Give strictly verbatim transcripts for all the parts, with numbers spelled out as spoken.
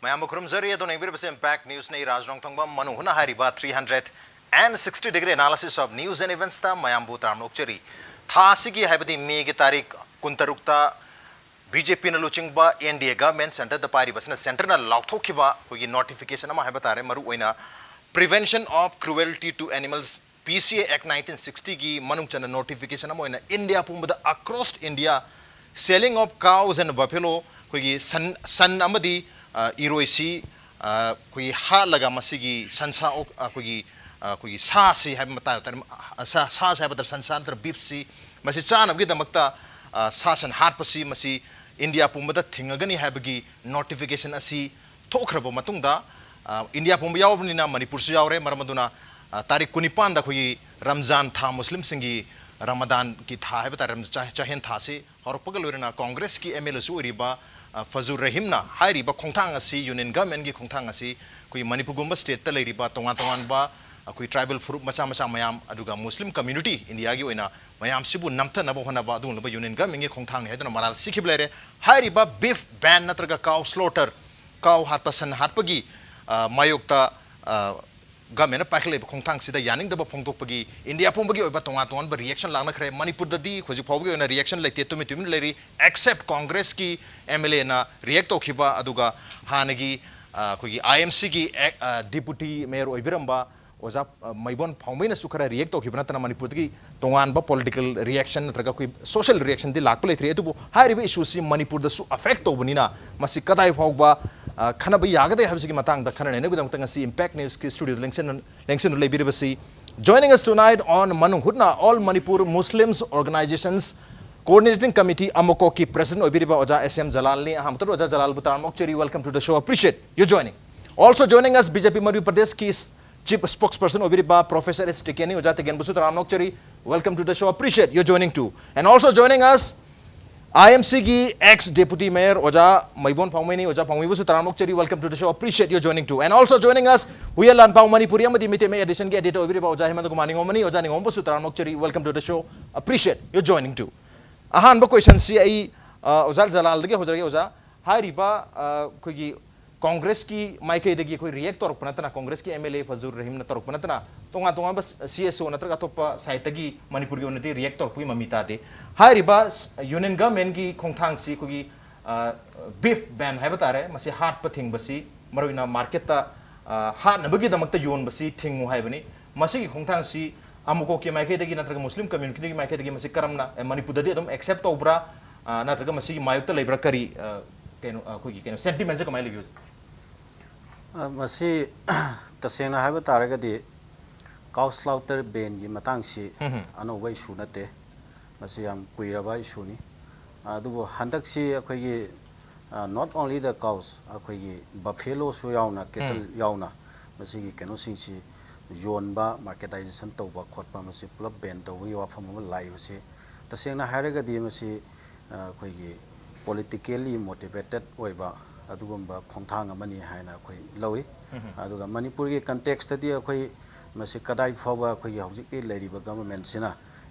ꯃꯌꯥꯝꯕꯨ ꯈꯨꯔꯨꯝꯖꯔꯤ꯫ ꯑꯗꯣꯝꯅ ꯌꯦꯡꯕꯤꯔꯤꯕꯁꯤ Impact News ꯅꯤ꯫ ꯔꯥꯖ ꯅꯣꯡꯊꯣꯡꯕꯝ ꯃꯅꯨꯡ ꯍꯨꯠꯅ ꯍꯥꯏꯔꯤꯕ three hundred and sixty degree analysis of news and events ꯇ ꯃꯌꯥꯝꯕꯨ ꯇꯔꯥꯝꯅ ꯑꯣꯛꯆꯔꯤ꯫ ꯊꯥ ꯑꯁꯤꯒꯤ, ꯍꯥꯏꯕꯗꯤ May ꯒꯤ ꯇꯥꯔꯤꯛ ꯀꯨꯟꯇꯔꯨꯛꯇ B J P ꯅ ꯂꯨꯆꯤꯡꯕ N D A government centre the ꯄꯥꯏꯔꯤꯕꯁꯤꯅ centre ꯅ ꯂꯥꯎꯊꯣꯛꯈꯤꯕ ꯑꯩꯈꯣꯏꯒꯤ notification ꯑꯃ ꯍꯥꯏꯕ ꯇꯥꯔꯦ, ꯃꯔꯨ ꯑꯣꯏꯅ Prevention of Cruelty to Animals, P C A Act nineteen sixty ꯒꯤ ꯃꯅꯨꯡ ꯆꯟꯅ notification ꯑꯃ ꯑꯣꯏꯅ India ꯄꯨꯝꯕꯗ, across India, selling of cows and buffalo, ꯑꯩꯈꯣꯏꯒꯤ ꯁꯟ, ꯁꯟ ꯑꯃꯗꯤ, ꯑ, ꯏꯔꯣꯏꯁꯤ, ꯑ, ꯑꯩꯈꯣꯏꯒꯤ ꯍꯥꯠꯂꯒ ꯃꯁꯤꯒꯤ ꯁꯟꯁꯥ ꯑꯣꯛ-, ꯑ, ꯑꯩꯈꯣꯏꯒꯤ, ꯑ, ꯑꯩꯈꯣꯏꯒꯤ ꯁꯥꯁꯤ ꯍꯥꯏꯕ ꯃꯇꯥꯡ ꯇꯥꯔꯦ, ꯑ, ꯁꯥ, ꯁꯥꯁꯤ ꯍꯥꯏꯕ ꯇꯥꯔꯦ, ꯁꯟꯁꯥ ꯅꯠꯇ꯭ꯔꯒ beef ꯁꯤ ꯃꯁꯤ ꯆꯥꯅꯕꯒꯤꯗꯃꯛꯇ, ꯑ, ꯁꯥ ꯁꯟ ꯍꯥꯠꯄꯁꯤ ꯃꯁꯤ India ꯄꯨꯝꯕꯗ ꯊꯤꯡꯉꯒꯅꯤ ꯍꯥꯏꯕꯒꯤ notification ꯑꯁꯤ ꯊꯣꯛꯈ꯭ꯔꯕ ꯃꯇꯨꯡꯗ, ꯑ, India ꯄꯨꯝꯕ ꯌꯥꯎꯕꯅꯤꯅ ꯃꯅꯤꯄꯨꯔꯁꯨ ꯌꯥꯎꯔꯦ꯫ ꯃꯔꯝ ꯑꯗꯨꯅ, ꯑ, ꯇꯥꯔꯤꯛ ꯀꯨꯟꯅꯤꯄꯥꯟꯗ ꯑꯩꯈꯣꯏꯒꯤ ꯔꯝꯖꯥꯟ ꯊꯥ, ꯃꯨꯁꯂꯤꯝꯁꯤꯡꯒꯤ ꯔꯃꯗꯥꯟꯒꯤ ꯊꯥ ꯍꯥꯏꯕ ꯇꯥꯔꯦ, ꯔꯝ-, ꯆꯥ-, ꯆꯥꯛꯍꯦꯟ ꯊꯥꯁꯤ ꯍꯧꯔꯛꯄꯒ ꯂꯣꯏꯅꯅ ꯀꯣꯡꯒ꯭ꯔꯦꯁꯀꯤ M L A ꯁꯨ ꯑꯣꯏꯔꯤꯕ, ꯑ, ꯐꯖꯨꯔ ꯔꯍꯤꯝꯅ ꯍꯥꯏꯔꯤꯕ ꯈꯣꯡꯊꯥꯡ ꯑꯁꯤ, Union Government ꯀꯤ ꯈꯣꯡꯊꯥꯡ ꯑꯁꯤ ꯑꯩꯈꯣꯏ ꯃꯅꯤꯄꯨꯔꯒꯨꯝꯕ state ꯇ ꯂꯩꯔꯤꯕ ꯇꯣꯉꯥꯟ ꯇꯣꯉꯥꯟꯕ ꯑꯩꯈꯣꯏ tribal ꯐꯨꯔꯨꯞ ꯃꯆꯥ ꯃꯆꯥ ꯃꯌꯥꯝ, ꯑꯗꯨꯒ ꯃꯨꯁꯂꯤꯝ community India ꯒꯤ ꯑꯣꯏꯅ ꯃꯌꯥꯝꯁꯤꯕꯨ ꯅꯝꯊꯅꯕ ꯍꯣꯠꯅꯕ ꯑꯗꯨꯒꯨꯝꯂꯕ Union Government ꯀꯤ ꯈꯣꯡꯊꯥꯡꯅꯤ ꯍꯥꯏꯗꯨꯅ ꯃꯔꯥꯜ ꯁꯤꯈꯤꯕ ꯂꯩꯔꯦ꯫ ꯍꯥꯏꯔꯤꯕ beef ban ꯅꯠꯇ꯭ꯔꯒ cow slaughter, ꯀꯥꯎ ꯍꯥꯠꯄ, ꯁꯟ ꯍꯥꯠꯄꯒꯤ, ꯑ, ꯃꯥꯌꯣꯛꯇ, ꯑ, government ꯅ ꯄꯥꯏꯈꯠꯂꯛꯏꯕ ꯈꯣꯡꯊꯥꯡꯁꯤꯗ ꯌꯥꯅꯤꯡꯗꯕ ꯐꯣꯡꯗꯣꯛꯄꯒꯤ India ꯄꯨꯝꯕꯒꯤ ꯑꯣꯏꯕ ꯇꯣꯉꯥꯟ ꯇꯣꯉꯥꯟꯕ reaction ꯂꯥꯛꯅꯈ꯭ꯔꯦ꯫ ꯃꯅꯤꯄꯨꯔꯗꯗꯤ ꯍꯧꯖꯤꯛ ꯐꯥꯎꯕꯒꯤ ꯑꯣꯏꯅ reaction ꯂꯩꯇꯦ, ꯇꯨꯃꯤꯟ ꯇꯨꯃꯤꯟ ꯂꯩꯔꯤ, except ꯀꯣꯡꯒ꯭ꯔꯦꯁꯀꯤ M L A ꯅ react ꯇꯧꯈꯤꯕ, ꯑꯗꯨꯒ ꯍꯥꯟꯅꯒꯤ, ꯑ, ꯑꯩꯈꯣꯏꯒꯤ I M C ꯒꯤ ꯑꯦꯛ-, ꯑ, deputy mayor ꯑꯣꯏꯕꯤꯔꯝꯕ ꯑꯣꯖꯥ, ꯑ, ꯃꯩꯕꯣꯟ ꯐꯥꯎꯃꯩꯅꯁꯨ ꯈꯔ react ꯇꯧꯈꯤꯕ ꯅꯠꯇꯅ ꯃꯅꯤꯄꯨꯔꯗꯒꯤ ꯇꯣꯉꯥꯟꯕ political reaction ꯅꯠꯇ꯭ꯔꯒ ꯑꯩꯈꯣꯏ social reaction ꯗꯤ ꯂꯥꯛꯄ ꯂꯩꯇ꯭ꯔꯤ꯫ ꯑꯗꯨꯕꯨ ꯍꯥꯏꯔꯤꯕ issue ꯁꯤ ꯃꯅꯤꯄꯨꯔꯗꯁꯨ affect ꯇꯧꯕꯅꯤꯅ ꯃꯁꯤ ꯀꯗꯥꯏ ꯐꯥꯎꯕ, ꯑ, ꯈꯟꯅꯕ ꯌꯥꯒꯗꯒꯦ ꯍꯥꯏꯕꯁꯤꯒꯤ ꯃꯇꯥꯡꯗ ꯈꯟꯅ ꯅꯩꯅꯕꯒꯤꯗꯃꯛꯇ ꯉꯁꯤ Impact News ꯀꯤ studio the ꯂꯦꯡꯁꯤꯟ-, ꯂꯦꯡꯁꯤꯟꯗꯨꯅ ꯂꯩꯕꯤꯔꯤꯕꯁꯤ, joining us tonight on ꯃꯅꯨꯡ ꯍꯨꯠꯅ All Manipur Muslims Organizations Coordinating Committee, ꯑꯃꯣꯀꯣꯛ ꯀꯤ president ꯑꯣꯏꯕꯤꯔꯤꯕ ꯑꯣꯖꯥ S M ꯖꯂꯥꯜ ꯅꯤ꯫ ꯑꯍꯥꯟꯕꯗ ꯑꯣꯖꯥ ꯖꯂꯥꯜꯕꯨ ꯇꯔꯥꯝꯅ ꯑꯣꯛꯆꯔꯤ, welcome to the show, appreciate your joining. Also joining us, B J P Manipur ꯄ꯭ꯔꯗꯦꯁꯀꯤ chief spokesperson ꯑꯣꯏꯕꯤꯔꯤꯕ Professor S ꯇꯤꯀꯦꯟ ꯅꯤ꯫ ꯑꯣꯖꯥ ꯇꯤꯀꯦꯟꯕꯨꯁꯨ ꯇꯔꯥꯝꯅ ꯑꯣꯛꯆꯔꯤ, welcome to the show, appreciate your joining too. And also joining us, I M C ꯒꯤ ex deputy mayor ꯑꯣꯖꯥ ꯃꯩꯕꯣꯟ ꯐꯥꯎꯃꯩꯅꯤ꯫ ꯑꯣꯖꯥ ꯐꯥꯎꯃꯩꯕꯨꯁꯨ ꯇꯔꯥꯝꯅ ꯑꯣꯛꯆꯔꯤ, welcome to the show, appreciate your joining too. And also joining us, ꯍꯨꯏꯌꯦꯟ ꯂꯥꯟꯄꯥꯎ ꯃꯅꯤꯄꯨꯔꯤ ꯑꯃꯗꯤ ꯃꯤꯇꯩ ꯃꯌꯦꯛ edition ꯒꯤ editor ꯑꯣꯏꯕꯤꯔꯤꯕ ꯑꯣꯖꯥ ꯍꯦꯃꯟꯇ ꯀꯨꯃꯥꯔ ꯅꯤꯉꯣꯝꯕꯅꯤ꯫ ꯑꯣꯖꯥ ꯅꯤꯉꯣꯝꯕꯁꯨ ꯇꯔꯥꯝꯅ ꯑꯣꯛꯆꯔꯤ, welcome to the show, appreciate your joining too. ꯑꯍꯥꯟꯕ question ꯁꯤ ꯑꯩ, ꯑ, ꯑꯣꯖꯥ ꯖꯂꯥꯜꯗꯒꯤ ꯍꯧꯖꯔꯒꯦ꯫ ꯑꯣꯖꯥ, ꯍꯥꯏꯔꯤꯕ, ꯑ, ꯑꯩꯈꯣꯏꯒꯤ ꯀꯣꯡꯒ꯭ꯔꯦꯁꯀꯤ ꯃꯥꯏꯀꯩꯗꯒꯤ ꯑꯩꯈꯣꯏ ꯔꯤꯌꯦꯛ ꯇꯧꯔꯛꯄ ꯅꯠꯇꯅ, ꯀꯣꯡꯒ꯭ꯔꯦꯁꯀꯤ ꯑꯦꯝ ꯑꯦꯜ ꯑꯦ ꯐꯖꯨꯔ ꯔꯍꯤꯝꯅ ꯇꯧꯔꯛꯄ ꯅꯠꯇꯅ, ꯇꯣꯉꯥꯟ ꯇꯣꯉꯥꯟꯕ ꯁꯤ ꯑꯦꯁ ꯑꯣ ꯅꯠꯇ꯭ꯔꯒ ꯑꯇꯣꯞꯄ ꯁꯥꯏꯠꯇꯒꯤ ꯃꯅꯤꯄꯨꯔꯒꯤ ꯑꯣꯏꯅꯗꯤ ꯔꯤꯌꯦꯛ ꯇꯧꯔꯛꯄꯒꯤ ꯃꯃꯤ ꯇꯥꯗꯦ꯫ ꯍꯥꯏꯔꯤꯕ ꯌꯨꯅꯤꯌꯟ ꯒꯚꯔꯟꯃꯦꯟꯠꯀꯤ ꯈꯣꯡꯊꯥꯡꯁꯤ ꯑꯩꯈꯣꯏꯒꯤ ꯕꯤꯐ ꯕꯦꯟ ꯍꯥꯏꯕ ꯇꯥꯔꯦ, ꯃꯁꯤ ꯍꯥꯠꯄ ꯊꯤꯡꯕꯁꯤ, ꯃꯔꯨꯑꯣꯏꯅ ꯃꯥꯔꯀꯦꯠꯇ ꯍꯥꯠꯅꯕꯒꯤꯗꯃꯛꯇ ꯌꯣꯟꯕꯁꯤ ꯊꯤꯡꯉꯨ ꯍꯥꯏꯕꯅꯤ꯫ ꯃꯁꯤꯒꯤ ꯈꯣꯡꯊꯥꯡꯁꯤ ꯑꯃꯨꯀꯣꯛꯀꯤ ꯃꯥꯏꯀꯩꯗꯒꯤ ꯅꯠꯇ꯭ꯔꯒ ꯃꯨꯁꯂꯤꯝ ꯀꯝꯃ꯭ꯌꯨꯅꯤꯇꯤꯒꯤ ꯃꯥꯏꯀꯩꯗꯒꯤ ꯃꯁꯤ ꯀꯔꯝꯅ, ꯑꯦ, ꯃꯅꯤꯄꯨꯔꯗꯗꯤ ꯑꯗꯨꯝ ꯑꯦꯛꯁꯦꯞ ꯇꯧꯕ꯭ꯔꯥ, ꯑ, ꯅꯠꯇ꯭ꯔꯒ ꯃꯁꯤꯒꯤ ꯃꯥꯌꯣꯛꯇ ꯂꯩꯕ꯭ꯔꯥ? ꯀꯔꯤ, ꯑ, ꯀꯩꯅꯣ, ꯑꯩꯈꯣꯏꯒꯤ ꯀꯩꯅꯣ, ꯁꯦꯟꯇꯤꯃꯦꯟꯁꯦ ꯀꯃꯥꯏꯅ ꯂꯩꯒꯦ ꯍꯧꯖꯤꯛ? ꯑ, ꯃꯁꯤ ꯇꯁꯦꯡꯅ ꯍꯥꯏꯕ ꯇꯥꯔꯒꯗꯤ ꯀꯥꯎ ꯁ꯭ꯂꯥꯎꯇꯔ ꯕꯦꯟꯒꯤ ꯃꯇꯥꯡꯁꯤ ꯎꯝ ꯍꯝ꯫ ꯑꯅꯧꯕ ꯏꯁꯨ ꯅꯠꯇꯦ꯫ ꯃꯁꯤ ꯌꯥꯝ ꯀꯨꯏꯔꯕ ꯏꯁꯨꯅꯤ꯫ ꯑꯗꯨꯕꯨ ꯍꯟꯗꯛꯁꯤ ꯑꯩꯈꯣꯏꯒꯤ, ꯑ, not only the cows, ꯑꯩꯈꯣꯏꯒꯤ ꯕꯐꯦꯂꯣꯁꯨ ꯌꯥꯎꯅ, ꯀꯦꯇꯜ ꯎꯝ꯫ ꯌꯥꯎꯅ ꯃꯁꯤꯒꯤ ꯀꯩꯅꯣꯁꯤꯡꯁꯤ ꯌꯣꯟꯕ, ꯃꯥꯔꯀꯦꯇꯥꯏꯖꯦꯁꯟ ꯇꯧꯕ ꯈꯣꯠꯄ, ꯃꯁꯤ ꯄꯨꯂꯞ ꯕꯦꯟ ꯇꯧꯕꯒꯤ ꯋꯥꯐꯝ ꯑꯃ ꯂꯥꯛꯏꯕꯁꯤ, ꯇꯁꯦꯡꯅ ꯍꯥꯏꯔꯒꯗꯤ ꯃꯁꯤ, ꯑ, ꯑꯩꯈꯣꯏꯒꯤ ꯄꯣꯂꯤꯇꯤꯀꯦꯜꯂꯤ ꯃꯣꯇꯤꯚꯦꯇꯦꯠ ꯑꯣꯏꯕ ꯑꯗꯨꯒꯨꯝꯕ ꯈꯣꯡꯊꯥꯡ ꯑꯃꯅꯤ ꯍꯥꯏꯅ ꯑꯩꯈꯣꯏ ꯂꯧꯏ꯫ ꯎꯝ꯫ ꯑꯗꯨꯒ ꯃꯅꯤꯄꯨꯔꯒꯤ ꯀꯟꯇꯦꯛꯁꯇꯗꯤ ꯑꯩꯈꯣꯏ ꯃꯁꯤ ꯀꯗꯥꯏ ꯐꯥꯎꯕ ꯑꯩꯈꯣꯏꯒꯤ ꯍꯧꯖꯤꯛꯀꯤ ꯂꯩꯔꯤꯕ ꯒꯚꯔꯟꯃꯦꯟꯠꯁꯤꯅ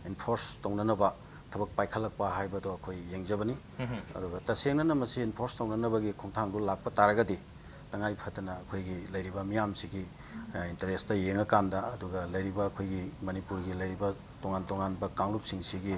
ꯏꯟꯐꯣꯔꯁ ꯇꯧꯅꯅꯕ ꯊꯕꯛ ꯄꯥꯏꯈꯠꯂꯛꯄ ꯍꯥꯏꯕꯗꯣ ꯑꯩꯈꯣꯏ ꯌꯦꯡꯖꯕꯅꯤ꯫ ꯎꯝ꯫ ꯑꯗꯨꯒ ꯇꯁꯦꯡꯅꯅ ꯃꯁꯤ ꯏꯟꯐꯣꯔꯁ ꯇꯧꯅꯅꯕꯒꯤ ꯈꯣꯡꯊꯥꯡꯗꯣ ꯂꯥꯛꯄ ꯇꯥꯔꯒꯗꯤ, ꯇꯉꯥꯏ ꯐꯗꯅ ꯑꯩꯈꯣꯏꯒꯤ ꯂꯩꯔꯤꯕ ꯃꯤꯌꯥꯝꯁꯤꯒꯤ, ꯑ, ꯏꯟꯇꯔꯦꯁꯇ ꯌꯦꯡꯉꯀꯥꯟꯗ, ꯑꯗꯨꯒ ꯂꯩꯔꯤꯕ ꯑꯩꯈꯣꯏꯒꯤ ꯃꯅꯤꯄꯨꯔꯒꯤ ꯂꯩꯔꯤꯕ ꯇꯣꯉꯥꯟ ꯇꯣꯉꯥꯟꯕ ꯀꯥꯡꯂꯨꯞꯁꯤꯡꯁꯤꯒꯤ,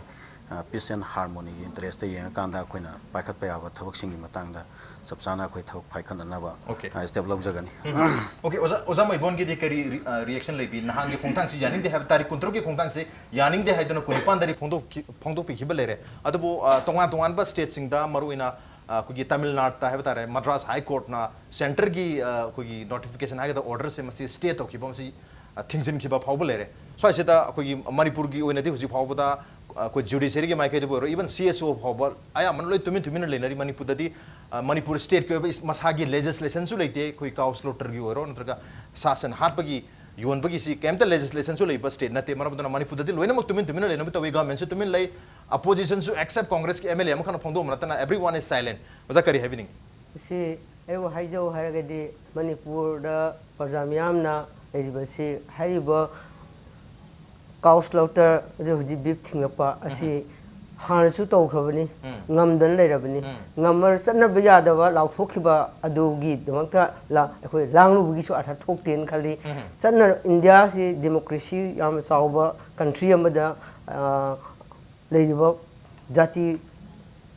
ꯑ, ꯄꯤꯁ ꯑꯦꯟ ꯍꯥꯔꯃꯣꯅꯤꯒꯤ ꯏꯟꯇꯔꯦꯁꯇ ꯌꯦꯡꯉꯀꯥꯟꯗ ꯑꯩꯈꯣꯏꯅ ꯄꯥꯏꯈꯠꯄ ꯌꯥꯕ ꯊꯕꯛꯁꯤꯡꯒꯤ ꯃꯇꯥꯡꯗ ꯆꯞ ꯆꯥꯅ ꯑꯩꯈꯣꯏ ꯊꯕꯛ ꯄꯥꯏꯈꯠꯅꯅꯕ, ꯑꯣꯀꯦ꯫ ꯑ, ꯁ꯭ꯇꯦꯞ ꯂꯧꯖꯒꯅꯤ꯫ ꯎꯝ꯫ ꯑꯣꯀꯦ, ꯑꯣꯖꯥ, ꯑꯣꯖꯥ ꯃꯩꯕꯣꯟꯒꯤꯗꯤ ꯀꯔꯤ ꯔꯤ-, ꯑ, ꯔꯤꯌꯦꯛꯁꯟ ꯂꯩꯕꯤ? ꯅꯍꯥꯟꯒꯤ ꯈꯣꯡꯊꯥꯡꯁꯤ ꯌꯥꯅꯤꯡꯗꯦ ꯍꯥꯏꯕ, ꯇꯥꯔꯤꯛ ꯀꯨꯟꯇꯔꯨꯛꯀꯤ ꯈꯣꯡꯊꯥꯡꯁꯤ ꯌꯥꯅꯤꯡꯗꯦ ꯍꯥꯏꯗꯨꯅ ꯀꯨꯟꯅꯤꯄꯥꯟꯗꯗꯤ ꯐꯣꯡꯗꯣꯛꯈꯤ-, ꯐꯣꯡꯗꯣꯛꯄꯤꯈꯤꯕ ꯂꯩꯔꯦ꯫ ꯑꯗꯨꯕꯨ, ꯑ, ꯇꯣꯉꯥꯟ ꯇꯣꯉꯥꯟꯕ ꯁ꯭ꯇꯦꯠꯁꯤꯡꯗ, ꯃꯔꯨꯑꯣꯏꯅ, ꯑ, ꯑꯩꯈꯣꯏꯒꯤ ꯇꯥꯃꯤꯜ ꯅꯥꯗꯨꯗ ꯍꯥꯏꯕ ꯇꯥꯔꯦ, ꯃꯗ꯭ꯔꯥꯁ ꯍꯥꯏ ꯀꯣꯔꯠꯅ ꯁꯦꯟꯇꯔꯒꯤ, ꯑ, ꯑꯩꯈꯣꯏꯒꯤ ꯅꯣꯇꯤꯐꯤꯀꯦꯁꯟ ꯍꯥꯏꯒꯗ꯭ꯔꯥ, ꯑꯣꯔꯗꯔꯁꯦ ꯃꯁꯤ ꯁ꯭ꯇꯦ ꯇꯧꯈꯤꯕ, ꯃꯁꯤ, ꯑ, ꯊꯤꯡꯖꯤꯟꯈꯤꯕ ꯐꯥꯎꯕ ꯂꯩꯔꯦ꯫ ꯁ꯭ꯋꯥꯏꯁꯤꯗ ꯑꯩꯈꯣꯏꯒꯤ ꯃꯅꯤꯄꯨꯔꯒꯤ ꯑꯣꯏꯅꯗꯤ ꯍꯧꯖꯤꯛ ꯐꯥꯎꯕꯗ, ꯑ, ꯑꯩꯈꯣꯏ ꯖꯨꯗꯤꯁꯤꯌꯔꯤꯒꯤ ꯃꯥꯏꯀꯩꯗꯕꯨ ꯑꯣꯏꯔꯣ, ꯏꯚꯟ ꯁꯤ ꯑꯦꯁ ꯑꯣ ꯐꯥꯎꯕ ꯑꯌꯥꯝꯕꯅ ꯂꯣꯏ ꯇꯨꯃꯤꯟ ꯇꯨꯃꯤꯟꯅ ꯂꯩꯅꯔꯤ꯫ ꯃꯅꯤꯄꯨꯔꯗꯗꯤ, ꯑ, ꯃꯅꯤꯄꯨꯔ ꯁ꯭ꯇꯦꯠꯀꯤ ꯑꯣꯏꯕ ꯏꯁ-, ꯃꯁꯥꯒꯤ ꯂꯦꯖꯤꯁꯂꯦꯁꯟꯁꯨ ꯂꯩꯇꯦ꯫ ꯑꯩꯈꯣꯏ ꯀꯥꯎ ꯁ꯭ꯂꯣꯇꯔꯒꯤ ꯑꯣꯏꯔꯣ, ꯅꯠꯇ꯭ꯔꯒ ꯁꯥ ꯁꯟ ꯍꯥꯠꯄꯒꯤ, ꯌꯣꯟꯕꯒꯤꯁꯤ ꯀꯩꯝꯇ ꯂꯦꯖꯤꯁꯂꯦꯁꯟꯁꯨ ꯂꯩꯕ ꯁ꯭ꯇꯦꯠ ꯅꯠꯇꯦ꯫ ꯃꯔꯝ ꯑꯗꯨꯅ ꯃꯅꯤꯄꯨꯔꯗꯗꯤ ꯂꯣꯏꯅꯃꯛ ꯇꯨꯃꯤꯟ ꯇꯨꯃꯤꯟꯅ ꯂꯩꯅꯕ ꯇꯧꯏ꯫ ꯒꯚꯔꯟꯃꯦꯟꯠꯁꯨ ꯇꯨꯃꯤꯟ ꯂꯩ, ꯑꯄꯣꯖꯤꯁꯟꯁꯨ ꯑꯦꯛꯁꯦꯞ ꯀꯣꯡꯒ꯭ꯔꯦꯁꯀꯤ ꯑꯦꯝ ꯑꯦꯜ ꯑꯦ ꯑꯃꯈꯛꯅ ꯐꯣꯡꯗꯣꯛꯑꯝꯕ ꯅꯠꯇꯅ, everyone is silent꯫ ꯑꯣꯖꯥ, ꯀꯔꯤ ꯍꯥꯏꯕꯤꯅꯤꯡꯉꯤ? ꯁꯤ ꯑꯩꯕꯨ ꯍꯥꯏꯖꯧ ꯍꯥꯏꯔꯒꯗꯤ, ꯃꯅꯤꯄꯨꯔꯗ ꯄ꯭ꯔꯖꯥ ꯃꯤꯌꯥꯝꯅ ꯂꯩꯔꯤꯕꯁꯤ, ꯍꯥꯏꯔꯤꯕ ꯀꯥꯎ ꯁ꯭ꯂꯣꯇꯔ, ꯑꯗꯨ ꯍꯧꯖꯤꯛ ꯕꯤꯐ ꯊꯤꯡꯂꯛꯄ ꯑꯁꯤ ꯎꯝ꯫ ꯍꯥꯟꯅꯁꯨ ꯇꯧꯈ꯭ꯔꯕꯅꯤ, ꯉꯝꯗꯅ ꯂꯩꯔꯕꯅꯤ꯫ ꯉꯝꯃ ꯆꯠꯅꯕ ꯌꯥꯗꯕ ꯂꯥꯎꯊꯣꯛꯈꯤꯕ ꯑꯗꯨꯒꯤꯗꯃꯛꯇ ꯂꯥ-, ꯑꯩꯈꯣꯏ ꯂꯥꯡꯂꯨꯕꯒꯤꯁꯨ ꯑꯔꯊ ꯊꯣꯛꯇꯦꯅ ꯈꯜꯂꯤ꯫ ꯆꯠꯅ-, ꯏꯟꯗꯤꯌꯥꯁꯤ ꯗꯦꯃꯣꯀ꯭ꯔꯦꯁꯤ ꯌꯥꯝꯅ ꯆꯥꯎꯕ ꯀꯟꯇ꯭ꯔꯤ ꯑꯃꯗ, ꯑ, ꯂꯩꯔꯤꯕ ꯖꯥꯇꯤ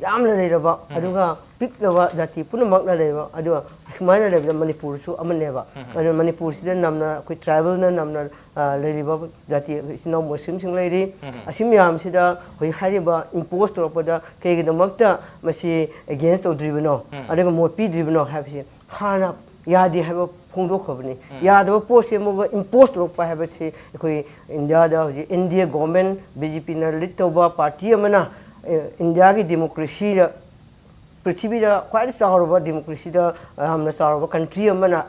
ꯌꯥꯝꯅ ꯂꯩꯔꯕ, ꯑꯗꯨꯒ ꯄꯤꯛꯂꯕ ꯖꯥꯇꯤ ꯄꯨꯝꯅꯃꯛꯅ ꯂꯩꯕ, ꯑꯗꯨꯒ ꯑꯁꯨꯃꯥꯏꯅ ꯂꯩꯕꯗ ꯃꯅꯤꯄꯨꯔꯁꯨ ꯑꯃꯅꯦꯕ꯫ ꯑꯗꯨꯅ ꯃꯅꯤꯄꯨꯔꯁꯤꯗ ꯅꯝꯅ ꯑꯩꯈꯣꯏ ꯇ꯭ꯔꯥꯏꯕꯦꯜꯅ ꯅꯝꯅ, ꯑ, ꯂꯩꯔꯤꯕ ꯖꯥꯇꯤ ꯏꯆꯤꯟ ꯏꯅꯥꯎ ꯃꯨꯁꯂꯤꯝꯁꯤꯡ ꯂꯩꯔꯤ꯫ ꯑꯁꯤ ꯃꯌꯥꯝꯁꯤꯗ ꯍꯧꯖꯤꯛ ꯍꯥꯏꯔꯤꯕ ꯏꯝꯄꯣꯁ ꯇꯧꯔꯛꯄꯗ ꯀꯩꯒꯤꯗꯃꯛꯇ ꯃꯁꯤ ꯑꯦꯒꯦꯟꯁ ꯇꯧꯗ꯭ꯔꯤꯕꯅꯣ, ꯑꯗꯨꯒ ꯃꯣꯠ ꯄꯤꯗ꯭ꯔꯤꯕꯅꯣ ꯍꯥꯏꯕꯁꯤ ꯍꯥꯟꯅ ꯌꯥꯗꯦ ꯍꯥꯏꯕ ꯐꯣꯡꯗꯣꯛꯈ꯭ꯔꯕꯅꯤ꯫ ꯌꯥꯗꯕ ꯄꯣꯠꯁꯦ ꯑꯃꯨꯛꯀ ꯏꯝꯄꯣꯁ ꯇꯧꯔꯛꯄ ꯍꯥꯏꯕꯁꯤ ꯑꯩꯈꯣꯏ ꯏꯟꯗꯤꯌꯥꯗ ꯍꯧꯖꯤꯛ ꯑꯦꯟ ꯗꯤ ꯑꯦ ꯒꯣꯔꯃꯦꯟ, ꯕꯤ ꯖꯦ ꯄꯤꯅ ꯂꯤꯗ ꯇꯧꯕ ꯄꯥꯔꯇꯤ ꯑꯃꯅ, ꯑꯦ, ꯏꯟꯗꯤꯌꯥꯒꯤ ꯗꯦꯃꯣꯀ꯭ꯔꯦꯁꯤꯗ, ꯄ꯭ꯔꯤꯊꯤꯕꯤꯗ ꯈ꯭ꯋꯥꯏꯗꯒꯤ ꯆꯥꯎꯔꯕ ꯗꯦꯃꯣꯀ꯭ꯔꯦꯁꯤꯗ ꯌꯥꯝꯅ ꯆꯥꯎꯔꯕ ꯀꯟꯇ꯭ꯔꯤ ꯑꯃꯅ,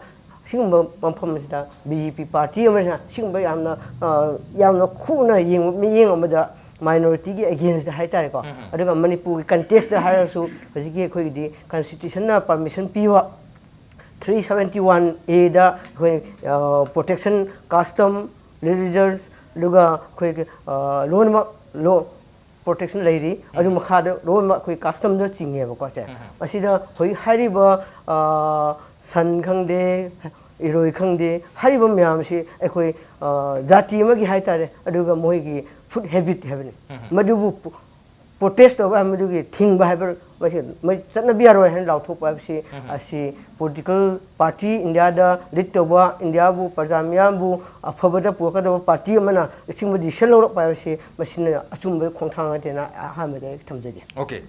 ꯁꯤꯒꯨꯝꯕ ꯃꯐꯝ ꯑꯁꯤꯗ ꯕꯤ ꯖꯦ ꯄꯤ ꯄꯥꯔꯇꯤ ꯑꯃꯅ ꯁꯤꯒꯨꯝꯕ ꯌꯥꯝꯅ, ꯑ, ꯌꯥꯝꯅ ꯈꯨꯅ ꯌꯦꯡꯕ ꯃꯤꯠꯌꯦꯡ ꯑꯃꯗ ꯃꯥꯏꯅꯣꯔꯤꯇꯤꯒꯤ ꯑꯦꯒꯦꯟꯁꯇ ꯍꯥꯏꯇꯥꯔꯦꯀꯣ꯫ ꯑꯗꯨꯒ ꯃꯅꯤꯄꯨꯔꯒꯤ ꯀꯟꯇꯦꯛꯁꯇ ꯍꯥꯏꯔꯒꯁꯨ ꯍꯧꯖꯤꯛꯀꯤ ꯑꯩꯈꯣꯏꯒꯤꯗꯤ ꯀꯟꯁꯇꯤꯇ꯭ꯌꯨꯁꯟꯅ ꯄꯔꯃꯤꯁꯟ ꯄꯤꯕ ꯊ꯭ꯔꯤ ꯁꯕꯦꯟꯇꯤ ꯋꯥꯟ ꯑꯦꯗ ꯑꯩꯈꯣꯏ, ꯑ, ꯄ꯭ꯔꯣꯇꯦꯛꯁꯟ ꯀꯁꯇꯝ, ꯔꯤꯂꯤꯖꯟꯁ, ꯑꯗꯨꯒ ꯑꯩꯈꯣꯏꯒꯤ, ꯑ, ꯂꯣꯏꯅꯃꯛ ꯂꯣ ꯄ꯭ꯔꯣꯇꯦꯛꯁꯟ ꯂꯩꯔꯤ꯫ ꯑꯗꯨ ꯃꯈꯥꯗ ꯂꯣꯏꯅꯃꯛ ꯑꯩꯈꯣꯏ ꯀꯁꯇꯝꯗ ꯆꯤꯡꯉꯦꯕꯀꯣ ꯁꯦ꯫ ꯃꯁꯤꯗ ꯍꯧꯖꯤꯛ ꯍꯥꯏꯔꯤꯕ, ꯑ, ꯁꯟ ꯈꯪꯗꯦ, ꯏꯔꯣꯏ ꯈꯪꯗꯦ, ꯍꯥꯏꯔꯤꯕ ꯃꯌꯥꯝꯁꯤ ꯑꯩꯈꯣꯏ, ꯑ, ꯖꯥꯇꯤ ꯑꯃꯒꯤ ꯍꯥꯏꯇꯥꯔꯦ, ꯑꯗꯨꯒ ꯃꯣꯏꯒꯤ ꯐꯨꯗ ꯍꯦꯕꯤꯠ ꯍꯥꯏꯕꯅꯤ꯫ ꯃꯗꯨꯕꯨ ꯄ꯭ꯔꯣꯇꯦꯁ ꯇꯧꯕ ꯍꯥꯏꯕ, ꯃꯗꯨꯒꯤ ꯊꯤꯡꯕ ꯍꯥꯏꯕ, ꯃꯁꯤ ꯃꯩ ꯆꯠꯅꯕ ꯌꯥꯔꯣꯏ ꯍꯥꯏꯅ ꯂꯥꯎꯊꯣꯛꯄ ꯍꯥꯏꯕꯁꯤ, ꯑꯁꯤ ꯄꯣꯂꯤꯇꯤꯀꯦꯜ ꯄꯥꯔꯇꯤ ꯏꯟꯗꯤꯌꯥꯗ ꯂꯤꯗ ꯇꯧꯕ, ꯏꯟꯗꯤꯌꯥꯕꯨ, ꯄ꯭ꯔꯖꯥ ꯃꯤꯌꯥꯝꯕꯨ ꯑꯐꯕꯗ ꯄꯨꯔꯛꯀꯗꯕ ꯄꯥꯔꯇꯤ ꯑꯃꯅ ꯑꯁꯤꯒꯨꯝꯕ ꯗꯤꯁꯤꯖꯟ ꯂꯧꯔꯛꯄ ꯍꯥꯏꯕꯁꯤ ꯃꯁꯤꯅ ꯑꯆꯨꯝꯕ ꯈꯣꯡꯊꯥꯡ ꯅꯠꯇꯦꯅ ꯑꯍꯥꯟꯕꯗ ꯑꯩ ꯊꯝꯖꯒꯦ꯫ ꯑꯣꯀꯦ꯫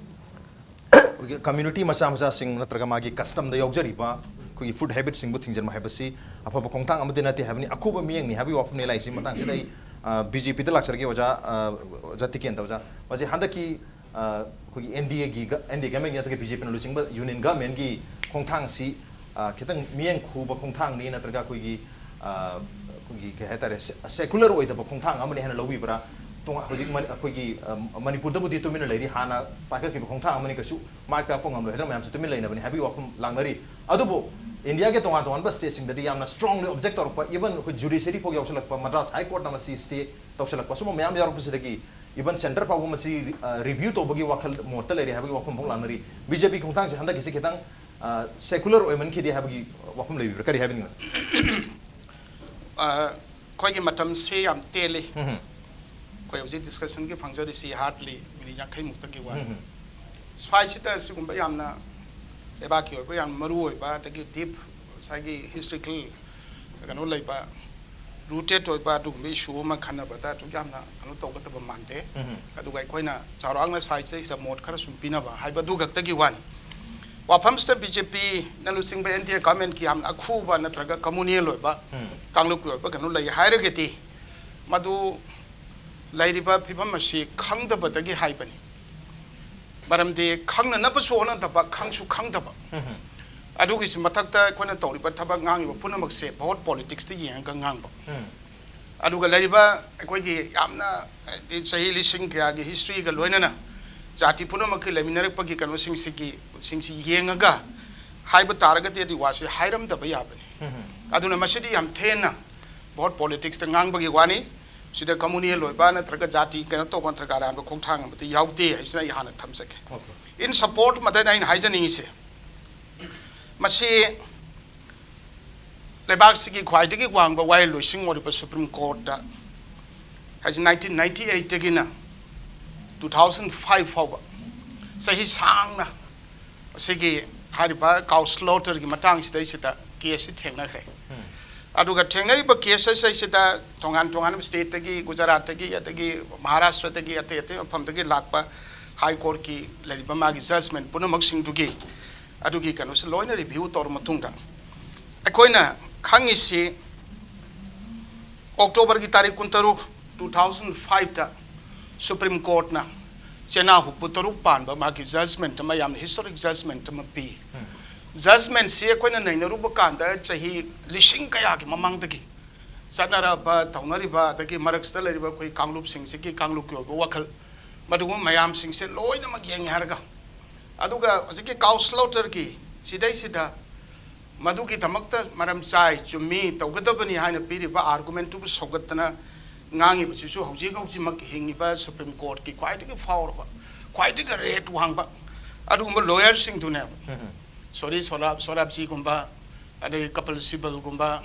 ꯑꯩꯈꯣꯏꯒꯤ ꯀꯝꯃ꯭ꯌꯨꯅꯤꯇꯤ ꯃꯆꯥ ꯃꯆꯥꯁꯤꯡ ꯅꯠꯇ꯭ꯔꯒ ꯃꯥꯒꯤ ꯀꯁꯇꯝꯗ ꯌꯥꯎꯖꯔꯤꯕ ꯑꯩꯈꯣꯏꯒꯤ ꯐꯨꯗ ꯍꯦꯕꯤꯠꯁꯤꯡꯕꯨ ꯊꯤꯡꯖꯤꯟꯕ ꯍꯥꯏꯕꯁꯤ ꯑꯐꯕ ꯈꯣꯡꯊꯥꯡ ꯑꯃꯗꯤ ꯅꯠꯇꯦ ꯍꯥꯏꯕꯅꯤ꯫ ꯑꯈꯨꯕ ꯃꯤꯠꯌꯦꯡꯅꯤ ꯍꯥꯏꯕꯒꯤ ꯋꯥꯐꯝꯅꯤ ꯂꯥꯛꯏꯁꯤ꯫ ꯃꯇꯥꯡꯁꯤꯗ ꯑꯩ, ꯑ, ꯕꯤ ꯖꯦ ꯄꯤꯗ ꯂꯥꯛꯆꯔꯒꯦ ꯑꯣꯖꯥ, ꯑ, ꯑꯣꯖꯥ ꯇꯤꯀꯦꯟꯗ꯫ ꯑꯣꯖꯥ, ꯃꯁꯤ ꯍꯟꯗꯛꯀꯤ, ꯑ, ꯑꯩꯈꯣꯏꯒꯤ ꯑꯦꯟ ꯗꯤ ꯑꯦꯒꯤ ꯒ-, ꯑꯦꯟ ꯗꯤ ꯑꯦ ꯒꯃꯦꯟꯒꯤ ꯅꯠꯇ꯭ꯔꯒ ꯕꯤ ꯖꯦ ꯄꯤꯅ ꯂꯨꯆꯤꯡꯕ ꯌꯨꯅꯤꯌꯟ ꯒꯃꯦꯟꯒꯤ ꯈꯣꯡꯊꯥꯡꯁꯤ, ꯑ, ꯈꯤꯇꯪ ꯃꯤꯠꯌꯦꯡ ꯈꯨꯕ ꯈꯣꯡꯊꯥꯡꯅꯤ ꯅꯠꯇ꯭ꯔꯒ ꯑꯩꯈꯣꯏꯒꯤ, ꯑ, ꯑꯩꯈꯣꯏꯒꯤ ꯀꯩ ꯍꯥꯏꯇꯥꯔꯦ, ꯁꯦ-, ꯁꯦꯀꯨꯂꯔ ꯑꯣꯏꯗꯕ ꯈꯣꯡꯊꯥꯡ ꯑꯃꯅꯤ ꯍꯥꯏꯅ ꯂꯧꯕꯤꯕ꯭ꯔꯥ? ꯇꯣꯉꯥꯟ-, ꯍꯧꯖꯤꯛ ꯃꯅꯤ-, ꯑꯩꯈꯣꯏꯒꯤ, ꯑ, ꯃꯅꯤꯄꯨꯔꯗꯕꯨꯗꯤ ꯇꯨꯃꯤꯟꯅ ꯂꯩꯔꯤ, ꯍꯥꯟꯅ ꯄꯥꯏꯈꯠꯈꯤꯕ ꯈꯣꯡꯊꯥꯡ ꯑꯃꯅꯤ, ꯀꯩꯁꯨ ꯃꯥꯏ ꯄꯥꯛꯄ ꯉꯝꯂꯣꯏ ꯍꯥꯏꯗꯅ ꯃꯌꯥꯝꯁꯨ ꯇꯨꯃꯤꯟ ꯂꯩꯅꯕꯅꯤ ꯍꯥꯏꯕꯒꯤ ꯋꯥꯐꯝ ꯂꯥꯡꯅꯔꯤ꯫ ꯑꯗꯨꯕꯨ ꯏꯟꯗꯤꯌꯥꯒꯤ ꯇꯣꯉꯥꯟ ꯇꯣꯉꯥꯟꯕ ꯁ꯭ꯇꯦꯠꯁꯤꯡꯗꯗꯤ ꯌꯥꯝꯅ ꯁ꯭ꯇꯔꯣꯡꯂꯤ ꯑꯣꯕꯖꯦꯛ ꯇꯧꯔꯛꯄ, ꯏꯚꯟ ꯑꯩꯈꯣꯏ ꯖꯨꯗꯤꯁꯔꯤ ꯐꯥꯎ ꯌꯧꯁꯤꯜꯂꯛꯄ, ꯃꯗ꯭ꯔꯥꯁ ꯍꯥꯏ ꯀꯣꯔꯠꯅ ꯃꯁꯤ ꯁ꯭ꯇꯦ ꯇꯧꯁꯤꯜꯂꯛꯄ, ꯁꯨꯝꯕ ꯃꯌꯥꯝ ꯌꯥꯎꯔꯛꯄꯁꯤꯗꯒꯤ even center ꯐꯥꯎꯕ ꯃꯁꯤ review ꯇꯧꯕꯒꯤ ꯋꯥꯈꯜ ꯃꯣꯠꯇ ꯂꯩꯔꯦ ꯍꯥꯏꯕꯒꯤ ꯋꯥꯐꯝ ꯐꯥꯎ ꯂꯥꯛꯅꯔꯤ꯫ ꯕꯤ ꯖꯦ ꯄꯤ ꯈꯣꯡꯊꯥꯡꯁꯦ ꯍꯟꯗꯛꯀꯤꯁꯤ ꯈꯤꯇꯪ secular ꯑꯣꯏꯃꯟꯈꯤꯗꯦ ꯍꯥꯏꯕꯒꯤ ꯋꯥꯐꯝ ꯂꯩꯕꯤꯕ꯭ꯔꯥ? ꯀꯔꯤ ꯍꯥꯏꯕꯤꯅꯤꯡꯕ? ꯑꯩꯈꯣꯏꯒꯤ ꯃꯇꯝꯁꯤ ꯌꯥꯝ ꯇꯦꯜꯂꯤ꯫ ꯑꯩꯈꯣꯏ ꯍꯧꯖꯤꯛ discussionꯒꯤ ꯐꯪꯖꯔꯤꯁꯤ hardly ꯃꯤꯅꯤꯠ ꯌꯥꯡꯈꯩꯃꯨꯛꯇꯒꯤ ꯋꯥꯅꯤ꯫ ꯁ꯭ꯋꯥꯏꯁꯤꯗ ꯁꯤꯒꯨꯝꯕ ꯌꯥꯝꯅ ꯂꯩꯕꯥꯛꯀꯤ ꯑꯣꯏꯕ ꯌꯥꯝ ꯃꯔꯨ ꯑꯣꯏꯕ ꯑꯗꯒꯤ deep ꯉꯁꯥꯏꯒꯤ historical ꯀꯩꯅꯣ ꯂꯩꯕ rooted ꯑꯣꯏꯕ ꯑꯗꯨꯒꯨꯝꯕ issue ꯑꯃ ꯈꯟꯅꯕꯗ ꯑꯗꯨꯛ ꯌꯥꯝꯅ ꯀꯩꯅꯣ ꯇꯧꯒꯗꯕ ꯃꯥꯟꯗꯦ꯫ ꯑꯗꯨꯒ ꯑꯩꯈꯣꯏꯅ ꯆꯥꯎꯔꯥꯛꯅ ꯁ꯭ꯋꯥꯏꯁꯤꯗꯩꯁꯤꯗ ꯃꯣꯠ ꯈꯔ ꯁꯨꯝ ꯄꯤꯅꯕ ꯍꯥꯏꯕ ꯑꯗꯨ ꯈꯛꯇꯒꯤ ꯋꯥꯅꯤ꯫ ꯋꯥꯐꯝꯁꯤꯗ ꯕꯤ ꯖꯦ ꯄꯤꯅ ꯂꯨꯆꯤꯡꯕ ꯑꯦꯟ ꯗꯤ ꯑꯦ ꯒꯚꯔꯟꯃꯦꯟꯠꯀꯤ ꯌꯥꯝꯅ ꯑꯈꯨꯕ ꯅꯠꯇ꯭ꯔꯒ communal ꯑꯣꯏꯕ ꯀꯥꯡꯂꯨꯞꯀꯤ ꯑꯣꯏꯕ ꯀꯩꯅꯣ ꯂꯩ ꯍꯥꯏꯔꯒꯗꯤ ꯃꯗꯨ ꯂꯩꯔꯤꯕ ꯐꯤꯕꯝ ꯑꯁꯤ ꯈꯪꯗꯕꯗꯒꯤ ꯍꯥꯏꯕꯅꯤ꯫ ꯃꯔꯝꯗꯤ ꯈꯪꯅꯅꯕꯁꯨ ꯍꯣꯠꯅꯗꯕ, ꯈꯪꯁꯨ ꯈꯪꯗꯕ꯫ ꯑꯗꯨꯒꯤꯁꯨ ꯃꯊꯛꯇ ꯑꯩꯈꯣꯏꯅ ꯇꯧꯔꯤꯕ ꯊꯕꯛ ꯉꯥꯡꯉꯤꯕ ꯄꯨꯝꯅꯃꯛꯁꯦ vote politicsꯇ ꯌꯦꯡꯉꯒ ꯉꯥꯡꯕ꯫ ꯑꯗꯨꯒ ꯂꯩꯔꯤꯕ ꯑꯩꯈꯣꯏꯒꯤ ꯌꯥꯝꯅ ꯍꯥꯏꯗꯤ ꯆꯍꯤ ꯂꯤꯁꯤꯡ ꯀꯌꯥꯒꯤ historyꯒ ꯂꯣꯏꯅꯅ ꯖꯥꯇꯤ ꯄꯨꯝꯅꯃꯛꯀꯤ ꯂꯩꯃꯤꯟꯅꯔꯛꯄꯒꯤ ꯀꯩꯅꯣꯁꯤꯡꯁꯤꯒꯤ ꯁꯤꯡꯁꯤ ꯌꯦꯡꯉꯒ ꯍꯥꯏꯕ ꯇꯥꯔꯒꯗꯤ ꯑꯗꯨꯒꯤ ꯋꯥꯁꯤ ꯍꯥꯏꯔꯝꯗꯕ ꯌꯥꯕꯅꯤ꯫ ꯑꯗꯨꯅ ꯃꯁꯤꯗꯤ ꯌꯥꯝ ꯊꯦꯡꯅ vote politicsꯇ ꯉꯥꯡꯕꯒꯤ ꯋꯥꯅꯤ꯫ ꯁꯤꯗ communal ꯑꯣꯏꯕ ꯅꯠꯇ꯭ꯔꯒ ꯖꯥꯇꯤ ꯀꯩꯅꯣ ꯇꯧꯕ ꯅꯠꯇ꯭ꯔꯒ ꯑꯔꯥꯟꯕ ꯈꯣꯡꯊꯥꯡ ꯑꯃꯗꯤ ꯌꯥꯎꯗꯦ ꯍꯥꯏꯕꯁꯤꯅ ꯑꯩ ꯍꯥꯟꯅ ꯊꯝꯖꯒꯦ꯫ In support ꯃꯗꯩꯗ ꯑꯩꯅ ꯍꯥꯏꯖꯅꯤꯡꯉꯤꯁꯦ, ꯃꯁꯤ ꯂꯩꯕꯥꯛꯁꯤꯒꯤ ꯈ꯭ꯋꯥꯏꯗꯒꯤ ꯋꯥꯡꯕ ꯋꯥꯌꯦꯜꯂꯣꯏꯁꯤꯡ ꯑꯣꯏꯔꯤꯕ Supreme Courtꯇ ꯍꯥꯏꯁꯦ nineteen ninety eightꯇꯒꯤꯅ two thousand five ꯐꯥꯎꯕ ꯆꯍꯤ ꯁꯥꯡꯅ ꯑꯁꯤꯒꯤ ꯍꯥꯏꯔꯤꯕ cow slaughterꯒꯤ ꯃꯇꯥꯡꯁꯤꯗꯩꯁꯤꯗ caseꯁꯤ ꯊꯦꯡꯅꯈ꯭ꯔꯦ꯫ ꯑꯗꯨꯒ ꯊꯦꯡꯅꯔꯤꯕ case ꯑꯁꯤꯗꯩꯁꯤꯗ ꯇꯣꯉꯥꯟ ꯇꯣꯉꯥꯟꯕ stateꯇꯒꯤ, ꯒꯨꯖꯔꯥꯠꯇꯒꯤ, ꯑꯗꯒꯤ ꯃꯍꯥꯔꯥꯁꯇ꯭ꯔꯗꯒꯤ, ꯑꯇꯩ ꯑꯇꯩ ꯃꯐꯝꯗꯒꯤ ꯂꯥꯛꯄ High Courtꯀꯤ ꯂꯩꯔꯤꯕ ꯃꯥꯒꯤ judgement ꯄꯨꯝꯅꯃꯛꯁꯤꯡꯗꯨꯒꯤ ꯑꯗꯨꯒꯤ ꯀꯩꯅꯣꯁꯤ ꯂꯣꯏꯅ review ꯇꯧꯔ ꯃꯇꯨꯡꯗ ꯑꯩꯈꯣꯏꯅ ꯈꯪꯉꯤꯁꯤ Octoberꯒꯤ ꯇꯥꯔꯤꯛ ꯀꯨꯟꯇꯔꯨꯛ, two thousand fiveꯇ Supreme Courtꯅ ꯆꯦꯅꯥ ꯍꯨꯞꯄꯨ ꯇꯔꯨꯛ ꯄꯥꯟꯕ ꯃꯥꯒꯤ judgement ꯑꯃ, ꯌꯥꯝꯅ historic judgement ꯑꯃ ꯄꯤ꯫ Judgementꯁꯤ ꯑꯩꯈꯣꯏꯅ ꯅꯩꯅꯔꯨꯕ ꯀꯥꯟꯗ ꯆꯍꯤ ꯂꯤꯁꯤꯡ ꯀꯌꯥꯒꯤ ꯃꯃꯥꯡꯗꯒꯤ ꯆꯠꯅꯔꯛꯄ, ꯇꯧꯅꯔꯤꯕ, ꯑꯗꯒꯤ ꯃꯔꯛꯁꯤꯗ ꯂꯩꯔꯤꯕ ꯑꯩꯈꯣꯏ ꯀꯥꯡꯂꯨꯞꯁꯤꯡꯁꯤꯒꯤ ꯀꯥꯡꯂꯨꯞꯀꯤ ꯑꯣꯏꯕ ꯋꯥꯈꯜ, ꯃꯗꯨꯒꯨꯝꯕ ꯃꯌꯥꯝꯁꯤꯡꯁꯦ ꯂꯣꯏꯅꯃꯛ ꯌꯦꯡꯉꯦ ꯍꯥꯏꯔꯒ, ꯑꯗꯨꯒ ꯍꯧꯖꯤꯛꯀꯤ cow slaughterꯒꯤ ꯁꯤꯗꯩꯁꯤꯗ ꯃꯗꯨꯒꯤꯗꯃꯛꯇ ꯃꯔꯝ ꯆꯥꯏ, ꯆꯨꯝꯃꯤ, ꯇꯧꯒꯗꯕꯅꯤ ꯍꯥꯏꯅ ꯄꯤꯔꯤꯕ argumentꯇꯨꯕꯨ ꯁꯧꯒꯠꯇꯅ ꯉꯥꯡꯉꯤꯕꯁꯤꯁꯨ ꯍꯧꯖꯤꯛ ꯍꯧꯖꯤꯛꯃꯛ ꯍꯤꯡꯉꯤꯕ ꯁꯨꯄ꯭ꯔꯤꯝ ꯀꯣꯔꯠꯀꯤ ꯈ꯭ꯋꯥꯏꯗꯒꯤ ꯐꯥꯎꯔꯕ, ꯈ꯭ꯋꯥꯏꯗꯒꯤ ꯔꯦꯠ ꯋꯥꯡꯕ ꯑꯗꯨꯒꯨꯝꯕ ꯂꯣꯌꯔꯁꯤꯡꯗꯨꯅꯦꯕ꯫ ꯁꯣꯔꯤ ꯁꯣꯔꯥꯕ, ꯁꯣꯔꯥꯕꯖꯤꯒꯨꯝꯕ, ꯑꯗꯒꯤ ꯀꯄꯤꯜ ꯁꯤꯕꯜꯒꯨꯝꯕ,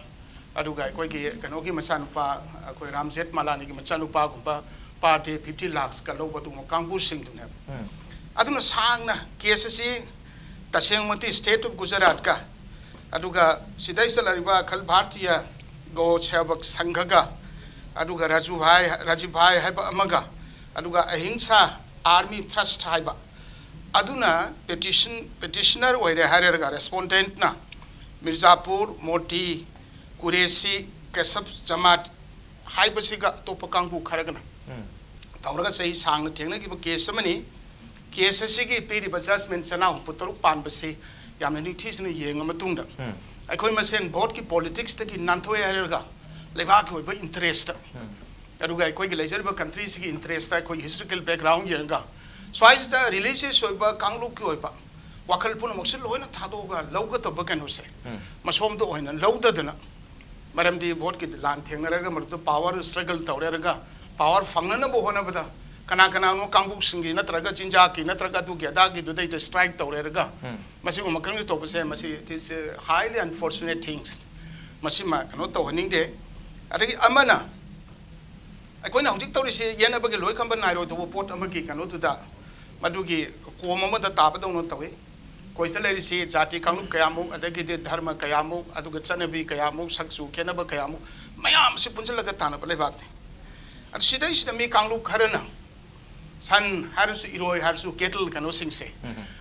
ꯑꯗꯨꯒ ꯑꯩꯈꯣꯏꯒꯤ ꯀꯩꯅꯣꯒꯤ ꯃꯆꯥꯅꯨꯄꯥ, ꯑꯩꯈꯣꯏ Ram ꯖꯦꯊꯃꯂꯥꯅꯤꯒꯤ ꯃꯆꯥꯅꯨꯄꯥꯒꯨꯝꯕ, per day fifty lakhs ꯀ ꯂꯧꯕ ꯑꯗꯨꯒꯨꯝꯕ ꯀꯥꯡꯕꯨꯁꯤꯡꯗꯨꯅꯦꯕ꯫ ꯑꯗꯨꯅ ꯁꯥꯡꯅ ꯀꯦꯁ ꯑꯁꯤ ꯇꯁꯦꯡꯃꯛꯇꯤ state of ꯒꯨꯖꯔꯥꯠꯀ, ꯑꯗꯨꯒ ꯁꯤꯗꯩꯁꯤꯗ ꯂꯩꯔꯤꯕ ꯑꯈꯜ ꯚꯥꯔꯇꯤꯌ ꯒꯣ ꯁꯦꯕꯛ ꯁꯪꯘꯒ, ꯑꯗꯨꯒ ꯔꯥꯖꯨ ꯚꯥꯏ, ꯔꯥꯖꯤꯚ ꯚꯥꯏ ꯍꯥꯏꯕ ꯑꯃꯒ, ꯑꯗꯨꯒ ꯑꯍꯤꯡꯁꯥ ꯑꯥꯔꯃꯤ ꯇ꯭ꯔꯁꯠ ꯍꯥꯏꯕ, ꯑꯗꯨꯅ ꯄꯦꯇꯤꯁꯟ, ꯄꯦꯇꯤꯁꯅꯔ ꯑꯣꯏꯔꯦ ꯍꯥꯏꯔꯒ ꯔꯦꯁꯄꯣꯟꯗꯦꯟꯠꯅ ꯃꯤꯔꯖꯥꯄꯨꯔ, ꯃꯣꯇꯤ, ꯀꯨꯔꯦꯁꯤ, ꯀꯦꯁꯕ ꯖꯃꯥꯠ ꯍꯥꯏꯕꯁꯤꯒ ꯑꯇꯣꯞꯄ ꯀꯥꯡꯕꯨ ꯈꯔꯒꯅ ꯇꯧꯔꯒ ꯆꯍꯤ ꯁꯥꯡꯅ ꯊꯦꯡꯅꯈꯤꯕ ꯀꯦꯁ ꯑꯃꯅꯤ꯫ ꯀꯦꯁ ꯑꯁꯤꯒꯤ ꯄꯤꯔꯤꯕ ꯖꯖꯃꯦꯟ ꯆꯅꯥ ꯍꯨꯝꯐꯨ ꯇꯔꯨꯛ ꯄꯥꯟꯕꯁꯤ ꯌꯥꯝꯅ ꯅꯤꯡꯊꯤꯖꯅ ꯌꯦꯡꯉ ꯃꯇꯨꯡꯗ, ꯑꯩꯈꯣꯏ ꯃꯁꯦꯟ ꯚꯣꯠꯀꯤ ꯄꯣꯂꯤꯇꯤꯛꯁꯇꯒꯤ ꯅꯥꯟꯊꯣꯛꯑꯦ ꯍꯥꯏꯔꯒ ꯂꯩꯕꯥꯛꯀꯤ ꯑꯣꯏꯕ ꯏꯟꯇꯔꯦꯁꯇ, ꯑꯗꯨꯒ ꯑꯩꯈꯣꯏꯒꯤ ꯂꯩꯖꯔꯤꯕ ꯀꯟꯇ꯭ꯔꯤꯁꯤꯒꯤ ꯏꯟꯇꯔꯦꯁꯇ, ꯑꯩꯈꯣꯏꯒꯤ ꯍꯤꯁꯇꯣꯔꯤꯀꯦꯜ ꯕꯦꯛꯒ꯭ꯔꯥꯎꯟ ꯌꯦꯡꯉꯒ, ꯁ꯭ꯋꯥꯏꯁꯤꯗ ꯔꯤꯂꯤꯖꯤꯌꯁ ꯑꯣꯏꯕ, ꯀꯥꯡꯂꯨꯞꯀꯤ ꯑꯣꯏꯕ ꯋꯥꯈꯜ ꯄꯨꯝꯅꯃꯛꯁꯦ ꯂꯣꯏꯅ ꯊꯥꯗꯣꯛꯑꯒ ꯂꯧꯒꯗꯕ ꯀꯩꯅꯣꯁꯦ, ꯃꯁꯣꯝꯗ ꯑꯣꯏꯅ ꯂꯧꯗꯗꯅ, ꯃꯔꯝꯗꯤ ꯚꯣꯠꯀꯤ ꯂꯥꯟ ꯊꯦꯡꯅꯔꯒ ꯃꯗꯨꯗ ꯄꯥꯋꯔ ꯁ꯭ꯇ꯭ꯔꯒꯜ ꯇꯧꯔꯦꯔꯒ ꯄꯥꯋꯔ ꯐꯪꯅꯅꯕ ꯍꯣꯠꯅꯕꯗ ꯀꯅꯥ ꯀꯅꯥꯅꯣ ꯀꯥꯡꯕꯨꯁꯤꯡꯒꯤ ꯅꯠꯇ꯭ꯔꯒ ꯆꯤꯟꯖꯥꯛꯀꯤ ꯅꯠꯇ꯭ꯔꯒ ꯑꯗꯨꯒꯤ ꯑꯗꯥꯒꯤꯗꯨꯗꯩꯗ ꯁ꯭ꯇ꯭ꯔꯥꯏꯛ ꯇꯧꯔꯦꯔꯒ ꯃꯁꯤꯒꯨꯝꯕ ꯀꯩꯅꯣ ꯇꯧꯕꯁꯦ, ꯃꯁꯤ it is highly unfortunate things꯫ ꯃꯁꯤꯃ ꯀꯩꯅꯣ ꯇꯧꯍꯟꯅꯤꯡꯗꯦ꯫ ꯑꯗꯒꯤ ꯑꯃꯅ, ꯑꯩꯈꯣꯏꯅ ꯍꯧꯖꯤꯛ ꯇꯧꯔꯤꯁꯤ ꯌꯦꯠꯅꯕꯒꯤ ꯂꯣꯏ ꯈꯝꯕ ꯅꯥꯏꯔꯣꯏꯗꯧꯕ ꯄꯣꯠ ꯑꯃꯒꯤ ꯀꯩꯅꯣꯗꯨꯗ, ꯃꯗꯨꯒꯤ ꯀꯣꯝ ꯑꯃꯗ ꯇꯥꯕꯗꯧꯅ ꯇꯧꯏ꯫ ꯑꯩꯈꯣꯏ ꯁꯤꯗ ꯂꯩꯔꯤꯁꯤ ꯖꯥꯇꯤ ꯀꯥꯡꯂꯨꯞ ꯀꯌꯥꯃꯨꯛ, ꯑꯗꯒꯤꯗꯤ ꯙꯔꯃ ꯀꯌꯥꯃꯨꯛ, ꯑꯗꯨꯒ ꯆꯠꯅꯕꯤ ꯀꯌꯥꯃꯨꯛ, ꯁꯛꯆꯨ ꯈꯦꯠꯅꯕ ꯀꯌꯥꯃꯨꯛ, ꯃꯌꯥꯝꯁꯤ ꯄꯨꯟꯁꯤꯜꯂꯒ ꯇꯥꯟꯅꯕ ꯂꯩꯕꯥꯛꯅꯤ꯫ ꯑꯗꯨ ꯁꯤꯗꯩꯁꯤꯗ ꯃꯤ ꯀꯥꯡꯂꯨꯞ ꯈꯔꯅ ꯁꯟ ꯍꯥꯏꯔꯁꯨ, ꯏꯔꯣꯏ ꯍꯥꯏꯔꯁꯨ, ꯀꯦꯇꯜ ꯀꯩꯅꯣꯁꯤꯡꯁꯦ,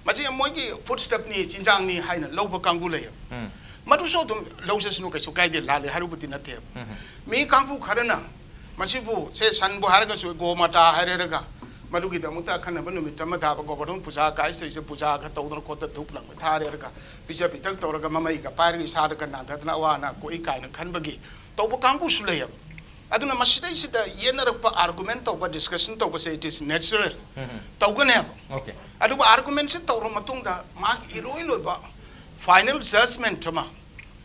ꯃꯁꯤ ꯃꯣꯏꯒꯤ ꯐꯨꯗ ꯁ꯭ꯇꯐꯅꯤ, ꯆꯤꯟꯖꯥꯛꯅꯤ ꯍꯥꯏꯅ ꯂꯧꯕ ꯀꯥꯡꯕꯨ ꯂꯩꯌꯦꯕ꯫ ꯃꯗꯨꯁꯨ ꯑꯗꯨꯝ ꯂꯧꯖꯁꯅꯨ, ꯀꯩꯁꯨ ꯀꯥꯏꯗꯦ, ꯂꯥꯜꯂꯦ ꯍꯥꯏꯔꯨꯕꯗꯤ ꯅꯠꯇꯦꯕ꯫ ꯃꯤ ꯀꯥꯡꯕꯨ ꯈꯔꯅ ꯃꯁꯤꯕꯨ, ꯁꯦ, ꯁꯟꯕꯨ ꯍꯥꯏꯔꯒꯁꯨ ꯒꯣ ꯃꯥꯇꯥ ꯍꯥꯏꯔꯦꯔꯒ, ꯃꯗꯨꯒꯤꯗꯃꯛꯇ ꯑꯈꯟꯅꯕ ꯅꯨꯃꯤꯠ ꯑꯃ ꯊꯥꯕ, ꯒꯣꯕꯔꯙꯟ ꯄꯨꯖꯥ ꯀꯥꯏꯁꯤꯗꯩꯁꯤꯗ ꯄꯨꯖꯥꯒ ꯇꯧꯗꯅ ꯈꯣꯠꯇꯅ ꯙꯨꯞ ꯂꯪꯕ ꯊꯥꯔꯦꯔꯒ, ꯄꯤꯖ ꯄꯤꯊꯛ ꯇꯧꯔꯒ ꯃꯃꯩꯒ ꯄꯥꯏꯔꯒ ꯏꯁꯥꯗꯒ ꯅꯥꯟꯊꯗꯅ ꯑꯋꯥ ꯑꯅꯥ ꯀꯣꯛꯏ ꯀꯥꯏꯅ ꯈꯟꯕꯒꯤ ꯇꯧꯕ ꯀꯥꯡꯕꯨꯁꯨ ꯂꯩꯌꯦꯕ꯫ ꯑꯗꯨꯅ ꯃꯁꯤꯗꯩꯁꯤꯗ ꯌꯦꯠꯅꯔꯛꯄ, ꯑꯥꯔꯒꯨꯃꯦꯟ ꯇꯧꯕ, ꯗꯤꯁꯀꯁꯟ ꯇꯧꯕꯁꯦ it is natural, ꯇꯧꯒꯅꯦꯕ꯫ ꯑꯗꯨꯒ ꯑꯥꯔꯒꯨꯃꯦꯟꯁꯦ ꯇꯧꯔ ꯃꯇꯨꯡꯗ ꯃꯥꯒꯤ ꯏꯔꯣꯏ ꯂꯣꯏꯕ ꯐꯥꯏꯅꯦꯜ ꯖꯖꯃꯦꯟꯠ ꯑꯃ,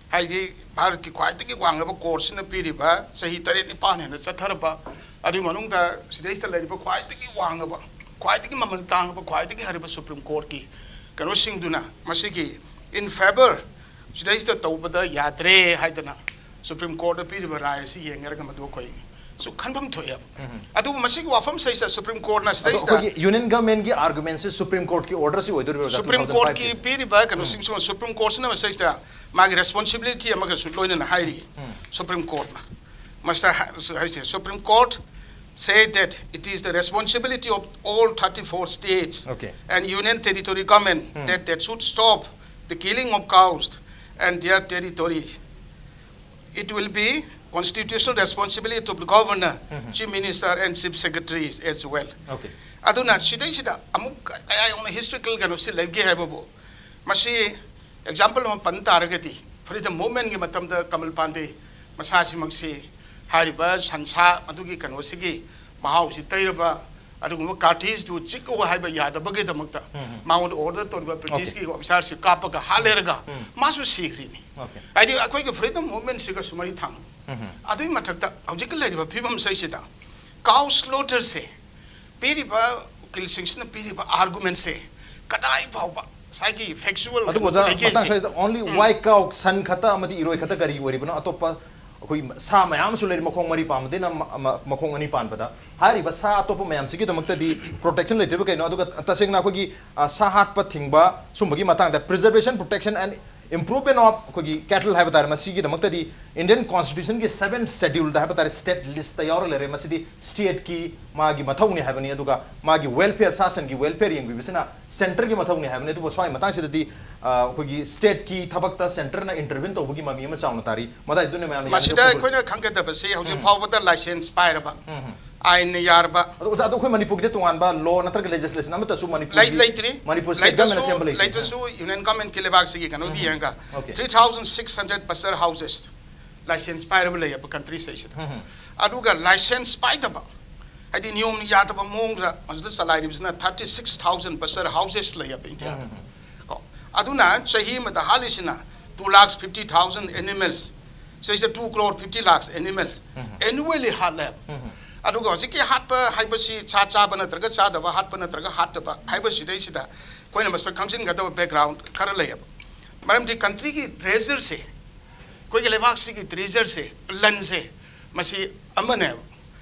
ꯍꯥꯏꯗꯤ ꯚꯥꯔꯠꯀꯤ ꯈ꯭ꯋꯥꯏꯗꯒꯤ ꯋꯥꯡꯂꯕ ꯀꯣꯔꯠꯁꯤꯅ ꯄꯤꯔꯤꯕ ꯆꯍꯤ ꯇꯔꯦꯠ ꯅꯤꯄꯥꯟ ꯍꯦꯟꯅ ꯆꯠꯊꯔꯕ, ꯑꯗꯨꯒꯤ ꯃꯅꯨꯡꯗ ꯁꯤꯗꯩꯁꯤꯗ ꯂꯩꯔꯤꯕ ꯈ꯭ꯋꯥꯏꯗꯒꯤ ꯋꯥꯡꯂꯕ, ꯈ꯭ꯋꯥꯏꯗꯒꯤ ꯃꯃꯜ ꯇꯥꯡꯂꯕ, ꯈ꯭ꯋꯥꯏꯗꯒꯤ ꯍꯥꯏꯔꯤꯕ ꯁꯨꯄ꯭ꯔꯤꯝ ꯀꯣꯔꯠꯀꯤ ꯀꯩꯅꯣꯁꯤꯡꯗꯨꯅ ꯃꯁꯤꯒꯤ in favour ꯁꯤꯗꯩꯁꯤꯗ ꯇꯧꯕꯗ ꯌꯥꯗ꯭ꯔꯦ ꯍꯥꯏꯗꯅ ꯁꯨꯄ꯭ꯔꯤꯝ ꯀꯣꯔꯠꯅ ꯄꯤꯔꯤꯕ ꯔꯥꯏ ꯑꯁꯤ ꯌꯦꯡꯉꯔꯒ ꯃꯗꯨ ꯑꯩꯈꯣꯏ ꯁꯨ ꯈꯟꯐꯝ ꯊꯣꯛꯑꯦꯕ꯫ ꯑꯗꯨꯕꯨ ꯃꯁꯤꯒꯤ ꯋꯥꯐꯝꯁꯤꯗꯩꯁꯤꯗ ꯁꯨꯄ꯭ꯔꯤꯝ ꯀꯣꯔꯠꯅ ꯑꯗꯣ ꯁꯤꯗꯩꯁꯤꯗ ꯑꯩꯈꯣꯏꯒꯤ ꯌꯨꯅꯤꯌꯟ ꯒꯚꯔꯟꯃꯦꯟꯒꯤ ꯑꯥꯔꯒꯨꯃꯦꯟꯁꯤ ꯁꯨꯄ꯭ꯔꯤꯝ ꯀꯣꯔꯠꯀꯤ ꯑꯣꯔꯗꯔꯁꯤ ꯑꯣꯏꯗꯣꯔꯤꯕ꯭ꯔꯥ? ꯁꯨꯄ꯭ꯔꯤꯝ ꯀꯣꯔꯠꯀꯤ ꯄꯤꯔꯤꯕ ꯀꯩꯅꯣꯁꯤꯡꯁꯨ ꯁꯨꯄ꯭ꯔꯤꯝ ꯀꯣꯔꯠꯁꯤꯅ ꯃꯁꯤꯗꯩꯁꯤꯗ ꯃꯥꯒꯤ ꯔꯦꯁꯄꯣꯟꯁꯤꯕꯤꯂꯤꯇꯤ ꯑꯃꯒꯁꯨ ꯂꯣꯏꯅꯅ ꯍꯥꯏꯔꯤ ꯁꯨꯄ꯭ꯔꯤꯝ ꯀꯣꯔꯠꯅ꯫ ꯃꯁꯤꯗ ꯍꯥꯏ-, ꯍꯥꯏꯁꯦ, Supreme Court say that it is the responsibility of all thirty-four states Okay. and Union Territory government that they should stop the killing of cows and their territory. It will be constitutional responsibility of the governor, chief minister and chief secretaries as well. Okay. ꯑꯗꯨꯅ ꯁꯤꯗꯩꯁꯤꯗ ꯑꯃꯨꯛ ꯀꯌꯥ ꯌꯥꯝꯅ historical ꯀꯩꯅꯣꯁꯤ ꯂꯩꯒꯦ ꯍꯥꯏꯕꯕꯨ, ꯃꯁꯤ example ꯑꯃ ꯄꯟ ꯇꯥꯔꯒꯗꯤ, ꯐ꯭ꯔꯤꯗꯝ ꯃꯨꯚꯃꯦꯟꯒꯤ ꯃꯇꯝꯗ ꯀꯃꯜ ꯄꯥꯟꯗꯦ ꯃꯁꯥꯁꯤꯃꯛꯁꯤ ꯍꯥꯏꯔꯤꯕ ꯁꯟꯁꯥ ꯑꯗꯨꯒꯤ ꯀꯩꯅꯣꯁꯤꯒꯤ ꯃꯍꯥꯎꯁꯤ ꯇꯩꯔꯕ ꯑꯗꯨꯒꯨꯝꯕ ꯀꯥꯔꯇꯤꯖꯇꯨ ꯆꯤꯛꯎ ꯍꯥꯏꯕ ꯌꯥꯗꯕꯒꯤꯗꯃꯛꯇ ꯃꯉꯣꯟꯗ ꯑꯣꯔꯗꯔ ꯇꯧꯔꯤꯕ ꯕ꯭ꯔꯤꯇꯤꯁꯀꯤ ꯑꯣꯐꯤꯁꯥꯔꯁꯤ ꯀꯥꯞꯄꯒ ꯍꯥꯠꯂꯦꯔꯒ ꯃꯥꯁꯨ ꯁꯤꯈ꯭ꯔꯤꯅꯤ꯫ Okay. ꯍꯥꯏꯗꯤ ꯑꯩꯈꯣꯏꯒꯤ ꯐ꯭ꯔꯤꯗꯝ ꯃꯨꯚꯃꯦꯟꯁꯤꯒꯁꯨ ꯃꯔꯤ ꯊꯝꯃꯤ꯫ ꯑꯗꯨꯒꯤ ꯃꯊꯛꯇ ꯍꯧꯖꯤꯛꯀꯤ ꯂꯩꯔꯤꯕ ꯐꯤꯕꯝꯁꯤꯗꯩꯁꯤꯗ ꯀꯥꯎ ꯁ꯭ꯂꯣꯇꯔꯁꯦ ꯄꯤꯔꯤꯕ ꯎꯀꯤꯜꯁꯤꯡꯁꯤꯅ ꯄꯤꯔꯤꯕ ꯑꯥꯔꯒꯨꯃꯦꯟꯁꯦ ꯀꯗꯥꯏ ꯐꯥꯎꯕ ꯉꯁꯥꯏꯒꯤ ꯐꯦꯛꯆꯨꯋꯦꯜ ꯑꯗꯨꯕꯨ ꯑꯣꯖꯥ, ꯃꯇꯥꯡ ꯁ꯭ꯋꯥꯏꯗ only why cow, ꯁꯟ ꯈꯛꯇ ꯑꯃꯗꯤ ꯏꯔꯣꯏ ꯈꯛꯇ ꯀꯔꯤ ꯑꯣꯏꯔꯤꯕꯅꯣ? ꯑꯇꯣꯞꯄ ꯑꯩꯈꯣꯏ ꯁꯥ ꯃꯌꯥꯝ ꯑꯃꯁꯨ ꯂꯩꯔꯤ, ꯃꯈꯣꯡ ꯃꯔꯤ ꯄꯥꯟꯕꯗꯩꯅ ꯃ-, ꯃ-, ꯃꯈꯣꯡ ꯑꯅꯤ ꯄꯥꯟꯕꯗ꯫ ꯍꯥꯏꯔꯤꯕ ꯁꯥ ꯑꯇꯣꯞꯄ ꯃꯌꯥꯝꯁꯤꯒꯤꯗꯃꯛꯇꯗꯤ ꯄ꯭ꯔꯣꯇꯦꯛꯁꯟ ꯂꯩꯇ꯭ꯔꯤꯕ ꯀꯩꯅꯣ? ꯑꯗꯨꯒ ꯇꯁꯦꯡꯅ ꯑꯩꯈꯣꯏꯒꯤ, ꯑ, ꯁꯥ ꯍꯥꯠꯄ ꯊꯤꯡꯕ ꯁꯨꯝꯕꯒꯤ ꯃꯇꯥꯡꯗ preservation, protection and improvement of ꯑꯩꯈꯣꯏꯒꯤ cattle ꯍꯥꯏꯕ ꯇꯥꯔꯦ, ꯃꯁꯤꯒꯤꯗꯃꯛꯇꯗꯤ ꯏꯟꯗꯤꯌꯟ ꯀꯣꯟꯁꯇꯤꯇ꯭ꯌꯨꯁꯟꯒꯤ ꯁꯚꯦꯟ ꯁꯦꯗ꯭ꯌꯨꯜꯗ ꯍꯥꯏꯕ ꯇꯥꯔꯦ, ꯁ꯭ꯇꯦꯠ ꯂꯤꯁꯇ ꯌꯥꯎꯔ ꯂꯩꯔꯦ꯫ ꯃꯁꯤꯗꯤ ꯁ꯭ꯇꯦꯠꯀꯤ ꯃꯥꯒꯤ ꯃꯊꯧꯅꯤ ꯍꯥꯏꯕꯅꯤ, ꯑꯗꯨꯒ ꯃꯥꯒꯤ ꯋꯦꯜꯐꯤꯌꯔ, ꯁꯥ ꯁꯟꯒꯤ ꯋꯦꯜꯐꯤꯌꯔ ꯌꯦꯡꯕꯤꯕꯁꯤꯅ ꯁꯦꯟꯇꯔꯒꯤ ꯃꯊꯧꯅꯤ ꯍꯥꯏꯕꯅꯤ꯫ ꯑꯗꯨꯕꯨ ꯁ꯭ꯋꯥꯏ ꯃꯇꯥꯡꯁꯤꯗꯗꯤ, ꯑ, ꯑꯩꯈꯣꯏꯒꯤ ꯁ꯭ꯇꯦꯠꯀꯤ ꯊꯕꯛꯇ ꯁꯦꯟꯇꯔꯅ ꯏꯟꯇꯔꯚꯤꯟ ꯇꯧꯕꯒꯤ ꯃꯃꯤ ꯑꯃ ꯆꯥꯎꯅ ꯇꯥꯔꯤ꯫ ꯃꯗꯥꯏꯗꯨꯅ ꯃꯌꯥꯝꯅ ꯃꯁꯤꯗ ꯌꯥꯅꯤꯡꯕ ꯑꯩꯈꯣꯏꯅ ꯈꯪꯒꯗꯕꯁꯤ ꯍꯧꯖꯤꯛ ꯐꯥꯎꯕꯗ ꯂꯥꯏꯁꯦꯟꯁ ꯄꯥꯏꯔꯕ, ꯑꯥꯏꯟꯅ ꯌꯥꯔꯕ, ꯑꯗꯣ ꯑꯣꯖꯥ, ꯑꯗꯣ ꯑꯩꯈꯣꯏ ꯃꯅꯤꯄꯨꯔꯒꯤꯗꯤ ꯇꯣꯉꯥꯟꯕ ꯂꯣ ꯅꯠꯇ꯭ꯔꯒ ꯂꯦꯖꯤꯁꯂꯦꯁꯟ ꯑꯃꯠꯇꯁꯨ ꯃꯅꯤꯄꯨꯔꯒꯤ, ꯂꯩ-, ꯂꯩꯇ꯭ꯔꯤ꯫ ꯃꯅꯤꯄꯨꯔ ꯁ꯭ꯇꯦꯠ ꯒꯚꯔꯟꯃꯦꯟ ꯑꯦꯁꯦꯝꯕꯂꯤ ꯂꯩꯇ꯭ꯔꯁꯨ ꯌꯨꯅꯤꯌꯟ ꯒꯚꯔꯟꯃꯦꯟꯀꯤ ꯂꯩꯕꯥꯛꯁꯤꯒꯤ ꯀꯩꯅꯣꯗꯤ ꯌꯦꯡꯉꯒ Okay. three thousand six hundred pasture houses ꯂꯥꯏꯁꯦꯟꯁ ꯄꯥꯏꯔꯕ ꯂꯩꯌꯦꯕ ꯀꯟꯇ꯭ꯔꯤ ꯁꯤꯗꯩꯁꯤꯗ꯫ ꯑꯗꯨꯒ ꯂꯥꯏꯁꯦꯟꯁ ꯄꯥꯏꯗꯕ, ꯍꯥꯏꯗꯤ ꯅꯤꯌꯣꯝ ꯌꯥꯗꯕ ꯃꯑꯣꯡꯗ ꯃꯗꯨꯗ ꯆꯂꯥꯏꯔꯤꯕꯁꯤꯅ thirty six thousand pasture houses ꯂꯩꯌꯦꯕ ꯏꯟꯗꯤꯌꯥꯗ꯫ ꯀꯣ, ꯑꯗꯨꯅ ꯆꯍꯤ ꯑꯃꯗ ꯍꯥꯠꯂꯤꯁꯤꯅ two lakhs fifty thousand animals, ꯁꯤꯁꯦ two crore fifty lakhs animals annually ꯍꯥꯠꯂꯦꯕ꯫ ꯑꯗꯨꯒ ꯍꯧꯖꯤꯛꯀꯤ ꯍꯥꯠꯄ ꯍꯥꯏꯕꯁꯤ ꯁꯥ ꯆꯥꯕ ꯅꯠꯇ꯭ꯔꯒ ꯆꯥꯗꯕ, ꯍꯥꯠꯄ ꯅꯠꯇ꯭ꯔꯒ ꯍꯥꯠꯇꯕ ꯍꯥꯏꯕꯁꯤꯗꯩꯁꯤꯗ ꯑꯩꯈꯣꯏꯅ ꯃꯁꯛ ꯈꯪꯖꯤꯟꯒꯗꯕ background ꯈꯔ ꯂꯩꯌꯦꯕ꯫ ꯃꯔꯝꯗꯤ countryꯒꯤ treasureꯁꯦ, ꯑꯩꯈꯣꯏꯒꯤ ꯂꯩꯕꯥꯛꯁꯤꯒꯤ treasureꯁꯦ, ꯂꯟꯁꯦ, ꯃꯁꯤ ꯑꯃꯅꯦꯕ꯫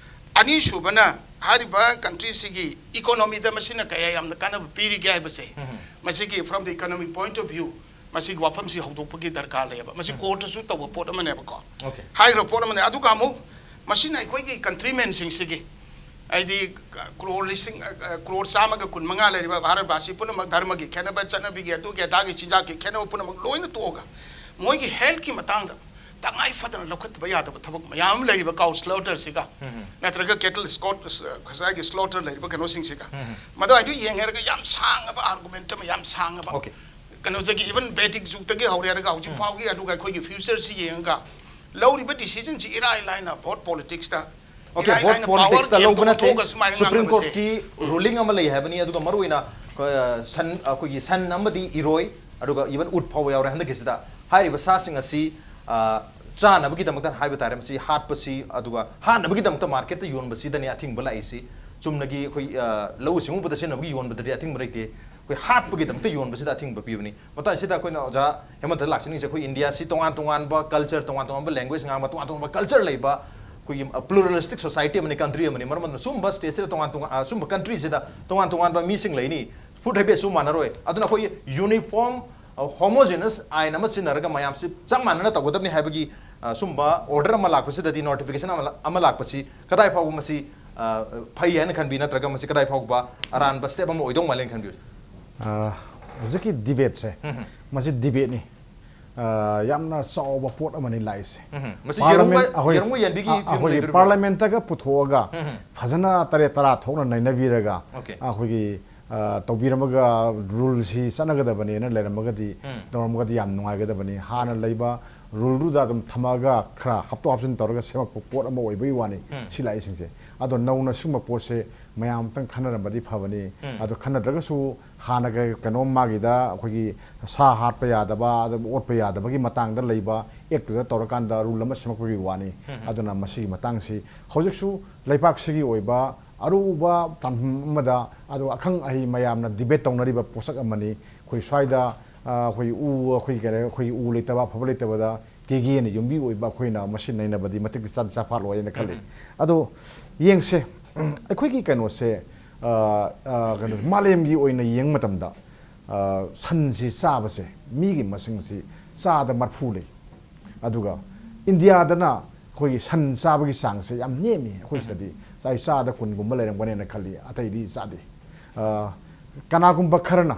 ꯑꯅꯤꯁꯨꯕꯅ ꯍꯥꯏꯔꯤꯕ countryꯁꯤꯒꯤ economyꯗ ꯃꯁꯤꯅ ꯀꯌꯥ ꯌꯥꯝꯅ ꯀꯥꯟꯅꯕ ꯄꯤꯔꯤꯒꯦ ꯍꯥꯏꯕꯁꯦ, ꯃꯁꯤꯒꯤ from the economic point of view ꯃꯁꯤꯒꯤ ꯋꯥꯐꯝꯁꯤ ꯍꯧꯗꯣꯛꯄꯒꯤ ꯗꯔꯀꯥꯔ ꯂꯩꯌꯦꯕ꯫ ꯃꯁꯤ courtꯇꯁꯨ ꯇꯧꯕ ꯄꯣꯠ ꯑꯃꯅꯦꯕꯀꯣ꯫ Okay. ꯍꯥꯏꯈ꯭ꯔꯕ ꯄꯣꯠ ꯑꯃꯅꯦ꯫ ꯑꯗꯨꯒ ꯑꯃꯨꯛ ꯃꯁꯤꯅ ꯑꯩꯈꯣꯏꯒꯤ countrymenꯁꯤꯡꯁꯤꯒꯤ, ꯍꯥꯏꯗꯤ, crore ꯂꯤꯁꯤꯡ, ꯑ, crore ꯆꯥꯝꯃꯒ ꯀꯨꯟ ꯃꯉꯥ ꯂꯩꯔꯤꯕ ꯚꯥꯔꯠ ꯚꯥꯁꯤ ꯄꯨꯝꯅꯃꯛ, ꯙꯔꯃꯒꯤ ꯈꯦꯠꯅꯕ, ꯆꯠꯅꯕꯤꯒꯤ, ꯑꯗꯨꯒꯤ ꯑꯗꯥꯒꯤ ꯆꯤꯟꯖꯥꯛꯀꯤ ꯈꯦꯠꯅꯕ ꯄꯨꯝꯅꯃꯛ ꯂꯣꯏꯅ ꯇꯣꯛꯑꯒ ꯃꯣꯏꯒꯤ healthꯀꯤ ꯃꯇꯥꯡꯗ ꯇꯉꯥꯏ ꯐꯗꯅ ꯂꯧꯈꯠꯇꯕ ꯌꯥꯗꯕ ꯊꯕꯛ ꯃꯌꯥꯝ ꯑꯃ ꯂꯩꯔꯤꯕ cow slaughterꯁꯤꯒ, ꯅꯠꯇ꯭ꯔꯒ cattle slaughter, ꯉꯁꯥꯏꯒꯤ slaughter ꯂꯩꯔꯤꯕ ꯀꯩꯅꯣꯁꯤꯡꯁꯤꯒ꯫ ꯃꯗꯨ ꯍꯥꯏꯗꯨ ꯌꯦꯡꯉꯔꯒ ꯌꯥꯝ ꯁꯥꯡꯉꯕ argument ꯑꯃ, ꯌꯥꯝ ꯁꯥꯡꯉꯕ꯫ Okay. ꯀꯩꯅꯣꯁꯤꯒꯤ even Vedic ꯖꯨꯒꯇꯒꯤ ꯍꯧꯔꯦ ꯍꯥꯏꯔꯒ ꯍꯧꯖꯤꯛ ꯐꯥꯎꯒꯤ, ꯑꯗꯨꯒ ꯑꯩꯈꯣꯏꯒꯤ futureꯁꯤ ꯌꯦꯡꯉꯒ ꯂꯧꯔꯤꯕ decisionꯁꯤ ꯏꯔꯥꯏ ꯂꯥꯏꯅ vote politicsꯇ, Okay, ꯏꯔꯥꯏ vote ꯂꯥꯏꯅ politicsꯇ power ꯂꯧꯕ gameꯗ ꯅꯠꯇꯦ꯫ ꯑꯣꯟꯊꯣꯛꯑꯒ ꯁꯨꯃꯥꯏꯅ Supreme ꯉꯥꯡꯅꯕꯁꯦ꯫ Courtꯀꯤ ruling ꯑꯃ ꯂꯩ ꯍꯥꯏꯕꯅꯤ꯫ ꯑꯗꯨꯒ ꯃꯔꯨꯑꯣꯏꯅ, ꯑ, ꯁꯟ, ꯑꯩꯈꯣꯏꯒꯤ ꯁꯟ ꯑꯃꯗꯤ ꯏꯔꯣꯏ, ꯑꯗꯨꯒ even ꯎꯠ ꯐꯥꯎꯕ ꯌꯥꯎꯔꯦ ꯍꯟꯗꯛꯀꯤꯁꯤꯗ꯫ ꯍꯥꯏꯔꯤꯕ ꯁꯥꯁꯤꯡ ꯑꯁꯤ, ꯑ, ꯆꯥꯅꯕꯒꯤꯗꯃꯛꯇ ꯍꯥꯏꯕ ꯇꯥꯔꯦ, ꯃꯁꯤ ꯍꯥꯠꯄꯁꯤ, ꯑꯗꯨꯒ ꯍꯥꯠꯅꯕꯒꯤꯗꯃꯛꯇ marketꯇ ꯌꯣꯟꯕꯁꯤꯗꯅꯦ ꯑꯊꯤꯡꯕ ꯂꯥꯛꯏꯁꯤ꯫ ꯆꯨꯝꯅꯒꯤ ꯑꯩꯈꯣꯏ, ꯑ, ꯂꯧꯎ ꯁꯤꯡꯎꯕꯗ ꯁꯤꯖꯤꯟꯅꯕꯒꯤ ꯌꯣꯟꯕꯗꯗꯤ ꯑꯊꯤꯡꯕ ꯂꯩꯇꯦ꯫ ꯑꯩꯈꯣꯏ ꯍꯥꯠꯄꯒꯤꯗꯃꯛꯇ ꯌꯣꯟꯕꯁꯤꯗ ꯑꯊꯤꯡꯕ ꯄꯤꯕꯅꯤ꯫ ꯃꯇꯥꯡꯁꯤꯗ ꯑꯩꯈꯣꯏꯅ ꯑꯣꯖꯥ ꯍꯦꯃꯟꯇ ꯂꯥꯛꯆꯅꯤꯡꯉꯤꯁꯦ, ꯑꯩꯈꯣꯏ ꯏꯟꯗꯤꯌꯥꯁꯤ ꯇꯣꯉꯥꯟ ꯇꯣꯉꯥꯟꯕ culture, ꯇꯣꯉꯥꯟ ꯇꯣꯉꯥꯟꯕ language ꯉꯥꯡꯕ, ꯇꯣꯉꯥꯟ ꯇꯣꯉꯥꯟꯕ culture ꯂꯩꯕ, ꯑꯩꯈꯣꯏꯒꯤ, ꯑ, pluralistic society ꯑꯃꯅꯤ, country ꯑꯃꯅꯤ꯫ ꯃꯔꯝ ꯑꯗꯨꯅ ꯁꯨꯝꯕ stateꯁꯤꯗ ꯇꯣꯉꯥꯟ ꯇꯣꯉꯥꯟ, ꯑ, ꯁꯨꯝꯕ countryꯁꯤꯗ ꯇꯣꯉꯥꯟ ꯇꯣꯉꯥꯟꯕ ꯃꯤꯁꯤꯡ ꯂꯩꯅꯤ, food habitꯁꯨ ꯃꯥꯟꯅꯔꯣꯏ꯫ ꯑꯗꯨꯅ ꯑꯩꯈꯣꯏ uniform, ꯑ, homogeneous ꯑꯥꯏꯟ ꯑꯃ ꯁꯤꯖꯤꯟꯅꯔꯒ ꯃꯌꯥꯝꯁꯤ ꯆꯞ ꯃꯥꯟꯅꯅ ꯇꯧꯒꯗꯕꯅꯤ ꯍꯥꯏꯕꯒꯤ, ꯑ, ꯁꯨꯝꯕ order ꯑꯃ ꯂꯥꯛꯄꯁꯤꯗꯗꯤ, notification ꯑꯃ ꯂꯥ-, ꯑꯃ ꯂꯥꯛꯄꯁꯤ ꯀꯗꯥꯏ ꯐꯥꯎꯕ ꯃꯁꯤ, ꯑ, ꯐꯩ ꯍꯥꯏꯅ ꯈꯟꯕꯤ, ꯅꯠꯇ꯭ꯔꯒ ꯃꯁꯤ ꯀꯗꯥꯏ ꯐꯥꯎꯕ ꯑꯔꯥꯟꯕ step ꯑꯃ ꯑꯣꯏꯗꯧ ꯃꯥꯜꯂꯦꯅ ꯈꯟꯕꯤ? ꯑ, ꯍꯧꯖꯤꯛꯀꯤ debateꯁꯦ, ꯃꯁꯤ debateꯅꯤ꯫ ꯑ, ꯌꯥꯝꯅ ꯆꯥꯎꯕ ꯄꯣꯠ ꯑꯃꯅꯤ ꯂꯥꯛꯏꯁꯦ꯫ ꯃꯁꯤ Parliament, ꯌꯦꯔꯨꯝꯒ, ꯑꯩꯈꯣꯏ, ꯌꯦꯔꯨꯝꯒ ꯌꯦꯟꯕꯤꯒꯤ ꯑ, ꯐꯤꯕꯝ ꯑꯩꯈꯣꯏꯒꯤ ꯂꯩꯗꯣꯔꯤꯕ꯭ꯔꯥ? Parliamentꯇꯒ ꯄꯨꯊꯣꯛꯑꯒ ꯐꯖꯅ ꯇꯔꯦꯠ ꯇꯔꯥ ꯊꯣꯛꯅ ꯅꯩꯅꯕꯤꯔꯒ, Okay. ꯑꯩꯈꯣꯏꯒꯤ ꯑ, ꯇꯧꯕꯤꯔꯝꯃꯒ ꯔꯨꯜꯁꯤ ꯆꯠꯅꯒꯗꯕꯅꯦꯅ ꯂꯩꯔꯝꯃꯒꯗꯤ, ꯎꯝ꯫ ꯇꯧꯔꯝꯃꯒꯗꯤ ꯌꯥꯝ ꯅꯨꯡꯉꯥꯏꯒꯗꯕꯅꯤ꯫ ꯍꯥꯟꯅ ꯂꯩꯕ ꯔꯨꯜꯗꯨꯗ ꯑꯗꯨꯝ ꯊꯝꯃꯒ ꯈꯔ ꯍꯥꯞꯇꯣꯛ ꯍꯥꯞꯆꯤꯟ ꯇꯧꯔꯒ ꯁꯦꯝꯃꯛꯄ ꯄꯣꯠ ꯑꯃ ꯑꯣꯏꯕꯒꯤ ꯋꯥꯅꯤ, ꯎꯝ꯫ ꯁꯤ ꯂꯥꯛꯏꯁꯤꯡꯁꯦ꯫ ꯑꯗꯣ ꯅꯧꯅ ꯁꯤꯒꯨꯝꯕ ꯄꯣꯠꯁꯦ ꯃꯌꯥꯝ ꯑꯃꯇꯪ ꯈꯟꯅꯔꯝꯕꯗꯤ ꯐꯕꯅꯤ꯫ ꯎꯝ꯫ ꯑꯗꯣ ꯈꯟꯅꯗ꯭ꯔꯒꯁꯨ ꯍꯥꯟꯅꯒ ꯀꯩꯅꯣ ꯃꯥꯒꯤꯗ ꯑꯩꯈꯣꯏꯒꯤ ꯁꯥ ꯍꯥꯠꯄ ꯌꯥꯗꯕ, ꯑꯗꯨꯝ ꯑꯣꯠꯄ ꯌꯥꯗꯕꯒꯤ ꯃꯇꯥꯡꯗ ꯂꯩꯕ ꯑꯦꯛꯇꯨꯗ ꯇꯧꯔꯀꯥꯟꯗ ꯔꯨꯜ ꯑꯃ ꯁꯦꯝꯃꯛꯄꯒꯤ ꯋꯥꯅꯤ꯫ ꯎꯝ꯫ ꯑꯗꯨꯅ ꯃꯁꯤꯒꯤ ꯃꯇꯥꯡꯁꯤ ꯍꯧꯖꯤꯛꯁꯨ ꯂꯩꯄꯥꯛꯁꯤꯒꯤ ꯑꯣꯏꯕ ꯑꯔꯨꯕ ꯇꯥꯡꯐꯝ ꯑꯃꯗ, ꯑꯗꯨꯒ ꯑꯈꯪ ꯑꯍꯩ ꯃꯌꯥꯝꯅ ꯗꯤꯕꯦꯠ ꯇꯧꯅꯔꯤꯕ ꯄꯣꯠꯁꯛ ꯑꯃꯅꯤ꯫ ꯑꯩꯈꯣꯏ ꯁ꯭ꯋꯥꯏꯗ, ꯑ, ꯑꯩꯈꯣꯏ ꯎ, ꯑꯩꯈꯣꯏ ꯀꯩꯅꯣ, ꯑꯩꯈꯣꯏꯒꯤ ꯎ ꯂꯩꯇꯕ, ꯑꯐꯕ ꯂꯩꯇꯕꯗ ꯀꯦꯒꯦꯅ ꯌꯨꯝꯕꯤ ꯑꯣꯏꯕ ꯑꯩꯈꯣꯏꯅ ꯃꯁꯤ ꯅꯩꯅꯕꯗꯤ ꯃꯇꯤꯛ ꯆꯥ-, ꯆꯥꯐꯥꯠꯂꯣꯏ ꯍꯥꯏꯅ ꯈꯜꯂꯤ꯫ ꯎꯝ꯫ ꯑꯗꯣ ꯌꯦꯡꯁꯦ, ꯑꯩꯈꯣꯏꯒꯤ ꯀꯩꯅꯣꯁꯦ, ꯑ, ꯑ, ꯀꯩꯅꯣ, ꯃꯥꯂꯦꯝꯒꯤ ꯑꯣꯏꯅ ꯌꯦꯡꯕ ꯃꯇꯝꯗ, ꯑ, ꯁꯟꯁꯤ ꯆꯥꯕꯁꯦ, ꯃꯤꯒꯤ ꯃꯁꯤꯡꯁꯤ ꯆꯥꯗ ꯃꯔꯐꯨ ꯂꯩ꯫ ꯑꯗꯨꯒ ꯏꯟꯗꯤꯌꯥꯗꯅ ꯑꯩꯈꯣꯏꯒꯤ ꯁꯟ ꯆꯥꯕꯒꯤ ꯆꯥꯡꯁꯦ ꯌꯥꯝ ꯅꯦꯝꯃꯤ꯫ ꯑꯩꯈꯣꯏ ꯁꯤꯗꯗꯤ ꯆꯥꯏ ꯆꯥꯗ ꯀꯨꯟꯒꯨꯝꯕ ꯂꯩꯔꯝꯒꯅꯦꯅ ꯈꯜꯂꯤ, ꯑꯇꯩꯗꯤ ꯆꯥꯗꯦ꯫ ꯑ, ꯀꯅꯥꯒꯨꯝꯕ ꯈꯔꯅ,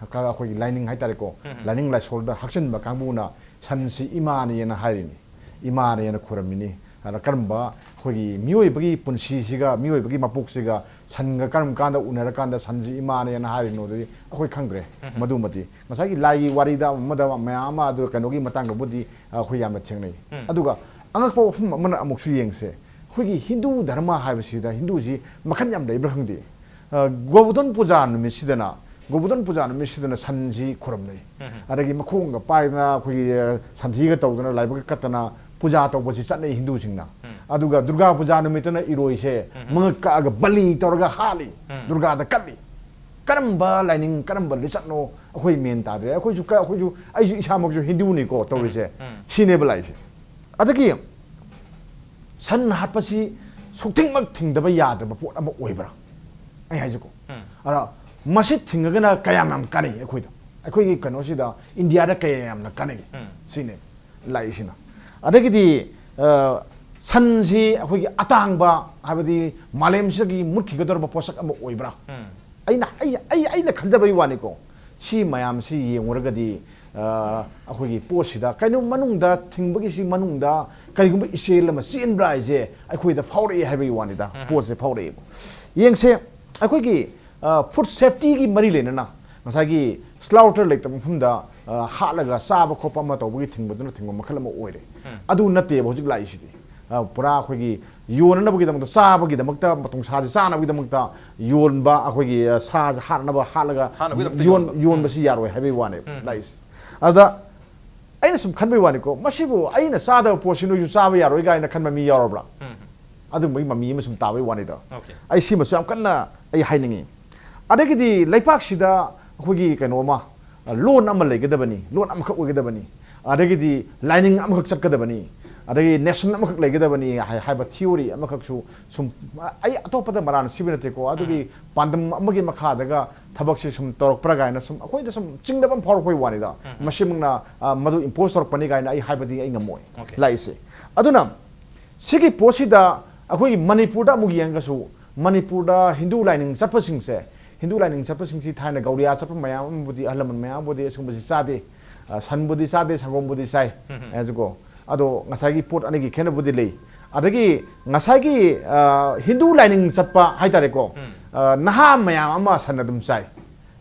ꯀ-, ꯑꯩꯈꯣꯏꯒꯤ ꯂꯥꯏꯅꯤꯡ ꯍꯥꯏꯇꯥꯔꯦꯀꯣ, ꯎꯝ꯫ ꯂꯥꯏꯅꯤꯡ ꯂꯥꯏꯁꯣꯜꯗ ꯍꯥꯛꯆꯤꯟꯕ ꯀꯥꯡꯕꯨꯅ ꯁꯟꯁꯤ ꯏꯃꯥꯅꯦꯅ ꯍꯥꯏꯔꯤꯅꯤ, ꯏꯃꯥꯅꯦꯅ ꯈꯨꯔꯝꯃꯤꯅꯤ꯫ ꯑꯗ ꯀꯔꯝꯕ ꯑꯩꯈꯣꯏꯒꯤ ꯃꯤꯑꯣꯏꯕꯒꯤ ꯄꯨꯟꯁꯤꯁꯤꯒ ꯃꯤꯑꯣꯏꯕꯒꯤ ꯃꯄꯣꯛꯁꯤꯒ ꯁꯟꯒ ꯀꯔꯝ ꯀꯥꯟꯗ ꯎꯅꯔꯀꯥꯟꯗ ꯁꯟꯁꯤ ꯏꯃꯥꯅꯦꯅ ꯍꯥꯏꯔꯤꯅꯣꯗꯨꯗꯤ ꯑꯩꯈꯣꯏ ꯈꯪꯗ꯭ꯔꯦ꯫ ꯎꯝ꯫ ꯃꯗꯨꯃꯗꯤ ꯉꯁꯥꯏꯒꯤ ꯂꯥꯏꯒꯤ ꯋꯥꯔꯤꯗ ꯑꯃꯗ ꯃꯌꯥꯝ ꯑꯃ, ꯑꯗꯨꯒ ꯀꯩꯅꯣꯒꯤ ꯃꯇꯥꯡꯗꯕꯨꯗꯤ ꯑꯩꯈꯣꯏ ꯌꯥꯝꯅ ꯊꯦꯡꯅꯩ꯫ ꯎꯝ꯫ ꯑꯗꯨꯒ ꯑꯉꯛꯄ ꯋꯥꯐꯝ ꯑꯃꯅ ꯑꯃꯨꯛꯁꯨ ꯌꯦꯡꯁꯦ, ꯑꯩꯈꯣꯏꯒꯤ ꯍꯤꯟꯗꯨ ꯙꯔꯃ ꯍꯥꯏꯕꯁꯤꯗ ꯍꯤꯟꯗꯨꯁꯤ ꯃꯈꯜ ꯌꯥꯝ ꯂꯩꯕ꯭ꯔꯥ ꯈꯪꯗꯦ꯫ ꯑ, ꯒꯣꯕꯔꯙꯟ ꯄꯨꯖꯥ ꯅꯨꯃꯤꯠꯁꯤꯗꯅ, ꯒꯣꯕꯔꯙꯟ ꯄꯨꯖꯥ ꯅꯨꯃꯤꯠꯁꯤꯗꯅ ꯁꯟꯁꯤ ꯈꯨꯔꯨꯝꯅꯩ꯫ ꯎꯝ꯫ ꯑꯗꯒꯤ ꯃꯈꯣꯡꯒ ꯄꯥꯏꯗꯅ, ꯑꯩꯈꯣꯏꯒꯤ, ꯑ, ꯁꯟꯊꯤꯒ ꯇꯧꯗꯅ, ꯂꯥꯏꯕꯛꯀ ꯀꯠꯇꯅ ꯄꯨꯖꯥ ꯇꯧꯕꯁꯤ ꯆꯠꯅꯩ ꯍꯤꯟꯗꯨꯁꯤꯡꯅ꯫ ꯎꯝ꯫ ꯑꯗꯨꯒ ꯗꯨꯔꯒꯥ ꯄꯨꯖꯥ ꯅꯨꯃꯤꯠꯇꯅ ꯏꯔꯣꯏꯁꯦ ꯎꯝ꯫ ꯃꯉꯛ ꯀꯛꯑꯒ ꯕꯂꯤ ꯇꯧꯔꯒ ꯍꯥꯠꯂꯤ, ꯎꯝ꯫ ꯗꯨꯔꯒꯥꯗ ꯀꯠꯂꯤ꯫ ꯀꯔꯝꯕ ꯂꯥꯏꯅꯤꯡ, ꯀꯔꯝꯕ ꯂꯤꯆꯠꯅꯣ ꯑꯩꯈꯣꯏ ꯃꯦꯟ ꯇꯥꯗ꯭ꯔꯦ꯫ ꯑꯩꯈꯣꯏꯁꯨ ꯀ-, ꯑꯩꯈꯣꯏꯁꯨ, ꯑꯩꯁꯨ ꯏꯁꯥꯃꯛꯁꯨ ꯍꯤꯟꯗꯨꯅꯤꯀꯣ ꯇꯧꯔꯤꯁꯦ꯫ ꯎꯝ꯫ ꯁꯤꯅꯦꯕ ꯂꯥꯛꯏꯁꯦ꯫ ꯑꯗꯒꯤ ꯁꯟ ꯍꯥꯠꯄꯁꯤ ꯁꯨꯛꯊꯤꯡꯃꯛ ꯊꯤꯡꯗꯕ ꯌꯥꯗ꯭ꯔꯕ ꯄꯣꯠ ꯑꯃ ꯑꯣꯏꯕ꯭ꯔꯥ? ꯑꯩ ꯍꯥꯏꯁꯦꯀꯣ꯫ ꯎꯝ꯫ ꯑꯗ ꯃꯁꯤ ꯊꯤꯡꯉꯒꯅ ꯀꯌꯥꯝ ꯌꯥꯝ ꯀꯥꯟꯅꯩ ꯑꯩꯈꯣꯏꯗ? ꯑꯩꯈꯣꯏꯒꯤ ꯀꯩꯅꯣꯁꯤꯗ, ꯏꯟꯗꯤꯌꯥꯗ ꯀꯌꯥ ꯌꯥꯝꯅ ꯀꯥꯟꯅꯒꯦ? ꯎꯝ꯫ ꯁꯤꯅꯦ ꯂꯥꯛꯏꯁꯤꯅ꯫ ꯑꯗꯒꯤꯗꯤ, ꯑ, ꯁꯟꯁꯤ ꯑꯩꯈꯣꯏꯒꯤ ꯑꯇꯥꯡꯕ, ꯍꯥꯏꯕꯗꯤ ꯃꯥꯂꯦꯝꯁꯤꯗꯒꯤ ꯃꯨꯠꯈꯤꯒꯗꯧꯔꯕ ꯄꯣꯠꯁꯛ ꯑꯃ ꯑꯣꯏꯕ꯭ꯔꯥ? ꯎꯝ꯫ ꯑꯩꯅ, ꯑꯩ, ꯑꯩ, ꯑꯩꯅ ꯈꯟꯖꯕꯒꯤ ꯋꯥꯅꯤꯀꯣ꯫ ꯁꯤ ꯃꯌꯥꯝꯁꯤ ꯌꯦꯡꯉꯨꯔꯒꯗꯤ, ꯑ, ꯑꯩꯈꯣꯏꯒꯤ ꯄꯣꯠꯁꯤꯗ ꯀꯩꯅꯣ ꯃꯅꯨꯡꯗ ꯊꯤꯡꯕꯒꯤꯁꯤ ꯃꯅꯨꯡꯗ ꯀꯔꯤꯒꯨꯝꯕ ꯏꯆꯦꯜ ꯑꯃ ꯆꯦꯟꯕ꯭ꯔꯥ ꯍꯥꯏꯁꯦ ꯑꯩꯈꯣꯏꯗ ꯐꯥꯎꯔꯛꯑꯦ ꯍꯥꯏꯕꯒꯤ ꯋꯥꯅꯤꯗ꯫ ꯎꯝ꯫ ꯄꯣꯠꯁꯦ ꯐꯥꯎꯔꯛꯑꯦꯕ꯫ ꯌꯦꯡꯁꯦ, ꯑꯩꯈꯣꯏꯒꯤ, ꯐꯨꯗ ꯁꯦꯐꯇꯤꯒꯤ ꯃꯔꯤ ꯂꯩꯅꯅ ꯉꯁꯥꯏꯒꯤ ꯁ꯭ꯂꯥꯎꯇꯔ ꯂꯩꯇꯕ ꯃꯐꯝꯗ ꯑ, ꯍꯥꯠꯂꯒ ꯆꯥꯕ ꯈꯣꯠꯄ ꯑꯃ ꯇꯧꯕꯒꯤ ꯊꯤꯡꯕꯗꯨꯅ ꯊꯤꯡꯕ ꯃꯈꯜ ꯑꯃ ꯑꯣꯏꯔꯦ꯫ ꯑꯗꯨ ꯅꯠꯇꯦꯕ ꯍꯧꯖꯤꯛ ꯂꯥꯛꯏꯁꯤꯗꯤ꯫ ꯑ, ꯄꯨꯔꯥ ꯑꯩꯈꯣꯏꯒꯤ ꯌꯣꯟꯅꯅꯕꯒꯤꯗꯃꯛꯇ, ꯆꯥꯕꯒꯤꯗꯃꯛꯇ, ꯃꯇꯨꯡ ꯁꯥꯁꯦ ꯆꯥꯅꯕꯒꯤꯗꯃꯛꯇ ꯌꯣꯟꯕ, ꯑꯩꯈꯣꯏꯒꯤ ꯑ, ꯁꯥꯁꯦ ꯍꯥꯠꯅꯕ ꯍꯥꯠꯂꯒ ꯍꯥꯠꯅꯕꯒꯤꯗꯃꯛꯇ ꯌꯣꯟ- ꯌꯣꯟꯕ꯫ ꯌꯣꯟꯕꯁꯤ ꯌꯥꯔꯣꯏ ꯍꯥꯏꯕꯒꯤ ꯋꯥꯅꯦꯕ ꯂꯥꯛꯏꯁꯦ꯫ ꯑꯗ ꯑꯩꯅ ꯁꯨꯝ ꯈꯟꯕꯒꯤ ꯋꯥꯅꯤꯀꯣ, ꯃꯁꯤꯕꯨ ꯑꯩꯅ ꯆꯥꯗꯕ ꯄꯣꯠꯁꯤ ꯅꯣꯏꯁꯨ ꯆꯥꯕ ꯌꯥꯔꯣꯏ ꯀꯥꯏꯅ ꯈꯟꯕ ꯃꯤ ꯌꯥꯎꯔꯕ꯭ꯔꯥ? ꯑꯗꯨꯝꯕꯒꯤ ꯃꯃꯤ ꯑꯃ ꯁꯨꯝ ꯇꯥꯕꯒꯤ ꯋꯥꯅꯤꯗ꯫ ꯑꯣꯀꯦ꯫ ꯑꯩ ꯁꯤꯃꯁꯨ ꯌꯥꯝ ꯀꯟꯅ ꯑꯩ ꯍꯥꯏꯅꯤꯡꯉꯤ꯫ ꯑꯗꯒꯤꯗꯤ ꯂꯩꯄꯥꯛꯁꯤꯗ ꯑꯩꯈꯣꯏꯒꯤ ꯀꯩꯅꯣ ꯑꯃ, ꯑ, ꯂꯣꯟ ꯑꯃ ꯂꯩꯒꯗꯕꯅꯤ, ꯂꯣꯟ ꯑꯃꯈꯛ ꯑꯣꯏꯒꯗꯕꯅꯤ, ꯑꯗꯒꯤꯗꯤ ꯂꯥꯏꯅꯤꯡ ꯑꯃꯈꯛ ꯆꯠꯀꯗꯕꯅꯤ, ꯑꯗꯒꯤ ꯅꯦꯁꯟ ꯑꯃꯈꯛ ꯂꯩꯒꯗꯕꯅꯤ ꯍꯥꯏ- ꯍꯥꯏꯕ ꯊꯤꯑꯣꯔꯤ ꯑꯃꯈꯛꯁꯨ ꯁꯨꯝ, ꯑ, ꯑꯩ ꯑꯇꯣꯞꯄꯗ ꯃꯔꯥꯟ ꯁꯤꯕ ꯅꯠꯇꯦꯀꯣ, ꯑꯗꯨꯒꯤ ꯄꯥꯟꯗꯝ ꯑꯃꯒꯤ ꯃꯈꯥꯗꯒ ꯊꯕꯛꯁꯦ ꯁꯨꯝ ꯇꯧꯔꯛꯄ꯭ꯔꯥ ꯀꯥꯏꯅ ꯁꯨꯝ ꯑꯩꯈꯣꯏꯗ ꯁꯨꯝ ꯆꯤꯡꯅꯕ ꯑꯃ ꯐꯥꯎꯔꯛꯄꯒꯤ ꯋꯥꯅꯤꯗ꯫ ꯃꯁꯤꯃꯛꯅ, ꯑ, ꯃꯗꯨ ꯏꯝꯄꯣꯁ ꯇꯧꯔꯛꯄꯅꯤ ꯀꯥꯏꯅ ꯑꯩ ꯍꯥꯏꯕꯗꯤ ꯑꯩ ꯉꯝꯃꯣꯏ ꯑꯣꯀꯦ꯫ ꯂꯥꯛꯏꯁꯦ꯫ ꯑꯗꯨꯅ ꯁꯤꯒꯤ ꯄꯣꯠꯁꯤꯗ ꯑꯩꯈꯣꯏꯒꯤ ꯃꯅꯤꯄꯨꯔꯗ ꯑꯃꯨꯛ ꯌꯦꯡꯉꯒꯁꯨ, ꯃꯅꯤꯄꯨꯔꯗ ꯍꯤꯟꯗꯨ ꯂꯥꯏꯅꯤꯡ ꯆꯠꯄꯁꯤꯡꯁꯦ, ꯍꯤꯟꯗꯨ ꯂꯥꯏꯅꯤꯡ ꯆꯠꯄꯁꯤꯡꯁꯤ ꯊꯥꯏꯅ ꯒꯧꯔꯤꯌꯥ ꯆꯠꯄ ꯃꯌꯥꯝ ꯑꯃꯕꯨꯗꯤ, ꯑꯍꯜ ꯂꯃꯟ ꯃꯌꯥꯝꯕꯨꯗꯤ ꯑꯁꯤꯒꯨꯝꯕꯁꯤ ꯆꯥꯗꯦ꯫ ꯑ, ꯁꯟꯕꯨꯗꯤ ꯆꯥꯗꯦ, ꯁꯪꯒꯣꯝꯕꯨꯗꯤ ꯆꯥꯏ꯫ ꯎꯝ꯫ ꯑꯗꯨꯀꯣ, ꯑꯗꯣ ꯉꯁꯥꯏꯒꯤ ꯄꯣꯠ ꯑꯅꯤꯒꯤ ꯈꯦꯠꯅꯕꯕꯨꯗꯤ ꯂꯩ꯫ ꯑꯗꯒꯤ ꯉꯁꯥꯏꯒꯤ, ꯑ, ꯍꯤꯟꯗꯨ ꯂꯥꯏꯅꯤꯡ ꯆꯠꯄ ꯍꯥꯏꯇꯥꯔꯦꯀꯣ, ꯎꯝ꯫ ꯑ, ꯅꯍꯥ ꯃꯌꯥꯝ ꯑꯃ ꯁꯟ ꯑꯗꯨꯝ ꯆꯥꯏ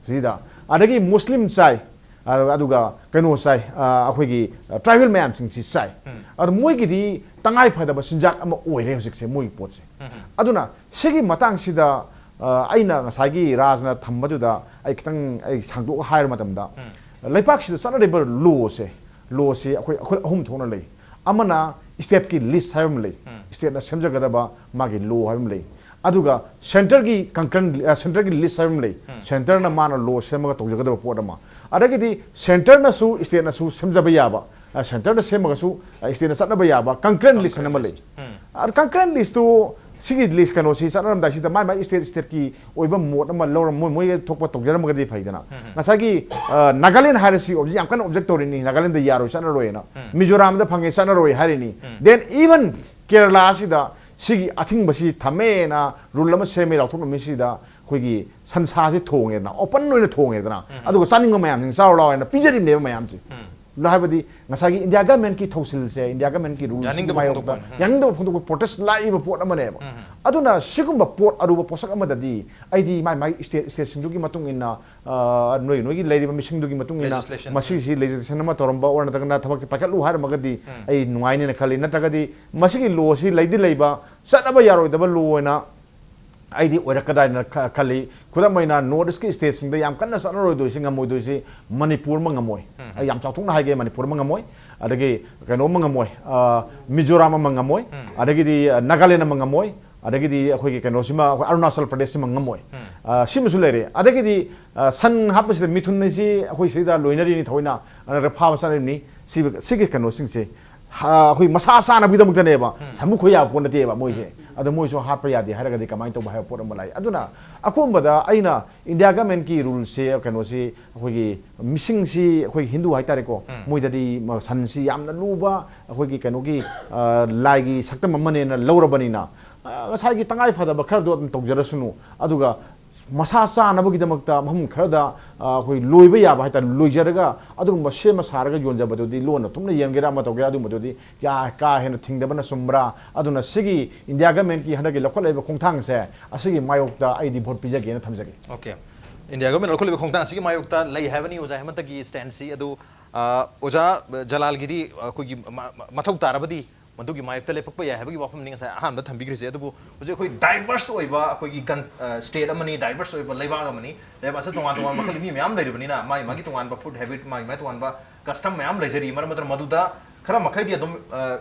ꯁꯤꯗ꯫ ꯑꯗꯒꯤ ꯃꯨꯁꯂꯤꯝ ꯆꯥꯏ, ꯑ, ꯑꯗꯨꯒ ꯀꯩꯅꯣ ꯆꯥꯏ, ꯑ, ꯑꯩꯈꯣꯏꯒꯤ, ꯑ, ꯇ꯭ꯔꯥꯏꯕꯦꯜ ꯃꯌꯥꯝꯁꯤꯡꯁꯤ ꯆꯥꯏ꯫ ꯎꯝ꯫ ꯑꯗꯣ ꯃꯣꯏꯒꯤꯗꯤ ꯇꯉꯥꯏ ꯐꯗꯕ ꯆꯤꯟꯖꯥꯛ ꯑꯃ ꯑꯣꯏꯔꯦ ꯍꯧꯖꯤꯛꯁꯦ ꯃꯣꯏꯒꯤ ꯄꯣꯠꯁꯦ꯫ ꯎꯝ꯫ ꯑꯗꯨꯅ ꯁꯤꯒꯤ ꯃꯇꯥꯡꯁꯤꯗ, ꯑ, ꯑꯩꯅ ꯉꯁꯥꯏꯒꯤ ꯔꯥꯖꯅ ꯊꯝꯕꯗꯨꯗ ꯑꯩ ꯈꯤꯇꯪ ꯑꯩ ꯁꯥꯡꯗꯣꯛꯑ ꯍꯥꯏꯔ ꯃꯇꯝꯗ, ꯎꯝ꯫ ꯂꯩꯄꯥꯛꯁꯤꯗ ꯆꯠꯅꯔꯤꯕ ꯂꯣꯁꯦ, ꯂꯣꯁꯦ ꯑꯩꯈꯣꯏ, ꯑꯩꯈꯣꯏ ꯑꯍꯨꯝ ꯊꯣꯛꯅ ꯂꯩ꯫ ꯑꯃꯅ ꯁ꯭ꯇꯦꯠꯀꯤ ꯂꯤꯁ ꯍꯥꯏꯕ ꯑꯃ ꯂꯩ꯫ ꯎꯝ꯫ ꯁ꯭ꯇꯦꯠꯅ ꯁꯦꯝꯖꯒꯗꯕ ꯃꯥꯒꯤ ꯂꯣ ꯍꯥꯏꯕ ꯑꯃ ꯂꯩ꯫ ꯑꯗꯨꯒ ꯁꯦꯟꯇꯔꯒꯤ ꯀꯪꯀꯔꯦꯟ, ꯑ, ꯁꯦꯟꯇꯔꯒꯤ ꯂꯤꯁ ꯍꯥꯏꯕ ꯑꯃ ꯂꯩ꯫ ꯎꯝ꯫ ꯁꯦꯟꯇꯔꯅ ꯃꯥꯅ ꯂꯣ ꯁꯦꯝꯃꯒ ꯇꯧꯖꯒꯗꯕ ꯄꯣꯠ ꯑꯃ꯫ ꯑꯗꯒꯤꯗꯤ ꯁꯦꯟꯇꯔꯅꯁꯨ ꯁ꯭ꯇꯦꯠꯅꯁꯨ ꯁꯦꯝꯖꯕ ꯌꯥꯕ, ꯑ, ꯁꯦꯟꯇꯔꯅ ꯁꯦꯝꯃꯒꯁꯨ, ꯑ, ꯁ꯭ꯇꯦꯠꯅ ꯆꯠꯅꯕ ꯌꯥꯕ ꯀꯪꯀꯔꯦꯟ ꯂꯤꯁ ꯍꯥꯏꯅ ꯑꯃ ꯂꯩ꯫ ꯎꯝ꯫ ꯑꯗ ꯀꯪꯀꯔꯦꯟ ꯂꯤꯁꯇꯨ, ꯁꯤꯒꯤ ꯂꯤꯁ ꯀꯩꯅꯣꯁꯤ ꯆꯠꯅꯔꯝꯗꯥꯏꯁꯤꯗ ꯃꯥꯏ ꯃꯥꯏ ꯁ꯭ꯇꯦꯠ ꯁ꯭ꯇꯦꯠꯀꯤ ꯑꯣꯏꯕ ꯃꯣꯠ ꯑꯃ ꯂꯧꯔ ꯃꯣꯏ, ꯃꯣꯏ ꯊꯣꯛꯄ ꯇꯧꯖꯔꯝꯃꯒꯗꯤ ꯐꯩꯗꯅ꯫ ꯎꯝ꯫ ꯉꯁꯥꯏꯒꯤ, ꯑ, ꯅꯥꯒꯥꯂꯦꯟ ꯍꯥꯏꯔꯁꯤ ꯍꯧꯖꯤꯛ ꯌꯥꯝ ꯀꯟꯅ ꯑꯣꯕꯖꯦꯛ ꯇꯧꯔꯤꯅꯤ, ꯅꯥꯒꯥꯂꯦꯟꯗ ꯌꯥꯔꯣꯏ, ꯆꯠꯅꯔꯣꯏꯅ꯫ ꯎꯝ꯫ ꯃꯤꯖꯣꯔꯥꯝꯗ ꯐꯪꯉꯦ, ꯆꯠꯅꯔꯣꯏ ꯍꯥꯏꯔꯤꯅꯤ꯫ ꯎꯝ꯫ Then even ꯀꯦꯔꯂꯥꯁꯤꯗ ꯁꯤꯒꯤ ꯑꯊꯤꯡꯕꯁꯤ ꯊꯝꯃꯦꯅ ꯔꯨꯜ ꯑꯃ ꯁꯦꯝꯃꯦ ꯂꯥꯎꯊꯣꯛꯂꯝꯃꯤꯁꯤꯗ ꯑꯩꯈꯣꯏꯒꯤ ꯁꯟꯁꯥꯁꯤ ꯊꯣꯡꯉꯦꯗꯅ, ꯑꯣꯄꯟ ꯑꯣꯏꯅ ꯊꯣꯡꯉꯦꯗꯅ, ꯎꯝ꯫ ꯑꯗꯨꯒ ꯆꯥꯅꯤꯡꯕ ꯃꯌꯥꯝꯁꯤꯡ ꯆꯥꯔꯣ ꯂꯥꯎ ꯍꯥꯏꯅ ꯄꯤꯖꯔꯤꯕꯅꯦꯕ ꯃꯌꯥꯝꯁꯦ꯫ ꯎꯝ꯫ ꯍꯥꯏꯕꯗꯤ ꯉꯁꯥꯏꯒꯤ ꯏꯟꯗꯤꯌꯥ ꯒꯃꯦꯟꯀꯤ ꯊꯧꯁꯤꯜꯁꯦ, ꯏꯟꯗꯤꯌꯥ ꯒꯃꯦꯟꯀꯤ ꯔꯨꯜꯁ ꯌꯥꯅꯤꯡꯗꯕ ꯐꯣꯡꯗꯣꯛꯄ꯫ ꯎꯝ꯫ ꯌꯥꯅꯤꯡꯗꯕ ꯐꯣꯡꯗꯣꯛꯄ, ꯄ꯭ꯔꯣꯇꯦꯁ ꯂꯥꯛꯏꯕ ꯄꯣꯠ ꯑꯃꯅꯦꯕ꯫ ꯎꯝ꯫ ꯑꯗꯨꯅ ꯁꯤꯒꯨꯝꯕ ꯄꯣꯠ, ꯑꯔꯨꯕ ꯄꯣꯠꯁꯛ ꯑꯃꯗꯗꯤ ꯑꯩꯗꯤ ꯃꯥꯏ ꯃꯥꯏ state, stateꯁꯤꯡꯗꯨꯒꯤ ꯃꯇꯨꯡ ꯏꯟꯅ, ꯑ, ꯅꯣꯏ ꯅꯣꯏꯒꯤ ꯂꯩꯔꯤꯕ ꯃꯤꯁꯤꯡꯗꯨꯒꯤ ꯃꯇꯨꯡ ꯏꯟꯅ Legislation. ꯃꯁꯤꯁꯤ legislation ꯑꯃ ꯇꯧꯔꯝꯕ ꯑꯣꯔ ꯅꯠꯇ꯭ꯔꯒꯅ ꯊꯕꯛꯁꯤ ꯄꯥꯏꯈꯠꯂꯨ ꯍꯥꯏꯔꯝꯃꯒꯗꯤ ꯑꯩ ꯅꯨꯡꯉꯥꯏꯅꯦꯅ ꯈꯜꯂꯤ꯫ ꯅꯠꯇ꯭ꯔꯒꯗꯤ ꯃꯁꯤꯒꯤ lawꯁꯤ ꯂꯩꯗꯤ ꯂꯩꯕ, ꯆꯠꯅꯕ ꯌꯥꯔꯣꯏꯗꯕ law ꯑꯣꯏꯅ ꯑꯩꯗꯤ ꯑꯣꯏꯔꯛꯀꯗ꯭ꯔꯥ ꯍꯥꯏꯅ ꯈ-, ꯈꯜꯂꯤ꯫ ꯈꯨꯗꯝ ꯑꯣꯏꯅ North Eastꯀꯤ stateꯁꯤꯡꯗ ꯌꯥꯝ ꯀꯟꯅ ꯆꯠꯅꯔꯣꯏꯗꯣꯏꯁꯤ, ꯉꯝꯃꯣꯏꯗꯣꯏꯁꯤ ꯃꯅꯤꯄꯨꯔ ꯑꯃ ꯉꯝꯃꯣꯏ꯫ ꯑꯩ ꯌꯥꯝ ꯆꯥꯎꯊꯣꯛꯅ ꯍꯥꯏꯒꯦ, ꯃꯅꯤꯄꯨꯔ ꯑꯃ ꯉꯝꯃꯣꯏ, ꯑꯗꯒꯤ ꯀꯩꯅꯣ ꯑꯃ ꯉꯝꯃꯣꯏ, ꯑ, ꯃꯤꯖꯣꯔꯥꯝ ꯑꯃ ꯉꯝꯃꯣꯏ, ꯑꯗꯒꯤꯗꯤ, ꯑ, ꯅꯥꯒꯥꯂꯦꯟ ꯑꯃ ꯉꯝꯃꯣꯏ, ꯑꯗꯒꯤꯗꯤ ꯑꯩꯈꯣꯏꯒꯤ ꯀꯩꯅꯣꯁꯤꯃ, ꯑꯩꯈꯣꯏ ꯑꯔꯨꯅꯥꯆꯜ ꯄ꯭ꯔꯗꯦꯁꯁꯤꯃ ꯉꯝꯃꯣꯏ꯫ ꯑ, ꯁꯤꯃꯁꯨ ꯂꯩꯔꯦ꯫ ꯑꯗꯒꯤꯗꯤ, ꯑ, ꯁꯟ ꯍꯥꯞꯄꯁꯤꯗ ꯃꯤꯊꯨꯟ ꯍꯥꯏꯁꯤ ꯑꯩꯈꯣꯏ ꯁꯤꯗ ꯂꯣꯏꯅꯔꯤꯅꯤ ꯊꯑꯣꯏꯅ, ꯑꯗꯨꯅ ꯐꯥꯕ ꯆꯠꯅꯔꯤꯕꯅꯤ꯫ ꯁꯤ, ꯁꯤꯒꯤ ꯀꯩꯅꯣꯁꯤꯡꯁꯦ, ꯍ-, ꯑꯩꯈꯣꯏ ꯃꯁꯥ ꯆꯥꯅꯕꯒꯤꯗꯃꯛꯇꯅꯦꯕ, ꯁꯟꯕꯨ ꯈꯣꯏ ꯌꯥꯕ ꯄꯣꯠ ꯅꯠꯇꯦꯕ ꯃꯣꯏꯁꯦ꯫ ꯑꯗꯣ ꯃꯣꯏꯁꯨ ꯍꯥꯠꯄ ꯌꯥꯗꯦ ꯍꯥꯏꯔꯒꯗꯤ ꯀꯃꯥꯏꯅ ꯇꯧꯕ ꯍꯥꯏꯕ ꯄꯣꯠ ꯑꯃ ꯂꯥꯛꯏ꯫ ꯑꯗꯨꯅ ꯑꯀꯣꯟꯕꯗ ꯑꯩꯅ India governmentꯀꯤ ruleꯁꯦ, ꯀꯩꯅꯣꯁꯤ, ꯑꯩꯈꯣꯏꯒꯤ ꯃꯤꯁꯤꯡꯁꯤ ꯑꯩꯈꯣꯏ ꯍꯤꯟꯗꯨ ꯍꯥꯏꯇꯥꯔꯦꯀꯣ, ꯃꯣꯏꯗꯗꯤ ꯃ-, ꯁꯟꯁꯤ ꯌꯥꯝꯅ ꯂꯨꯕ ꯑꯩꯈꯣꯏꯒꯤ ꯀꯩꯅꯣꯒꯤ, ꯑ, ꯂꯥꯏꯒꯤ ꯁꯛꯇꯝ ꯑꯃꯅꯦꯅ ꯂꯧꯔꯕꯅꯤꯅ, ꯑ, ꯉꯁꯥꯏꯒꯤ ꯇꯉꯥꯏ ꯐꯗꯕ ꯈꯔꯗꯣ ꯑꯗꯨꯝ ꯇꯧꯖꯔꯁꯅꯨ, ꯑꯗꯨꯒ ꯃꯁꯥ ꯆꯥꯅꯕꯒꯤꯗꯃꯛꯇ ꯃꯐꯝ ꯈꯔꯗ, ꯑ, ꯑꯩꯈꯣꯏ ꯂꯣꯏꯕ ꯌꯥꯕ ꯍꯥꯏꯇꯥꯔꯦ, ꯂꯣꯏꯖꯔꯒ ꯑꯗꯨꯒꯨꯝꯕ ꯁꯦꯝꯃ ꯁꯥꯔꯒ ꯌꯣꯟꯖꯕꯗꯨꯗꯤ ꯂꯣꯟꯅ ꯊꯨꯝꯅ ꯌꯦꯟꯒꯦꯔꯥ ꯑꯃ ꯇꯧꯒꯦꯔꯥ ꯑꯗꯨꯒꯨꯝꯕꯗꯨꯗꯤ ꯀꯌꯥ ꯀꯥ ꯍꯦꯟꯅ ꯊꯤꯡꯗꯕꯅ ꯆꯨꯝꯕ꯭ꯔꯥ? ꯑꯗꯨꯅ ꯁꯤꯒꯤ India governmentꯀꯤ ꯍꯟꯗꯛꯀꯤ ꯂꯧꯈꯠꯂꯛꯏꯕ ꯈꯣꯡꯊꯥꯡꯁꯦ, ꯑꯁꯤꯒꯤ ꯃꯥꯌꯣꯛꯇ ꯑꯩꯗꯤ vote ꯄꯤꯖꯒꯦꯅ ꯊꯝꯖꯒꯦ꯫ Okay, India government ꯂꯧꯈꯠꯂꯤꯕ ꯈꯣꯡꯊꯥꯡ ꯑꯁꯤꯒꯤ ꯃꯥꯌꯣꯛꯇ ꯂꯩ ꯍꯥꯏꯕꯅꯤ ꯑꯣꯖꯥ ꯍꯦꯃꯟꯇꯒꯤ standꯁꯤ꯫ ꯑꯗꯨ, ꯑ, ꯑꯣꯖꯥ ꯖꯂꯥꯜꯒꯤꯗꯤ ꯑꯩꯈꯣꯏꯒꯤ ꯃ-, ꯃ-, ꯃꯊꯧ ꯇꯥꯔꯕꯗꯤ ꯃꯗꯨꯒꯤ ꯃꯥꯌꯣꯛꯇ ꯂꯦꯞꯄꯛꯄ ꯌꯥꯏ ꯍꯥꯏꯕꯒꯤ ꯋꯥꯐꯝꯅꯤ ꯉꯁꯥꯏ ꯑꯍꯥꯟꯕ ꯊꯝꯕꯤꯈ꯭ꯔꯤꯁꯦ꯫ ꯑꯗꯨꯕꯨ ꯍꯧꯖꯤꯛ ꯑꯩꯈꯣꯏ diverse ꯑꯣꯏꯕ ꯑꯩꯈꯣꯏꯒꯤ ꯀꯟ-, ꯑ, state ꯑꯃꯅꯤ, diverse ꯑꯣꯏꯕ ꯂꯩꯕꯥꯛ ꯑꯃꯅꯤ꯫ ꯂꯩꯕꯥꯛ ꯑꯁꯤꯗ ꯇꯣꯉꯥꯟ ꯇꯣꯉꯥꯟꯕ ꯃꯈꯜꯒꯤ ꯃꯤ ꯃꯌꯥꯝ ꯂꯩꯔꯤꯕꯅꯤꯅ ꯃꯥꯒꯤ ꯃꯥꯒꯤ ꯇꯣꯉꯥꯟꯕ food habit, ꯃꯥꯒꯤ ꯃꯥꯒꯤ ꯇꯣꯉꯥꯟꯕ custom ꯃꯌꯥꯝ ꯂꯩꯖꯔꯤ꯫ ꯃꯔꯝ ꯑꯗꯨꯅ ꯃꯗꯨꯗ ꯈꯔ ꯃꯈꯩꯗꯤ ꯑꯗꯨꯝ, ꯑ,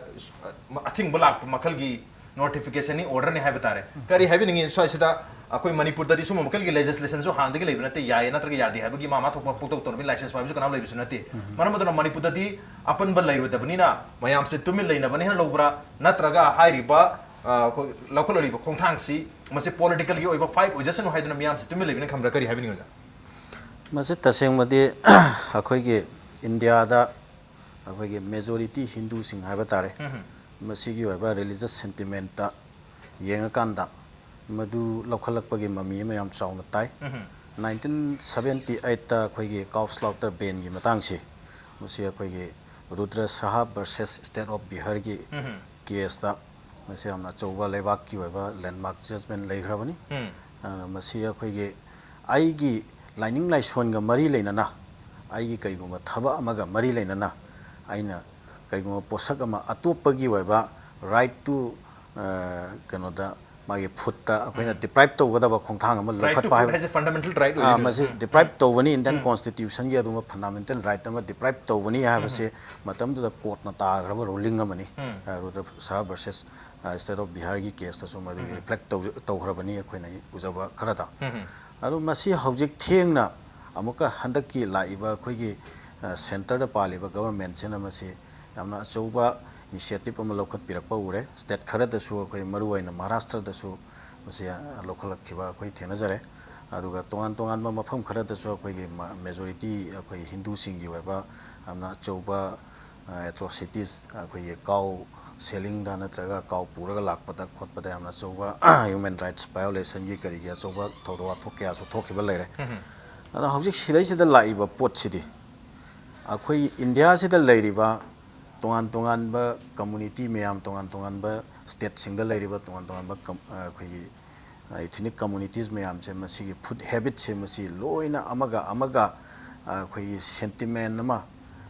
ꯑꯊꯤꯡꯕ ꯂꯥꯛꯄ ꯃꯈꯜꯒꯤ notificationꯅꯤ, orderꯅꯤ ꯍꯥꯏꯕ ꯇꯥꯔꯦ꯫ ꯀꯔꯤ ꯍꯥꯏꯕꯤꯅꯤꯡꯉꯤ ꯁ꯭ꯋꯥꯏꯁꯤꯗ? ꯑꯩꯈꯣꯏ ꯃꯅꯤꯄꯨꯔꯗꯗꯤ ꯁꯨꯝꯕ ꯃꯈꯜꯒꯤ legislationꯁꯨ ꯍꯥꯟꯅꯗꯒꯤ ꯂꯩꯕ ꯅꯠꯇꯦ, ꯌꯥꯏꯌꯦ ꯅꯠꯇ꯭ꯔꯒ ꯌꯥꯗꯦ ꯍꯥꯏꯕꯒꯤ ꯃꯥ ꯃꯥ ꯊꯣꯛꯄ ꯄꯣꯛꯇꯧ ꯇꯧꯔꯕꯅꯤ, license ꯄꯥꯏꯕꯁꯨ ꯀꯅꯥꯝ ꯂꯩꯕꯁꯨ ꯅꯠꯇꯦ꯫ ꯃꯔꯝ ꯑꯗꯨꯅ ꯃꯅꯤꯄꯨꯔꯗꯗꯤ ꯑꯄꯟꯕ ꯂꯩꯔꯣꯏꯗꯕꯅꯤꯅ ꯃꯌꯥꯝꯁꯦ ꯇꯨꯃꯤꯟ ꯂꯩꯅꯕꯅ ꯍꯦꯟꯅ ꯂꯧꯕ꯭ꯔꯥ, ꯅꯠꯇ꯭ꯔꯒ ꯍꯥꯏꯔꯤꯕ, ꯑ, ꯑꯩꯈꯣꯏ ꯂꯧꯈꯠꯂꯛꯂꯤꯕ ꯈꯣꯡꯊꯥꯡꯁꯤ ꯃꯁꯤ politicalꯒꯤ ꯑꯣꯏꯕ fight ꯑꯣꯏꯖꯁꯅꯨ ꯍꯥꯏꯗꯨꯅ ꯃꯤꯌꯥꯝꯁꯦ ꯇꯨꯃꯤꯟ ꯂꯩꯕꯅ ꯈꯝꯕ꯭ꯔꯥ? ꯀꯔꯤ ꯍꯥꯏꯕꯤꯅꯤꯡꯉꯤ ꯑꯣꯖꯥ? ꯃꯁꯤ ꯇꯁꯦꯡꯕꯗꯤ ꯑꯩꯈꯣꯏꯒꯤ ꯏꯟꯗꯤꯌꯥꯗ ꯑꯩꯈꯣꯏꯒꯤ majority ꯍꯤꯟꯗꯨꯁꯤꯡ ꯍꯥꯏꯕ ꯇꯥꯔꯦ, ꯃꯁꯤꯒꯤ ꯑꯣꯏꯕ religious sentimentꯇ ꯌꯦꯡꯉꯀꯥꯟꯗ ꯃꯗꯨ ꯂꯧꯈꯠꯂꯛꯄꯒꯤ ꯃꯃꯤ ꯑꯃ ꯌꯥꯝ ꯆꯥꯎꯅ ꯇꯥꯏ꯫ Nineteen seventy eightꯇ ꯑꯩꯈꯣꯏꯒꯤ cow slaughter banꯒꯤ ꯃꯇꯥꯡꯁꯤ, ꯃꯁꯤ ꯑꯩꯈꯣꯏꯒꯤ ꯔꯨꯗ꯭ꯔ ꯁꯍꯥ versus state of Biharꯒꯤ caseꯇ ꯃꯁꯤ ꯌꯥꯝꯅ ꯑꯆꯧꯕ ꯂꯩꯕꯥꯛꯀꯤ ꯑꯣꯏꯕ ꯂꯦꯟꯃꯥꯔꯛ ꯖꯖꯃꯦꯟ ꯂꯩꯈ꯭ꯔꯕꯅꯤ꯫ ꯑꯗꯨꯅ ꯃꯁꯤ ꯑꯩꯈꯣꯏꯒꯤ, ꯑꯩꯒꯤ ꯂꯥꯏꯅꯤꯡ ꯂꯥꯏꯁꯣꯟꯒ ꯃꯔꯤ ꯂꯩꯅꯅ, ꯑꯩꯒꯤ ꯀꯔꯤꯒꯨꯝꯕ ꯊꯕꯛ ꯑꯃꯒ ꯃꯔꯤ ꯂꯩꯅꯅ ꯑꯩꯅ ꯀꯔꯤꯒꯨꯝꯕ ꯄꯣꯠꯁꯛ ꯑꯃ ꯑꯇꯣꯞꯄꯒꯤ ꯑꯣꯏꯕ right to, ꯑ, ꯀꯩꯅꯣꯗ, ꯃꯥꯒꯤ ꯐꯨꯠꯇ ꯑꯩꯈꯣꯏꯅ deprive ꯇꯧꯒꯗꯕ ꯈꯣꯡꯊꯥꯡ ꯑꯃ ꯂꯧꯈꯠꯄ ꯍꯥꯏꯕ, ꯍꯥꯏꯁꯦ ꯐꯟꯗꯥꯃꯦꯟꯇꯦꯜ ꯔꯥꯏꯠ ꯑꯥ, ꯑꯣꯏꯗꯣꯏꯅꯦ꯫ ꯃꯁꯤ deprive ꯇꯧꯕꯅꯤ, ꯏꯟꯗꯤꯌꯟ ꯀꯣꯟꯁꯇꯤꯇ꯭ꯌꯨꯁꯟꯒꯤ ꯑꯗꯨꯒꯨꯝꯕ ꯐꯟꯗꯥꯃꯦꯟꯇꯦꯜ ꯔꯥꯏꯠ ꯑꯃ deprive ꯇꯧꯕꯅꯤ ꯍꯥꯏꯕꯁꯤ ꯃꯇꯝꯗꯨꯗ ꯀꯣꯔꯠꯅ ꯇꯥꯈ꯭ꯔꯕ ꯔꯨꯂꯤꯡ ꯑꯃꯅꯤ꯫ ꯑ, ꯔꯨꯗ꯭ꯔ ꯁꯍꯥ ꯚꯔꯁꯦꯁ, ꯑ, ꯁ꯭ꯇꯦꯠ ꯑꯣꯐ ꯕꯤꯍꯥꯔꯒꯤ ꯀꯦꯁꯇꯁꯨ ꯃꯗꯨꯒꯤ ꯔꯤꯐ꯭ꯂꯦꯛ ꯇꯧ-, ꯇꯧꯈ꯭ꯔꯕꯅꯤ ꯑꯩꯈꯣꯏꯅ ꯎꯖꯕ ꯈꯔꯗ꯫ ꯑꯗꯣ ꯃꯁꯤ ꯍꯧꯖꯤꯛ ꯊꯦꯡꯅ ꯑꯃꯨꯛꯀ ꯍꯟꯗꯛꯀꯤ ꯂꯥꯛꯏꯕ ꯑꯩꯈꯣꯏꯒꯤ, ꯑ, ꯁꯦꯟꯇꯔꯗ ꯄꯥꯜꯂꯤꯕ ꯒꯕꯔꯃꯦꯟꯁꯤꯅ ꯃꯁꯤ ꯌꯥꯝꯅ ꯑꯆꯧꯕ ꯏꯅꯤꯁꯤꯌꯦꯇꯤꯞ ꯑꯃ ꯂꯧꯈꯠꯄꯤꯔꯛꯄ ꯎꯔꯦ꯫ ꯁ꯭ꯇꯦꯠ ꯈꯔꯗꯁꯨ, ꯑꯩꯈꯣꯏ ꯃꯔꯨꯑꯣꯏꯅ ꯃꯍꯥꯔꯥꯁꯇ꯭ꯔꯗꯁꯨ ꯃꯁꯤ, ꯑ, ꯂꯧꯈꯠꯂꯛꯈꯤꯕ ꯑꯩꯈꯣꯏ ꯊꯦꯡꯅꯖꯔꯦ꯫ ꯑꯗꯨꯒ ꯇꯣꯉꯥꯟ ꯇꯣꯉꯥꯟꯕ ꯃꯐꯝ ꯈꯔꯗꯁꯨ ꯑꯩꯈꯣꯏꯒꯤ ꯃ-, ꯃꯦꯖꯣꯔꯤꯇꯤ ꯑꯩꯈꯣꯏ ꯍꯤꯟꯗꯨꯁꯤꯡꯒꯤ ꯑꯣꯏꯕ ꯌꯥꯝꯅ ꯑꯆꯧꯕ, ꯑ, ꯑꯦꯇ꯭ꯔꯣꯁꯤꯇꯤꯁ, ꯑꯩꯈꯣꯏꯒꯤ ꯀꯥꯎ ꯁꯦꯂꯤꯡꯗ ꯅꯠꯇ꯭ꯔꯒ ꯀꯥꯎ ꯄꯨꯔꯒ ꯂꯥꯛꯄꯗ ꯈꯣꯠꯄꯗ ꯌꯥꯝꯅ ꯑꯆꯧꯕ ꯍ꯭ꯌꯨꯃꯦꯟ ꯔꯥꯏꯠꯁ ꯚꯥꯏꯑꯣꯂꯦꯁꯟꯒꯤ ꯀꯔꯤꯒꯤ ꯑꯆꯧꯕ ꯊꯧꯗꯣꯛ ꯋꯥꯊꯣꯛ ꯀꯌꯥꯁꯨ ꯊꯣꯛꯈꯤꯕ ꯂꯩꯔꯦ꯫ ꯑꯗꯣ ꯍꯧꯖꯤꯛ ꯁꯤꯗꯩꯁꯤꯗ ꯂꯥꯛꯏꯕ ꯄꯣꯠꯁꯤꯗꯤ ꯑꯩꯈꯣꯏ ꯏꯟꯗꯤꯌꯥꯁꯤꯗ ꯂꯩꯔꯤꯕ ꯇꯣꯉꯥꯟ ꯇꯣꯉꯥꯟꯕ ꯀꯝꯃꯨꯅꯤꯇꯤ ꯃꯌꯥꯝ, ꯇꯣꯉꯥꯟ ꯇꯣꯉꯥꯟꯕ ꯁ꯭ꯇꯦꯠꯁꯤꯡꯗ ꯂꯩꯔꯤꯕ ꯇꯣꯉꯥꯟ ꯇꯣꯉꯥꯟꯕ ꯀꯝ-, ꯑꯩꯈꯣꯏꯒꯤ ꯏꯊꯅꯤꯛ ꯀꯝꯃꯨꯅꯤꯇꯤꯁ ꯃꯌꯥꯝꯁꯦ ꯃꯁꯤꯒꯤ ꯐꯨꯗ ꯍꯦꯕꯤꯠꯁꯦ ꯃꯁꯤ ꯂꯣꯏꯅ ꯑꯃꯒ ꯑꯃꯒ, ꯑ, ꯑꯩꯈꯣꯏꯒꯤ ꯁꯦꯟꯇꯤꯃꯦꯟ ꯑꯃ,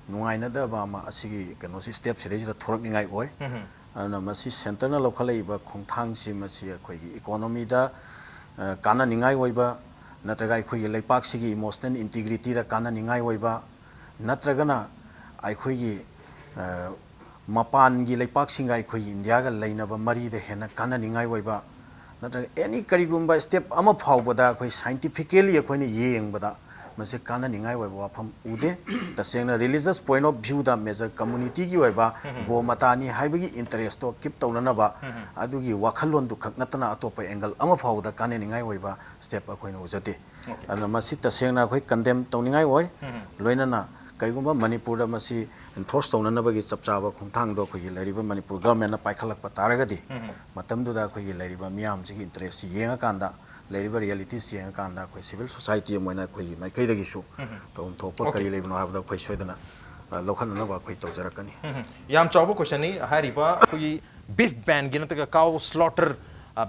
ꯅꯨꯡꯉꯥꯏꯅꯗꯕ ꯑꯃ ꯑꯁꯤꯒꯤ ꯀꯩꯅꯣꯁꯤ ꯁ꯭ꯇꯦꯞ ꯁꯤꯗꯩꯁꯤꯗ ꯊꯣꯔꯛꯅꯤꯡꯉꯥꯏ ꯑꯣꯏ꯫ ꯑꯗꯨꯅ ꯃꯁꯤ ꯁꯦꯟꯇꯔꯅ ꯂꯧꯈꯠꯂꯛꯏꯕ ꯈꯣꯡꯊꯥꯡꯁꯤ ꯃꯁꯤ ꯑꯩꯈꯣꯏꯒꯤ ꯏꯀꯣꯅꯣꯃꯤꯗ, ꯑ, ꯀꯥꯟꯅꯅꯤꯡꯉꯥꯏ ꯑꯣꯏꯕ, ꯅꯠꯇ꯭ꯔꯒ ꯑꯩꯈꯣꯏꯒꯤ ꯂꯩꯄꯥꯛꯁꯤꯒꯤ ꯏꯃꯣꯁꯅꯦꯜ ꯏꯟꯇꯤꯒ꯭ꯔꯤꯇꯤꯗ ꯀꯥꯟꯅꯅꯤꯡꯉꯥꯏ ꯑꯣꯏꯕ, ꯅꯠꯇ꯭ꯔꯒꯅ ꯑꯩꯈꯣꯏꯒꯤ, ꯑ, ꯃꯄꯥꯟꯒꯤ ꯂꯩꯄꯥꯛꯁꯤꯡꯒ ꯑꯩꯈꯣꯏꯒꯤ ꯏꯟꯗꯤꯌꯥꯒ ꯂꯩꯅꯕ ꯃꯔꯤꯗ ꯍꯦꯟꯅ ꯀꯥꯟꯅꯅꯤꯡꯉꯥꯏ ꯑꯣꯏꯕ, ꯅꯠꯇ꯭ꯔꯒ ꯑꯦꯅꯤ ꯀꯔꯤꯒꯨꯝꯕ ꯁ꯭ꯇꯦꯞ ꯑꯃ ꯐꯥꯎꯕꯗ ꯑꯩꯈꯣꯏ ꯁꯥꯏꯟꯇꯤꯐꯤꯀꯦꯂꯤ ꯑꯩꯈꯣꯏꯅ ꯌꯦꯡꯕꯗ ꯃꯁꯤ ꯀꯥꯟꯅꯅꯤꯡꯉꯥꯏ ꯑꯣꯏꯕ ꯋꯥꯐꯝ ꯎꯗꯦ꯫ ꯇꯁꯦꯡꯅ ꯔꯤꯂꯤꯖꯁ ꯄꯣꯏꯟ ꯑꯣꯐ ꯚ꯭ꯌꯨꯗ ꯃꯦꯖꯔ ꯀꯝꯃꯨꯅꯤꯇꯤꯒꯤ ꯑꯣꯏꯕ ꯒꯣꯃꯇꯥꯅꯤ ꯍꯥꯏꯕꯒꯤ ꯏꯟꯇꯔꯦꯁꯇꯣ ꯀꯤꯞ ꯇꯧꯅꯅꯕ ꯑꯗꯨꯒꯤ ꯋꯥꯈꯜꯂꯣꯟꯗꯨ ꯈꯛ ꯅꯠꯇꯅ ꯑꯇꯣꯞꯄ ꯑꯦꯡꯒꯜ ꯑꯃ ꯐꯥꯎꯕꯗ ꯀꯥꯟꯅꯅꯤꯡꯉꯥꯏ ꯑꯣꯏꯕ ꯁ꯭ꯇꯦꯞ ꯑꯩꯈꯣꯏꯅ ꯎꯖꯗꯦ꯫ ꯑꯗꯨꯅ ꯃꯁꯤ ꯇꯁꯦꯡꯅ ꯑꯩꯈꯣꯏ ꯀꯟꯗꯦꯝ ꯇꯧꯅꯤꯡꯉꯥꯏ ꯑꯣꯏ꯫ ꯂꯣꯏꯅꯅ ꯀꯔꯤꯒꯨꯝꯕ ꯃꯅꯤꯄꯨꯔꯗ ꯃꯁꯤ ꯏꯟꯐꯣꯔꯁ ꯇꯧꯅꯅꯕꯒꯤ ꯆꯞ ꯆꯥꯕ ꯈꯣꯡꯊꯥꯡꯗꯣ ꯑꯩꯈꯣꯏꯒꯤ ꯂꯩꯔꯤꯕ ꯃꯅꯤꯄꯨꯔ ꯒꯚꯔꯟꯃꯦꯟꯅ ꯄꯥꯏꯈꯠꯂꯛꯄ ꯇꯥꯔꯒꯗꯤ, ꯃꯇꯝꯗꯨꯗ ꯑꯩꯈꯣꯏꯒꯤ ꯂꯩꯔꯤꯕ ꯃꯤꯌꯥꯝꯁꯤꯒꯤ ꯏꯟꯇꯔꯦꯁꯁꯤ ꯌꯦꯡꯉꯀꯥꯟꯗ, ꯂꯩꯔꯤꯕ ꯔꯤꯌꯦꯂꯤꯇꯤꯁ ꯌꯦꯡꯉꯀꯥꯟꯗ ꯑꯩꯈꯣꯏ ꯁꯤꯚꯤꯜ ꯁꯣꯁꯥꯏꯇꯤ ꯑꯃ ꯑꯣꯏꯅ ꯑꯩꯈꯣꯏꯒꯤ ꯃꯥꯏꯀꯩꯗꯒꯤꯁꯨ ꯇꯧꯐꯝ ꯊꯣꯛꯄ ꯀꯔꯤ ꯂꯩꯕꯅꯣ ꯍꯥꯏꯕꯗꯣ ꯑꯩꯈꯣꯏ ꯁꯣꯏꯗꯅ, ꯑ, ꯂꯧꯈꯠꯅꯅꯕ ꯑꯩꯈꯣꯏ ꯇꯧꯖꯔꯛꯀꯅꯤ꯫ ꯌꯥꯝ ꯆꯥꯎꯕ ꯀꯣꯏꯁꯟꯅꯤ꯫ ꯍꯥꯏꯔꯤꯕ ꯑꯩꯈꯣꯏꯒꯤ ꯕꯤꯐ ꯕꯦꯟꯒꯤ ꯅꯠꯇ꯭ꯔꯒ ꯀꯥꯎ ꯁ꯭ꯂꯣꯇꯔ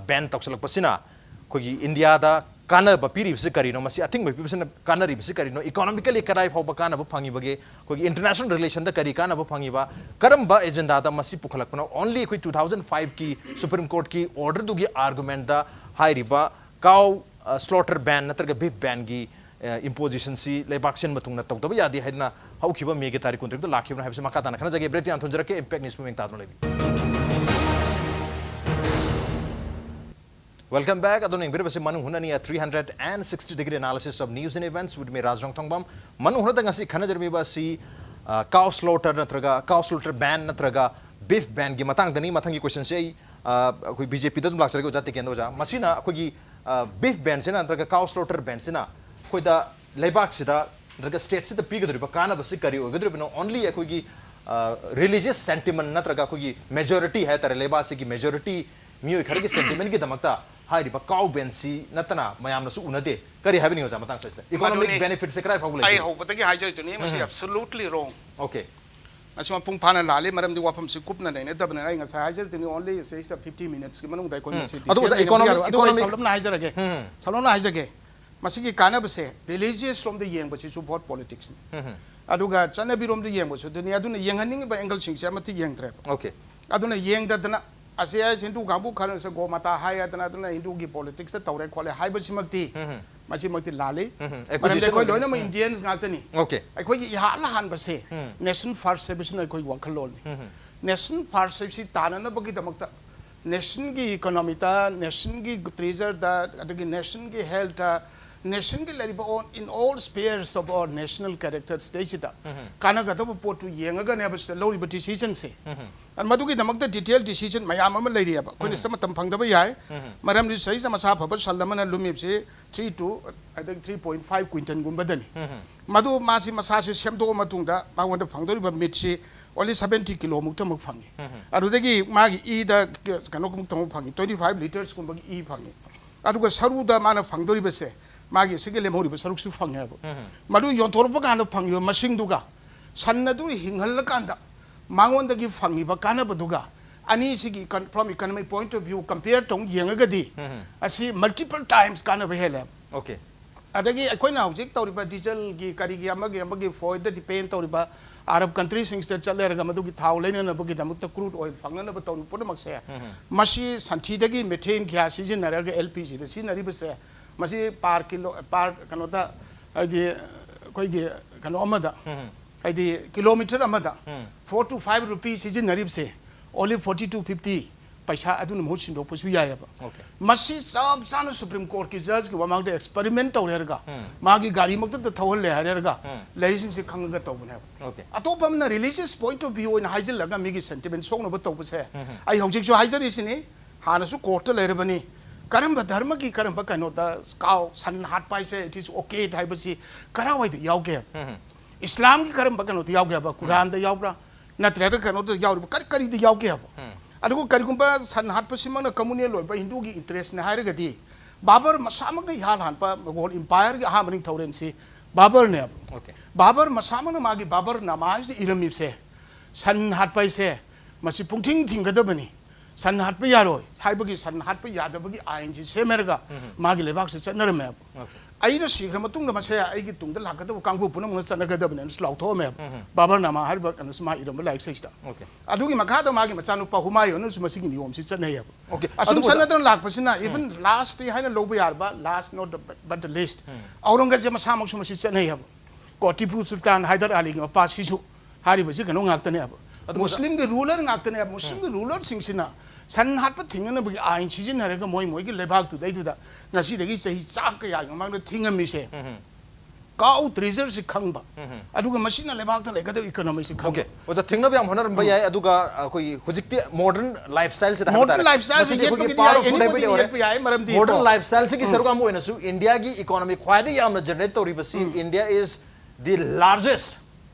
ꯕꯦꯟ ꯇꯧꯁꯜꯂꯛꯄꯁꯤꯅ ꯑꯩꯈꯣꯏꯒꯤ ꯏꯟꯗꯤꯌꯥꯗ ꯀꯥꯟꯅꯕ ꯄꯤꯔꯤꯕꯁꯤ ꯀꯔꯤꯅꯣ? ꯃꯁꯤ ꯑꯊꯤꯡꯕ ꯄꯤꯕꯁꯤꯅ ꯀꯥꯟꯅꯔꯤꯕꯁꯤ ꯀꯔꯤꯅꯣ? ꯏꯀꯣꯅꯣꯃꯤꯀꯦꯜꯂꯤ ꯀꯗꯥꯏ ꯐꯥꯎꯕ ꯀꯥꯟꯅꯕ ꯐꯪꯉꯤꯕꯒꯦ? ꯑꯩꯈꯣꯏꯒꯤ ꯏꯟꯇꯔꯅꯦꯁꯅꯦꯜ ꯔꯤꯂꯦꯁꯟꯗ ꯀꯔꯤ ꯀꯥꯟꯅꯕ ꯐꯪꯉꯤꯕ? ꯀꯔꯝꯕ ꯑꯦꯖꯦꯟꯗꯥꯗ ꯃꯁꯤ ꯄꯨꯈꯠꯂꯛꯄꯅꯣ? ꯑꯣꯟꯂꯤ ꯑꯩꯈꯣꯏ ꯇꯨ ꯊꯥꯎꯖꯟ ꯐꯥꯏꯚꯀꯤ ꯁꯨꯄ꯭ꯔꯤꯝ ꯀꯣꯔꯠꯀꯤ ꯑꯣꯔꯗꯔꯗꯨꯒꯤ ꯑꯥꯔꯒꯨꯃꯦꯟꯗ ꯍꯥꯏꯔꯤꯕ ꯀꯥꯎ ꯁ꯭ꯂꯣꯇꯔ ꯕꯦꯟ ꯅꯠꯇ꯭ꯔꯒ ꯕꯤꯐ ꯕꯦꯟꯒꯤ ꯏꯝꯄꯣꯖꯤꯁꯟꯁꯤ ꯂꯩꯕꯥꯛ ꯁꯤꯟꯕ ꯊꯨꯡꯅ ꯇꯧꯗꯕ ꯌꯥꯗꯦ ꯍꯥꯏꯗꯅ ꯍꯧꯈꯤꯕ ꯃꯦꯒꯤ ꯇꯥꯔꯤꯛ ꯀꯨꯟꯇꯔꯨꯛꯇ ꯂꯥꯛꯈꯤꯕꯅꯣ ꯍꯥꯏꯕꯁꯤ ꯃꯈꯥ ꯇꯥꯅ ꯈꯟꯅꯖꯒꯦ꯫ ꯕ꯭ꯔꯦꯛꯇꯤ ꯌꯥꯝ ꯊꯨꯟꯖꯔꯛꯀꯦ꯫ ꯏꯝꯄꯦꯛ ꯅ꯭ꯌꯨꯁ ꯃꯃꯤꯡ ꯇꯥꯗꯨꯅ ꯂꯩꯕꯤꯌꯨ꯫ Welcome back. ꯑꯗꯨꯅ ꯌꯦꯡꯕꯤꯔꯤꯕꯁꯤ ꯃꯅꯨꯡ ꯍꯨꯠꯅꯅꯤ, a three hundred and sixty degree analysis of news and events with me, ꯔꯥꯖ ꯔꯣꯡꯊꯣꯡꯕꯝ꯫ ꯃꯅꯨꯡ ꯍꯨꯠꯅꯗ ꯉꯁꯤ ꯈꯟꯅꯖꯔꯝꯃꯤꯕ ꯑꯁꯤ ꯀꯥꯎ ꯁ꯭ꯂꯣꯇꯔ ꯅꯠꯇ꯭ꯔꯒ ꯀꯥꯎ ꯁ꯭ꯂꯣꯇꯔ ꯕꯦꯟ ꯅꯠꯇ꯭ꯔꯒ ꯕꯤꯐ ꯕꯦꯟꯒꯤ ꯃꯇꯥꯡꯗꯅꯤ꯫ ꯃꯊꯪꯒꯤ ꯀꯣꯏꯁꯟꯁꯦ ꯑꯩ ꯑ, ꯑꯩꯈꯣꯏ ꯕꯤ ꯖꯦ ꯄꯤꯗ ꯑꯗꯨꯝ ꯂꯥꯛꯆꯔꯒꯦ, ꯑꯣꯖꯥ ꯇꯤꯀꯦꯟꯗ ꯑꯣꯖꯥ꯫ ꯃꯁꯤꯅ ꯑꯩꯈꯣꯏꯒꯤ ꯕꯤꯐ ꯕꯦꯟꯁꯤꯅ ꯅꯠꯇ꯭ꯔꯒ ꯀꯥꯎ ꯁ꯭ꯂꯣꯇꯔ ꯕꯦꯟꯁꯤꯅ ꯑꯩꯈꯣꯏꯗ ꯂꯩꯕꯥꯛꯁꯤꯗ ꯅꯠꯇ꯭ꯔꯒ ꯁ꯭ꯇꯦꯠꯁꯤꯗ ꯄꯤꯒꯗꯧꯔꯤꯕ ꯀꯥꯟꯅꯕꯁꯤ ꯀꯔꯤ ꯑꯣꯏꯒꯗꯧꯔꯤꯕꯅꯣ? ꯑꯣꯟꯂꯤ ꯑꯩꯈꯣꯏꯒꯤ ꯔꯤꯂꯤꯖꯤꯌꯁ ꯁꯦꯟꯇꯤꯃꯦꯟ ꯅꯠꯇ꯭ꯔꯒ ꯑꯩꯈꯣꯏꯒꯤ ꯃꯦꯖꯣꯔꯤꯇꯤ ꯍꯥꯏ ꯇꯥꯔꯦ, ꯂꯩꯕꯥꯛꯁꯤꯒꯤ ꯃꯦꯖꯣꯔꯤꯇꯤ ꯃꯤꯑꯣꯏ ꯈꯔꯒꯤ ꯁꯦꯟꯇꯤꯃꯦꯟꯒꯤꯗꯃꯛꯇ ꯍꯥꯏꯔꯤꯕ ꯀꯥꯎ ꯕꯦꯟꯁꯤ ꯅꯠꯇꯅ ꯃꯌꯥꯝꯅꯁꯨ ꯎꯅꯗꯦ꯫ ꯀꯔꯤ ꯍꯥꯏꯕꯤꯅꯤꯡꯉꯤ ꯑꯣꯖꯥ ꯃꯇꯥꯡꯁꯤꯗ? ꯏꯀꯣꯅꯣꯃꯤꯛ ꯃꯗꯨꯅꯤ꯫ ꯕꯦꯅꯤꯐꯤꯠꯁꯦ ꯀꯗꯥꯏ ꯐꯥꯎꯕ ꯑꯩ ꯂꯩꯒꯦ? ꯍꯧꯕꯗꯒꯤ ꯍꯥꯏꯖꯔꯤꯗꯨꯅꯤ, ꯃꯁꯤ ꯎꯝ꯫ Absolutely wrong꯫ ꯑꯣꯀꯦ꯫ ꯃꯁꯤ ꯃꯄꯨꯡ ꯐꯥꯅ ꯂꯥꯜꯂꯤ, ꯃꯔꯝꯗꯤ ꯋꯥꯐꯝꯁꯤ ꯀꯨꯞꯅ ꯅꯩꯅꯗꯕꯅꯤꯅ꯫ ꯑꯩ ꯉꯁꯥꯏ ꯍꯥꯏꯖꯔꯤꯗꯨꯅꯤ, only ꯁꯤꯗꯩꯁꯤꯗ ꯐꯤꯐꯇꯤ ꯃꯤꯅꯠꯁꯀꯤ ꯃꯅꯨꯡꯗ ꯑꯩꯈꯣꯏ ꯎꯝ꯫ ꯃꯁꯤ ꯑꯗꯨ ꯑꯣꯖꯥ, detail ꯅꯩꯅꯕ ꯏꯀꯣꯅꯣꯃꯤꯛ, ꯌꯥꯔꯣꯏ꯫ ꯑꯗꯨ ꯑꯩ ꯏꯀꯣꯅꯣꯃꯤꯛ ꯁꯝꯂꯞꯅ ꯍꯥꯏꯖꯔꯒꯦ꯫ ꯎꯝ꯫ ꯁꯝꯂꯞꯅ ꯍꯥꯏꯖꯒꯦ꯫ ꯃꯁꯤꯒꯤ ꯀꯥꯟꯅꯕꯁꯦ ꯔꯤꯂꯤꯖꯤꯌꯁ ꯔꯣꯝꯗ ꯌꯦꯡꯕꯁꯤꯁꯨ ꯚꯣꯠ ꯄꯣꯂꯤꯇꯤꯛꯁꯅꯤ꯫ ꯎꯝ꯫ ꯑꯗꯨꯒ ꯆꯠꯅꯕꯤꯔꯣꯝꯗ ꯌꯦꯡꯕꯁꯨ ꯑꯗꯨꯅꯤ꯫ ꯑꯗꯨꯅ ꯌꯦꯡꯍꯟꯅꯤꯡꯉꯤꯕ ꯑꯦꯡꯒꯜꯁꯤꯡꯁꯦ ꯑꯃꯠꯇ ꯌꯦꯡꯗ꯭ꯔꯦꯕ꯫ ꯑꯣꯀꯦ꯫ ꯑꯗꯨꯅ ꯌꯦꯡꯗꯗꯅ ꯑꯁꯤ ꯍꯤꯟꯗꯨ ꯀꯥꯡꯕꯨ ꯈꯔꯅꯁꯨ ꯒꯣ ꯃꯥꯇꯥ ꯍꯥꯏ ꯑꯗꯅ ꯑꯗꯨꯅ ꯍꯤꯟꯗꯨꯒꯤ ꯄꯣꯂꯤꯇꯤꯛꯁꯇ ꯇꯧꯔꯦ ꯈꯣꯠꯂꯦ ꯍꯥꯏꯕꯁꯤꯃꯛꯇꯤ ꯎꯝ꯫ ꯃꯁꯤꯃꯛꯇꯤ ꯂꯥꯜꯂꯤ꯫ ꯎꯝ꯫ ꯃꯔꯝꯗꯤ ꯑꯦꯀ꯭ꯌꯨꯖꯦꯁꯟ ꯑꯩꯈꯣꯏ ꯑꯣꯏꯅ ꯂꯣꯏꯅꯃꯛ ꯎꯝ꯫ ꯏꯟꯗꯤꯌꯟꯁ ꯉꯥꯛꯇꯅꯤ꯫ ꯑꯣꯀꯦ꯫ ꯑꯩꯈꯣꯏꯒꯤ ꯏꯍꯥꯟ ꯍꯥꯟꯕꯁꯦ ꯎꯝ꯫ ꯅꯦꯁꯟ ꯐꯥꯔꯁ ꯍꯥꯏꯕꯁꯤꯅ ꯑꯩꯈꯣꯏꯒꯤ ꯋꯥꯈꯜꯂꯣꯟꯅꯤ꯫ ꯎꯝ꯫ ꯅꯦꯁꯟ ꯐꯥꯔꯁ ꯍꯥꯏꯕꯁꯤ ꯇꯥꯅꯅꯕꯒꯤꯗꯃꯛꯇ ꯅꯦꯁꯟꯒꯤ ꯏꯀꯣꯅꯣꯃꯤꯗ, ꯅꯦꯁꯟꯒꯤ ꯇ꯭ꯔꯦꯖꯔꯗ, ꯑꯗꯒꯤ ꯅꯦꯁꯟꯒꯤ ꯍꯦꯜꯊ, ꯅꯦꯁꯟꯒꯤ ꯂꯩꯔꯤꯕ all, in all spheres of our national character ꯁꯤꯗꯩꯁꯤꯗ ꯎꯝ꯫ ꯀꯥꯟꯅꯒꯗꯕ ꯄꯣꯠꯇꯨ ꯌꯦꯡꯉꯒꯅꯦꯕ ꯁꯤꯗ ꯂꯧꯔꯤꯕ ꯗꯤꯁꯤꯖꯟꯁꯦ꯫ ꯎꯝ꯫ ꯃꯗꯨꯒꯤꯗꯃꯛꯇ ꯗꯤꯇꯦꯜ ꯗꯤꯁꯤꯖꯟ ꯃꯌꯥꯝ ꯑꯃ ꯂꯩꯔꯤꯑꯕ꯫ ꯑꯩꯈꯣꯏꯅ ꯎꯝ꯫ ꯁꯤꯗ ꯃꯇꯝ ꯐꯪꯗꯕ ꯌꯥꯏ꯫ ꯎꯝ꯫ ꯃꯔꯝꯗꯤ ꯁꯤꯗꯩꯁꯤꯗ ꯃꯁꯥ ꯐꯕ ꯁꯟ ꯑꯃꯅ ꯂꯨꯝꯃꯤꯕꯁꯤ ꯊ꯭ꯔꯤ ꯇꯨ, ꯑꯗꯒꯤ ꯊ꯭ꯔꯤ ꯄꯣꯏꯟ ꯐꯥꯏꯚ ꯀ꯭ꯋꯤꯟꯇꯜꯒꯨꯝꯕꯗꯅꯤ꯫ ꯎꯝ꯫ ꯃꯗꯨ ꯃꯥꯁꯤ ꯃꯁꯥꯁꯤ ꯁꯦꯝꯗꯣꯛꯑ ꯃꯇꯨꯡꯗ ꯃꯉꯣꯟꯗ ꯐꯪꯗꯧꯔꯤꯕ ꯃꯤꯠꯁꯤ ꯑꯣꯟꯂꯤ ꯁꯚꯦꯟꯇꯤ ꯀꯤꯂꯣꯃꯨꯛꯇꯃꯛ ꯐꯪꯉꯤ꯫ ꯎꯝ꯫ ꯑꯗꯨꯗꯒꯤ ꯃꯥꯒꯤ ꯏꯗ ꯀꯩꯅꯣꯒꯨꯝꯕ ꯐꯪꯉꯤ, ꯇ꯭ꯋꯦꯟꯇꯤ ꯐꯥꯏꯚ ꯂꯤꯇꯔꯁꯀꯨꯝꯕꯒꯤ ꯏ ꯐꯪꯉꯤ꯫ ꯑꯗꯨꯒ ꯁꯔꯨꯗ ꯃꯥꯅ ꯐꯪꯗꯧꯔꯤꯕꯁꯦ, ꯃꯥꯒꯤ ꯁꯤꯒꯤ ꯂꯦꯝꯍꯧꯔꯤꯕ ꯁꯔꯨꯛꯁꯨ ꯐꯪꯉꯦꯕ꯫ ꯎꯝ꯫ ꯃꯗꯨ ꯌꯣꯟꯊꯣꯔꯛꯄ ꯀꯥꯟꯗ ꯐꯪꯉꯤꯕ ꯃꯁꯤꯡꯗꯨꯒ ꯁꯟ ꯑꯗꯨ ꯍꯤꯡꯍꯜꯂꯀꯥꯟꯗ ꯃꯉꯣꯟꯗꯒꯤ ꯐꯪꯉꯤꯕ ꯀꯥꯟꯅꯕꯗꯨꯒ ꯑꯅꯤꯁꯤꯒꯤ econ- from economic point of view compare ꯇꯧ ꯌꯦꯡꯉꯒꯗꯤ ꯑꯁꯤ multiple times ꯀꯥꯟꯅꯕ ꯍꯦꯜꯂꯦ꯫ Okay. ꯑꯗꯒꯤ ꯑꯩꯈꯣꯏꯅ ꯍꯧꯖꯤꯛ ꯇꯧꯔꯤꯕ dieselꯒꯤ ꯀꯔꯤꯒꯤ ꯑꯃꯒꯤ ꯑꯃꯒꯤ fuelꯗ depend ꯇꯧꯔꯤꯕ Arab countryꯁꯤꯡꯁꯤꯗ ꯆꯠꯂꯔꯒ ꯃꯗꯨꯒꯤ ꯊꯥꯎ ꯂꯩꯅꯅꯕꯒꯤꯗꯃꯛꯇ crude oil ꯐꯪꯅꯅꯕ ꯇꯧꯔꯤꯕ ꯄꯨꯝꯅꯃꯛꯁꯦ, ꯃꯁꯤ ꯁꯟꯊꯤꯗꯒꯤ methane gas ꯁꯤꯖꯤꯟꯅꯔꯒ LPGꯗ ꯁꯤꯖꯤꯟꯅꯔꯤꯕꯁꯦ, ꯃꯁꯤ per kilo per ꯀꯩꯅꯣꯗ, ꯍꯥꯏꯗꯤ ꯑꯩꯈꯣꯏꯒꯤ ꯀꯩꯅꯣ ꯑꯃꯗ, ꯍꯥꯏꯗꯤ kilometre ꯑꯃꯗ four to five rupee ꯁꯤꯖꯤꯟꯅꯔꯤꯕꯁꯦ, only forty to fifty ꯄꯩꯁꯥ ꯑꯗꯨꯅ ꯃꯍꯨꯠ ꯁꯤꯟꯗꯣꯛꯄꯁꯨ ꯌꯥꯏꯑꯕ꯫ Okay. ꯃꯁꯤ ꯆꯞ ꯆꯥꯅ Supreme Courtꯀꯤ judgeꯀꯤ ꯃꯃꯥꯡꯗ experiment ꯇꯧꯔꯦ ꯍꯥꯏꯔꯒ, ꯃꯥꯒꯤ ꯒꯥꯔꯤ ꯃꯛꯇꯗ ꯊꯧꯍꯜꯂꯦ ꯍꯥꯏꯔꯒ ꯂꯩꯔꯤꯁꯤꯡꯁꯦ ꯈꯪꯉꯒ ꯇꯧꯕꯅꯦꯕ꯫ Okay. ꯑꯇꯣꯞꯄ ꯑꯃꯅ religious point of view ꯑꯣꯏꯅ ꯍꯥꯏꯖꯤꯜꯂꯒ ꯃꯤꯒꯤ sentiment ꯁꯣꯛꯅꯕ ꯇꯧꯕꯁꯦ, ꯑꯩ ꯍꯧꯖꯤꯛꯁꯨ ꯍꯥꯏꯖꯔꯤꯁꯤꯅꯤ, ꯍꯥꯟꯅꯁꯨ courtꯇ ꯂꯩꯔꯕꯅꯤ, ꯀꯔꯝꯕ ꯙꯔꯃꯒꯤ ꯀꯔꯝꯕ ꯀꯩꯅꯣꯗ cow ꯁꯟ ꯍꯥꯠꯄ ꯍꯥꯏꯁꯦ it is okay ꯍꯥꯏꯕꯁꯤ ꯀꯔꯥꯏꯋꯥꯏꯗ ꯌꯥꯎꯒꯦ? ꯏꯁꯂꯥꯝꯒꯤ ꯀꯔꯝꯕ ꯀꯩꯅꯣꯗ ꯌꯥꯎꯒꯦ ꯍꯥꯏꯕ? ꯀꯨꯔꯥꯟꯗ ꯌꯥꯎꯕ꯭ꯔꯥ? ꯅꯠꯇ꯭ꯔꯒ ꯀꯩꯅꯣꯗ ꯌꯥꯎꯔꯤꯕ ꯀꯔꯤ ꯀꯔꯤꯗ ꯌꯥꯎꯒꯦ ꯍꯥꯏꯕ? ꯑꯗꯨꯒ ꯀꯔꯤꯒꯨꯝꯕ ꯁꯟ ꯍꯥꯠꯄꯁꯤꯃꯛꯅ communal ꯑꯣꯏꯕ ꯍꯤꯟꯗꯨꯒꯤ interestꯅꯦ ꯍꯥꯏꯔꯒꯗꯤ, ꯕꯥꯕꯔ ꯃꯁꯥꯃꯛꯅ ꯏꯍꯥꯟ ꯍꯥꯟꯕ ꯃꯨꯒꯣꯜ empireꯒꯤ ꯑꯍꯥꯟꯕ ꯅꯤꯡꯊꯧꯔꯦꯜꯁꯤ ꯕꯥꯕꯔꯅꯦꯕ꯫ Okay. ꯕꯥꯕꯔ ꯃꯁꯥꯃꯛꯅ ꯃꯥꯒꯤ ꯕꯥꯕꯔ ꯅꯥꯃꯥ ꯍꯥꯏꯁꯤ ꯏꯔꯝꯃꯤꯕꯁꯦ, ꯁꯟ ꯍꯥꯠꯄ ꯍꯥꯏꯁꯦ ꯃꯁꯤ ꯄꯨꯡꯊꯤꯡ ꯊꯤꯡꯒꯗꯕꯅꯤ, ꯁꯟ ꯍꯥꯠꯄ ꯌꯥꯔꯣꯏ ꯍꯥꯏꯕꯒꯤ ꯁꯟ ꯍꯥꯠꯄ ꯌꯥꯗꯕꯒꯤ ꯑꯥꯏꯟꯁꯤ ꯁꯦꯝꯃꯔꯒ ꯃꯥꯒꯤ ꯂꯩꯕꯥꯛꯁꯤ ꯆꯠꯅꯔꯝꯃꯦꯕ꯫ Okay. ꯑꯩꯅ ꯁꯤꯈ꯭ꯔ ꯃꯇꯨꯡꯗ ꯃꯁꯦ ꯑꯩꯒꯤ ꯇꯨꯡꯗ ꯂꯥꯛꯀꯗꯕ ꯀꯥꯡꯕꯨ ꯄꯨꯝꯅꯃꯛꯅ ꯆꯠꯅꯒꯗꯕꯅꯦꯅ ꯂꯥꯎꯊꯣꯛꯑꯝꯃꯦꯕ꯫ ꯕꯥꯕꯔ ꯅꯥꯃꯥ ꯍꯥꯏꯔꯤꯕ ꯀꯩꯅꯣꯁꯤ ꯃꯥ ꯏꯔꯝꯕ ꯂꯥꯏꯔꯤꯛ ꯁꯩꯁꯤꯗ꯫ Okay. ꯑꯗꯨꯒꯤ ꯃꯈꯥꯗ ꯃꯥꯒꯤ ꯃꯆꯥꯅꯨꯄꯥ ꯍꯨꯃꯥꯌꯨꯟꯅꯁꯨ ꯃꯁꯤꯒꯤ ꯅꯤꯌꯣꯝꯁꯤ ꯆꯠꯅꯩꯌꯦꯕ꯫ Okay. ꯑꯁꯨꯝ ꯑꯗꯨꯕꯨ ꯆꯠꯅꯗꯅ ꯂꯥꯛꯄꯁꯤꯅ even last ꯍꯥꯏꯅ ꯂꯧꯕ ꯌꯥꯔꯕ, last not the, but the least, ꯑꯧꯔꯪꯒꯖꯦꯕ ꯃꯁꯥꯃꯛꯁꯨ ꯃꯁꯤ ꯆꯠꯅꯩꯌꯦꯕ꯫ ꯀꯣ, ꯇꯤꯄꯨ ꯁꯨꯜꯇꯥꯟ ꯍꯥꯏꯗꯔ ꯑꯂꯤꯒꯤ ꯃꯄꯥꯁꯤꯁꯨ ꯍꯥꯏꯔꯤꯕꯁꯤ ꯀꯩꯅꯣ ꯉꯥꯛꯇꯅꯦꯕ, ꯑꯗꯨꯕꯨ ꯃꯨꯁꯂꯤꯝꯒꯤ ruler ꯉꯥꯛꯇꯅꯦꯕ꯫ ꯃꯨꯁꯂꯤꯝꯒꯤ rulerꯁꯤꯡꯁꯤꯅ ꯁꯟ ꯍꯥꯠꯄ ꯊꯤꯡꯅꯅꯕꯒꯤ ꯑꯥꯏꯟ ꯁꯤꯖꯤꯟꯅꯔꯒ ꯃꯣꯏ ꯃꯣꯏꯒꯤ ꯂꯩꯕꯥꯛꯇꯨꯗꯩꯗꯨꯗ ꯉꯁꯤꯗꯒꯤ ꯆꯍꯤ ꯆꯥ ꯀꯌꯥꯒꯤ ꯃꯃꯥꯡꯗ ꯊꯤꯡꯉꯝꯃꯤꯁꯦ꯫ Cow treasureꯁꯤ ꯈꯪꯕ, ꯑꯗꯨꯒ ꯃꯁꯤꯅ ꯂꯩꯕꯥꯛꯇ ꯂꯩꯒꯗꯕ economyꯁꯤ ꯈꯪꯕ꯫ Okay. ꯑꯣꯖꯥ, ꯊꯤꯡꯅꯕ ꯌꯥꯝ ꯍꯣꯠꯅꯔꯝꯕ ꯌꯥꯏ, ꯑꯗꯨꯒ ꯑꯩꯈꯣꯏꯒꯤ ꯍꯧꯖꯤꯛꯇꯤ modern lifestyleꯁꯤꯗ ꯍꯥꯏꯕ Modern ꯇꯥꯔꯦ꯫ lifestyleꯁꯤ ꯃꯁꯤꯗꯤ ꯑꯩꯈꯣꯏꯒꯤ ꯌꯦꯠꯄꯒꯤꯗꯤ part ꯌꯥꯏ, of food anybodyꯅ habit ꯑꯣꯏꯔꯦ꯫ ꯌꯦꯠꯄ ꯌꯥꯏ, ꯃꯔꯝꯗꯤ Modern ꯀꯣ, lifestyleꯁꯤꯒꯤ ꯁꯔꯨꯛ ꯑꯃ ꯑꯣꯏꯅꯁꯨ Indiaꯒꯤ economy ꯈ꯭ꯋꯥꯏꯗꯒꯤ ꯌꯥꯝꯅ generate ꯇꯧꯔꯤꯕꯁꯤ India is the largest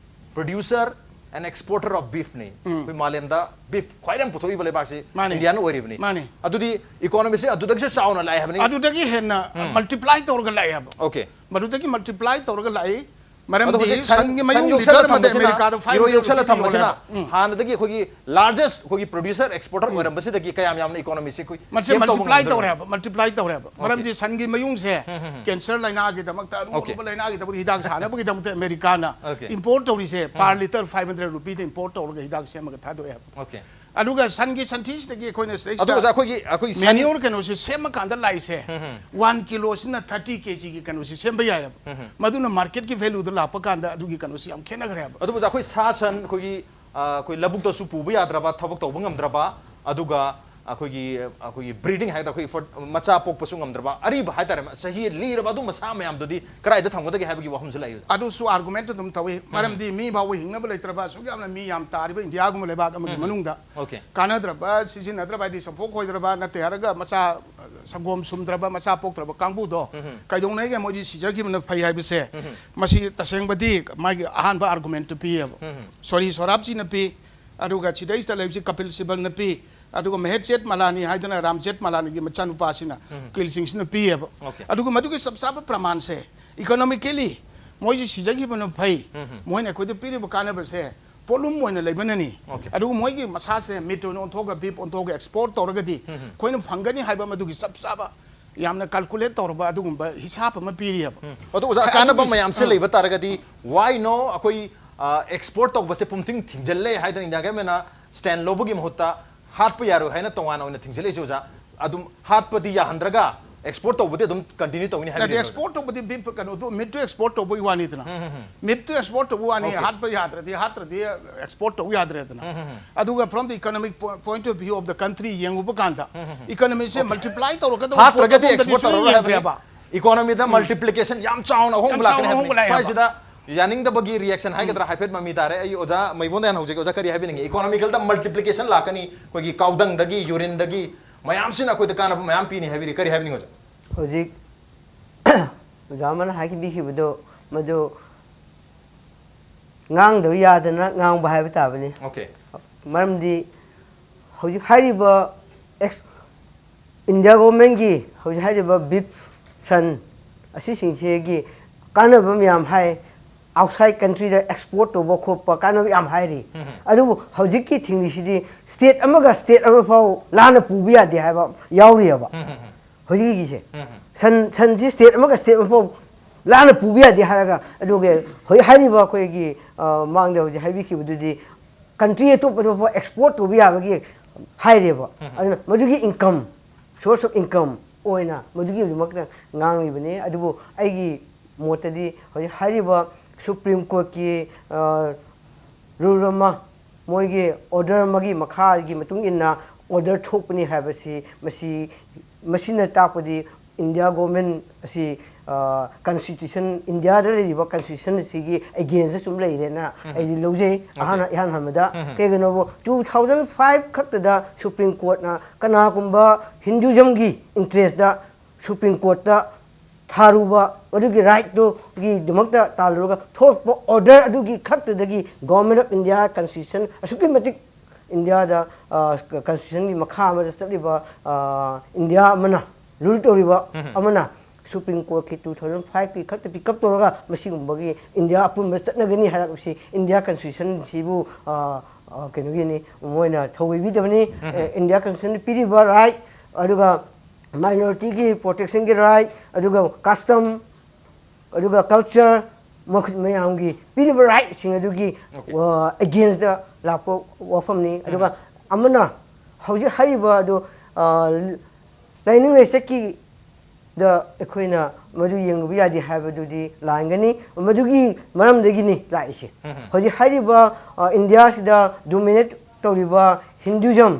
producer and exporter of beefꯅꯤ꯫ ꯑꯩꯈꯣꯏ ꯃꯥꯂꯦꯝꯗ beef ꯈ꯭ꯋꯥꯏꯗꯒꯤ ꯌꯥꯝ ꯄꯨꯊꯣꯛꯏꯕ ꯂꯩꯕꯥꯛꯁꯤ ꯃꯥꯅꯤ꯫ Indiaꯅ ꯑꯣꯏꯔꯤꯕꯅꯤ꯫ ꯃꯥꯅꯤ꯫ ꯑꯗꯨꯗꯤ economyꯁꯤ ꯑꯗꯨꯗꯒꯤꯁꯨ ꯆꯥꯎꯅ ꯂꯥꯛꯑꯦ ꯍꯥꯏꯕꯅꯤ꯫ ꯑꯗꯨꯗꯒꯤ ꯍꯦꯟꯅ multiply ꯇꯧꯔꯒ ꯂꯥꯛꯑꯦꯕ꯫ Okay. ꯃꯗꯨꯗꯒꯤ multiply ꯇꯧꯔꯒ ꯂꯥꯛꯏ꯫ ꯃꯔꯝꯗꯤ ꯑꯗꯨ ꯍꯧꯖꯤꯛ ꯁꯟꯒꯤ ꯃꯌꯨꯡ ꯌꯣꯛꯁꯜꯂ ꯂꯤꯇꯔ ꯑꯃꯗ ꯊꯝꯕꯁꯤꯅ, ꯑꯃꯦꯔꯤꯀꯥꯗ five hundred ꯏꯔꯣꯏ ꯌꯣꯛꯁꯜꯂ ꯔꯨꯄꯤ ꯊꯝꯕꯁꯤꯅ ꯌꯣꯜꯂꯦꯕ꯫ ꯎꯝ꯫ ꯍꯥꯟꯅꯗꯒꯤ ꯑꯩꯈꯣꯏꯒꯤ largest ꯑꯩꯈꯣꯏꯒꯤ producer exporter ꯑꯣꯏꯔꯝꯕꯁꯤꯗꯒꯤ ꯀꯌꯥꯝ ꯌꯥꯝꯅ economy ꯁꯤ ꯑꯩꯈꯣꯏ ꯃꯁꯤ ꯁꯦꯝ ꯇꯧꯕ multiply ꯉꯝꯒꯗꯧꯔꯤꯅꯣ? ꯇꯧꯔꯦ ꯍꯥꯏꯕ, multiply ꯇꯧꯔꯦ ꯍꯥꯏꯕ꯫ ꯃꯔꯝꯗꯤ ꯁꯟꯒꯤ ꯃꯌꯨꯡꯁꯦ cancer ꯂꯥꯏꯅꯥꯒꯤꯗꯃꯛꯇ, ꯑꯔꯨ Okay. ꯑꯔꯨꯕ ꯂꯥꯏꯅꯥꯒꯤꯗꯃꯛꯇ ꯍꯤꯗꯥꯛ ꯁꯥꯅꯕꯒꯤꯗꯃꯛꯇ ꯑꯃꯦꯔꯤꯀꯥꯅ Okay. import ꯇꯧꯔꯤꯁꯦ per litre five hundred ꯔꯨꯄꯤꯗ import ꯇꯧꯔꯒ ꯍꯤꯗꯥꯛ ꯁꯦꯝꯃꯒ ꯊꯥꯗꯣꯛꯑꯦ ꯍꯥꯏꯕ꯫ Okay. ꯑꯗꯨꯒ ꯁꯟꯒꯤ ꯁꯟꯊꯤꯁꯤꯗꯒꯤ ꯑꯩꯈꯣꯏꯅ ꯁꯤꯗꯩꯁꯤꯗ ꯑꯗꯨ ꯑꯣꯖꯥ, ꯑꯩꯈꯣꯏꯒꯤ, ꯑꯩꯈꯣꯏꯒꯤ ꯁꯟ- manure ꯀꯩꯅꯣꯁꯦ ꯁꯦꯝꯃꯀꯥꯟꯗ ꯂꯥꯛꯏꯁꯦ, one ꯀꯤꯂꯣꯁꯤꯅ thirty ꯀꯦꯖꯤꯒꯤ ꯀꯩꯅꯣꯁꯦ ꯁꯦꯝꯕ ꯌꯥꯏꯑꯕ꯫ ꯃꯗꯨꯅ marketꯀꯤ valueꯗ ꯂꯥꯛꯄ ꯀꯥꯟꯗ ꯑꯗꯨꯒꯤ ꯀꯩꯅꯣꯁꯤ ꯌꯥꯝ ꯈꯦꯠꯅꯈ꯭ꯔꯦꯕ꯫ ꯑꯗꯨꯕꯨ ꯑꯩꯈꯣꯏ ꯁꯥ ꯁꯟ ꯑꯩꯈꯣꯏꯒꯤ, ꯑ, ꯑꯩꯈꯣꯏ ꯂꯧꯕꯨꯛꯇꯁꯨ ꯄꯨꯕ ꯌꯥꯗ꯭ꯔꯕ, ꯊꯕꯛ ꯇꯧꯕ ꯉꯝꯗ꯭ꯔꯕ, ꯑꯗꯨꯒ ꯑꯩꯈꯣꯏꯒꯤ, ꯑꯩꯈꯣꯏꯒꯤ breeding ꯍꯥꯏꯒꯗ꯭ꯔꯥ, ꯑꯩꯈꯣꯏꯒꯤ ꯐꯔ-, ꯃꯆꯥ ꯄꯣꯛꯄꯁꯨ ꯉꯝꯗ꯭ꯔꯕ, ꯑꯔꯤꯕ ꯍꯥꯏꯇꯥꯔꯦ, ꯆꯍꯤ ꯂꯤꯔꯕ ꯑꯗꯨꯝꯕ ꯁꯥ ꯃꯌꯥꯝꯗꯨꯗꯤ ꯀꯗꯥꯏꯗ ꯊꯝꯒꯗꯒꯦ ꯍꯥꯏꯕꯒꯤ ꯋꯥꯐꯝꯁꯨ ꯂꯩ꯫ ꯑꯗꯨꯁꯨ argument ꯑꯗꯨꯝ ꯇꯧꯏ꯫ ꯃꯔꯝꯗꯤ ꯃꯤ ꯐꯥꯎꯕ ꯍꯤꯡꯅꯕ ꯂꯩꯇ꯭ꯔꯕ, ꯑꯁꯨꯛ ꯌꯥꯝꯅ ꯃꯤ ꯌꯥꯝ ꯇꯥꯔꯤꯕ ꯏꯟꯗꯤꯌꯥꯒꯨꯝꯕ ꯂꯩꯕꯥꯛ ꯑꯃꯒꯤ ꯃꯅꯨꯡꯗ Okay. ꯀꯥꯟꯅꯗ꯭ꯔꯕ, ꯁꯤꯖꯤꯟꯅꯗ꯭ꯔꯕ, ꯍꯥꯏꯗꯤ ꯁꯝꯄꯣꯛ ꯈꯣꯏꯗ꯭ꯔꯕ, ꯅꯠꯇꯦ ꯍꯥꯏꯔꯒ ꯃꯆꯥ, ꯁꯪꯒꯣꯝ ꯁꯨꯝꯗ꯭ꯔꯕ, ꯃꯆꯥ ꯄꯣꯛꯇ꯭ꯔꯕ ꯀꯥꯡꯕꯨꯗꯣ ꯀꯩꯗꯧꯅꯩꯒꯦ ꯃꯣꯏꯗꯤ ꯁꯤꯖꯈꯤꯕꯅ ꯐꯩ ꯍꯥꯏꯕꯁꯦ, ꯃꯁꯤ ꯇꯁꯦꯡꯕꯗꯤ ꯃꯥꯒꯤ ꯑꯍꯥꯟꯕ argumentꯇꯨ ꯄꯤꯌꯦꯕ꯫ ꯁꯣꯔꯤ ꯁꯣꯔꯥꯞꯖꯤꯅ ꯄꯤ, ꯑꯗꯨꯒ ꯁꯤꯗꯩꯁꯤꯗ ꯂꯩꯕꯁꯤ ꯀꯄꯤꯜ ꯁꯤꯕꯜꯅ ꯄꯤ, ꯑꯗꯨꯒ ꯃꯍꯦꯁ ꯖꯦꯠ ꯃꯂꯥꯅꯤ ꯍꯥꯏꯗꯅ ꯔꯥꯝ ꯖꯦꯠ ꯃꯂꯥꯅꯤꯒꯤ ꯃꯆꯥꯅꯨꯄꯥꯁꯤꯅ ꯀꯤꯜ ꯁꯤꯡꯁꯤꯅ ꯄꯤꯌꯦꯕ꯫ Okay. ꯑꯗꯨꯒ ꯃꯗꯨꯒꯤ ꯆꯞ ꯆꯥꯕ ꯄ꯭ꯔꯃꯥꯟꯁꯦ economically ꯃꯣꯏꯁꯤ ꯁꯤꯖꯈꯤꯕꯅ ꯐꯩ, ꯃꯣꯏꯅ ꯑꯩꯈꯣꯏꯗ ꯄꯤꯔꯤꯕ ꯀꯥꯟꯅꯕꯁꯦ ꯄꯣꯠꯂꯨꯝ ꯑꯣꯏꯅ ꯂꯩꯕꯅꯅꯤ꯫ Okay. ꯑꯗꯨꯒ ꯃꯣꯏꯒꯤ ꯃꯁꯥꯁꯦ meat ꯑꯣꯏꯅ ꯑꯣꯟꯊꯣꯛꯑꯒ, beef ꯑꯣꯟꯊꯣꯛꯑꯒ export ꯇꯧꯔꯒꯗꯤ ꯑꯩꯈꯣꯏꯅ ꯐꯪꯒꯅꯤ ꯍꯥꯏꯕ ꯃꯗꯨꯒꯤ ꯆꯞ ꯆꯥꯕ ꯌꯥꯝꯅ calculate ꯇꯧꯔꯕ ꯑꯗꯨꯒꯨꯝꯕ ꯍꯤꯁꯥꯞ ꯑꯃ ꯄꯤꯔꯤꯑꯕ꯫ ꯑꯗꯣ ꯑꯣꯖꯥ, ꯀꯥꯟꯅꯕ ꯃꯌꯥꯝꯁꯦ ꯂꯩꯕ ꯇꯥꯔꯒꯗꯤ, why no ꯑꯩꯈꯣꯏ, ꯑ, export ꯇꯧꯕꯁꯦ ꯄꯨꯝꯊꯤꯡ ꯊꯤꯡꯖꯤꯜꯂꯦ ꯍꯥꯏꯗꯅ ꯏꯟꯗꯤꯌꯥ ꯒꯚꯔꯟꯃꯦꯟꯅ stand ꯂꯧꯕꯒꯤ ꯃꯍꯨꯠꯇ ꯍꯥꯠꯄ ꯌꯥꯔꯣꯏ ꯍꯥꯏꯅ ꯇꯣꯉꯥꯟꯅ ꯑꯣꯏꯅ ꯊꯤꯡꯖꯤꯜꯂꯛꯏꯁꯦ ꯑꯣꯖꯥ? ꯑꯗꯨꯝ ꯍꯥꯠꯄꯗꯤ ꯌꯥꯍꯟꯗ꯭ꯔꯒ export ꯇꯧꯕꯗꯤ ꯑꯗꯨꯝ continue ꯇꯧꯅꯤ ꯅꯠꯇꯦ, ꯍꯥꯏꯕꯗꯤ? Export ꯇꯧꯕꯗꯤ beef ꯀꯩꯅꯣꯗꯣ, meatꯇꯨ export ꯇꯧꯕꯒꯤ ꯋꯥꯅꯤꯗꯅ꯫ Meatꯇꯨ export ꯇꯧꯕ ꯋꯥꯅꯤ, Okay. ꯍꯥꯠꯄ ꯌꯥꯗ꯭ꯔꯗꯤ, ꯍꯥꯠꯇ꯭ꯔꯗꯤ export ꯇꯧꯕ ꯌꯥꯗ꯭ꯔꯦꯗꯅ꯫ ꯑꯗꯨꯒ from the economic po-, point of view of the country ꯌꯦꯡꯉꯨꯕ ꯀꯥꯟꯗ economyꯁꯦ multiply ꯇꯧꯔꯛꯀꯗꯧꯕ ꯍꯥꯠꯇ꯭ꯔꯒꯗꯤ ꯄꯣꯠꯇꯣꯝꯗꯗꯤ export ꯁꯨꯡꯌꯦꯡ ꯇꯧꯔꯔꯣꯏ ꯍꯥꯏꯕꯅꯤ꯫ ꯌꯦꯡꯗ꯭ꯔꯦꯕ꯫ Economyꯗ multiplication ꯌꯥꯝ ꯆꯥꯎꯅ ꯑꯍꯣꯡꯕ ꯌꯥꯝ ꯂꯥꯛꯀꯅꯤ ꯆꯥꯎꯅ ꯍꯥꯏꯕꯅꯤ꯫ ꯑꯍꯣꯡꯕ ꯂꯥꯛꯑꯦ ꯍꯥꯏꯕ꯫ ꯁ꯭ꯋꯥꯏꯁꯤꯗ ꯌꯥꯅꯤꯡꯗꯕꯒꯤ reaction ꯍꯥꯏꯒꯗ꯭ꯔꯥ ꯍꯥꯏꯐꯦꯠ ꯃꯃꯤ ꯇꯥꯔꯦ꯫ ꯑꯩ ꯑꯣꯖꯥ ꯃꯩꯕꯣꯟꯗ ꯍꯥꯟꯅ ꯍꯧꯖꯒꯦ꯫ ꯑꯣꯖꯥ, ꯀꯔꯤ ꯍꯥꯏꯕꯤꯅꯤꯡꯉꯤ? Economicalꯗ multiplication ꯂꯥꯛꯀꯅꯤ, ꯑꯩꯈꯣꯏꯒꯤ ꯀꯥꯎꯗꯪꯗꯒꯤ, urineꯗꯒꯤ, ꯃꯌꯥꯝꯁꯤꯅ ꯑꯩꯈꯣꯏꯗ ꯀꯥꯟꯅꯕ ꯃꯌꯥꯝ ꯄꯤꯅꯤ ꯍꯥꯏꯕꯤꯔꯤ꯫ ꯀꯔꯤ ꯍꯥꯏꯕꯤꯅꯤꯡꯉꯤ ꯑꯣꯖꯥ? ꯍꯧꯖꯤꯛ ꯑꯣꯖꯥ ꯑꯃꯅ ꯍꯥꯏꯕꯤꯈꯤꯕꯗꯣ, ꯃꯗꯨ ꯉꯥꯡꯗꯕ ꯌꯥꯗꯅ ꯉꯥꯡꯕ ꯍꯥꯏꯕ ꯇꯥꯕꯅꯤ꯫ Okay. ꯃꯔꯝꯗꯤ ꯍꯧꯖꯤꯛ ꯍꯥꯏꯔꯤꯕ ꯑꯦꯛꯁ-, ꯏꯟꯗꯤꯌꯥ ꯒꯣꯔꯃꯦꯟꯒꯤ ꯍꯧꯖꯤꯛ ꯍꯥꯏꯔꯤꯕ beef, ꯁꯟ ꯑꯁꯤꯁꯤꯡꯁꯤꯒꯤ ꯀꯥꯟꯅꯕ ꯃꯌꯥꯝ ꯍꯥꯏ꯫ ꯑꯥꯎꯠꯁꯥꯏꯠ ꯀꯟꯇ꯭ꯔꯤꯗ ꯑꯦꯛꯁꯄꯣꯔꯠ ꯇꯧꯕ ꯈꯣꯠꯄ ꯀꯥꯟꯅꯕ ꯌꯥꯝ ꯍꯥꯏꯔꯤ꯫ ꯑꯗꯨꯕꯨ ꯍꯧꯖꯤꯛꯀꯤ ꯊꯤꯡꯂꯤꯁꯤꯗꯤ ꯁ꯭ꯇꯦꯠ ꯑꯃꯒ ꯁ꯭ꯇꯦꯠ ꯑꯃ ꯐꯥꯎ ꯂꯥꯟꯅ ꯄꯨꯕ ꯌꯥꯗꯦ ꯍꯥꯏꯕ ꯌꯥꯎꯔꯤꯑꯕ꯫ ꯍꯧꯖꯤꯛꯀꯤꯁꯦ ꯁꯟ ꯁꯟꯁꯤ ꯁ꯭ꯇꯦꯠ ꯑꯃꯒ ꯁ꯭ꯇꯦꯠ ꯑꯃ ꯐꯥꯎ ꯂꯥꯟꯅ ꯄꯨꯕ ꯌꯥꯗꯦ ꯍꯥꯏꯔꯒ, ꯑꯗꯨꯒ ꯍꯧꯖꯤꯛ ꯍꯥꯏꯔꯤꯕ ꯑꯩꯈꯣꯏꯒꯤ, ꯑ, ꯃꯥꯡꯗ ꯍꯧꯖꯤꯛ ꯍꯥꯏꯕꯤꯈꯤꯕꯗꯨꯗꯤ ꯀꯟꯇ꯭ꯔꯤ ꯑꯇꯣꯞꯄꯗ ꯐꯥꯎ ꯑꯦꯛꯁꯄꯣꯔꯠ ꯇꯧꯕ ꯌꯥꯕꯒꯤ ꯍꯥꯏꯔꯦꯕ꯫ ꯑꯗꯨꯅ ꯃꯗꯨꯒꯤ ꯏꯟꯀꯝ, ꯁꯣꯔꯁ ꯑꯣꯐ ꯏꯟꯀꯝ ꯑꯣꯏꯅ ꯃꯗꯨꯒꯤꯗꯃꯛꯇ ꯉꯥꯡꯂꯤꯕꯅꯤ꯫ ꯑꯗꯨꯕꯨ ꯑꯩꯒꯤ ꯃꯣꯠꯇꯗꯤ ꯍꯧꯖꯤꯛ ꯍꯥꯏꯔꯤꯕ ꯁꯨꯄ꯭ꯔꯤꯝ ꯀꯣꯔꯠꯀꯤ, ꯑ, ꯔꯨꯜ ꯑꯃ, ꯃꯣꯏꯒꯤ ꯑꯣꯔꯗꯔ ꯑꯃꯒꯤ ꯃꯈꯥꯒꯤ ꯃꯇꯨꯡ ꯏꯟꯅ ꯑꯣꯔꯗꯔ ꯊꯣꯛꯄꯅꯤ ꯍꯥꯏꯕꯁꯤ, ꯃꯁꯤ, ꯃꯁꯤꯅ ꯇꯥꯛꯄꯗꯤ ꯏꯟꯗꯤꯌꯥ ꯒꯣꯔꯃꯦꯟ ꯑꯁꯤ, ꯑ, ꯀꯟꯁꯇꯤꯇ꯭ꯌꯨꯁꯟ, ꯏꯟꯗꯤꯌꯥꯗ ꯂꯩꯔꯤꯕ ꯀꯟꯁꯇꯤꯇ꯭ꯌꯨꯁꯟ ꯑꯁꯤꯒꯤ ꯑꯦꯒꯦꯟꯁꯇ ꯁꯨꯝ ꯂꯩꯔꯦꯅ ꯑꯩꯗꯤ ꯂꯧꯖꯩ꯫ ꯑꯍꯥꯟꯅ, ꯏꯍꯥꯟ ꯍꯥꯟꯕꯗ ꯀꯩꯒꯤꯅꯣꯕꯨ, ꯇꯨ ꯊꯥꯎꯖꯟ ꯐꯥꯏꯚ ꯈꯛꯇꯗ ꯁꯨꯄ꯭ꯔꯤꯝ ꯀꯣꯔꯠꯅ ꯀꯅꯥꯒꯨꯝꯕ ꯍꯤꯟꯗꯨꯏꯖꯝꯒꯤ ꯏꯟꯇꯔꯦꯁꯇ ꯁꯨꯄ꯭ꯔꯤꯝ ꯀꯣꯔꯠꯇ ꯊꯥꯔꯨꯕ, ꯃꯗꯨꯒꯤ ꯔꯥꯏꯠꯇꯨꯒꯤꯗꯃꯛꯇ ꯇꯥꯜꯂꯨꯔꯒ ꯊꯣꯛꯂꯛꯄ ꯑꯣꯔꯗꯔ ꯑꯗꯨꯒꯤ ꯈꯛꯇꯗꯒꯤ ꯒꯣꯔꯃꯦꯟ ꯑꯣꯐ ꯏꯟꯗꯤꯌꯥ ꯀꯟꯁꯇꯤꯇ꯭ꯌꯨꯁꯟ ꯑꯁꯨꯛꯀꯤ ꯃꯇꯤꯛ ꯏꯟꯗꯤꯌꯥꯗ, ꯑ, ꯀꯟꯁꯇꯤꯇ꯭ꯌꯨꯁꯟꯒꯤ ꯃꯈꯥ ꯑꯃꯗ ꯆꯠꯂꯤꯕ, ꯑ, ꯏꯟꯗꯤꯌꯥ ꯑꯃꯅ, ꯔꯨꯜ ꯇꯧꯔꯤꯕ ꯑꯃꯅ ꯁꯨꯄ꯭ꯔꯤꯝ ꯀꯣꯔꯠꯀꯤ ꯇꯨ ꯊꯥꯎꯖꯟ ꯐꯥꯏꯚꯀꯤ ꯈꯛꯇ ꯄꯤꯛ ꯑꯞ ꯇꯧꯔꯒ ꯃꯁꯤꯒꯨꯝꯕꯒꯤ ꯏꯟꯗꯤꯌꯥ ꯑꯄꯨꯟꯕ ꯆꯠꯅꯒꯅꯤ ꯍꯥꯏꯔꯛꯄꯁꯤ ꯏꯟꯗꯤꯌꯥ ꯀꯟꯁꯇꯤꯇ꯭ꯌꯨꯁꯟꯁꯤꯕꯨ, ꯑ, ꯑ, ꯀꯩꯅꯣꯒꯤꯅꯤ, ꯃꯣꯏꯅ ꯊꯧꯑꯣꯏꯕꯤꯗꯕꯅꯤ꯫ ꯑꯦ, ꯏꯟꯗꯤꯌꯥ ꯀꯟꯁꯇꯤꯇ꯭ꯌꯨꯁꯟꯗ ꯄꯤꯔꯤꯕ ꯔꯥꯏꯠ, ꯑꯗꯨꯒ ꯃꯥꯏꯅꯣꯔꯤꯇꯤꯒꯤ ꯄ꯭ꯔꯣꯇꯦꯛꯁꯟꯒꯤ ꯔꯥꯏꯠ, ꯑꯗꯨꯒ ꯀꯁꯇꯝ, ꯑꯗꯨꯒ ꯀꯜꯆꯔ, ꯃꯈ-, ꯃꯌꯥꯝꯒꯤ ꯄꯤꯔꯤꯕ ꯔꯥꯏꯠꯁꯤꯡ ꯑꯗꯨꯒꯤ, ꯑꯣꯀꯦ꯫ ꯑ, ꯑꯦꯒꯦꯟꯁꯇ ꯂꯥꯛꯄ ꯋꯥꯐꯝꯅꯤ꯫ ꯑꯗꯨꯒ ꯑꯃꯅ ꯍꯧꯖꯤꯛ ꯍꯥꯏꯔꯤꯕ ꯑꯗꯨ, ꯑ, ꯂꯥꯏꯅꯤꯡ ꯂꯥꯏꯆꯠꯀꯤꯗ ꯑꯩꯈꯣꯏꯅ ꯃꯗꯨ ꯌꯦꯡꯂꯨꯕ ꯌꯥꯗꯦ ꯍꯥꯏꯕꯗꯨꯗꯤ ꯂꯥꯟꯒꯅꯤ꯫ ꯃꯗꯨꯒꯤ ꯃꯔꯝꯗꯒꯤꯅꯤ ꯂꯥꯛꯏꯁꯦ꯫ ꯍꯧꯖꯤꯛ ꯍꯥꯏꯔꯤꯕ, ꯑ, ꯏꯟꯗꯤꯌꯥꯁꯤꯗ ꯗꯣꯃꯤꯅꯦꯠ ꯇꯧꯔꯤꯕ ꯍꯤꯟꯗꯨꯏꯖꯝ,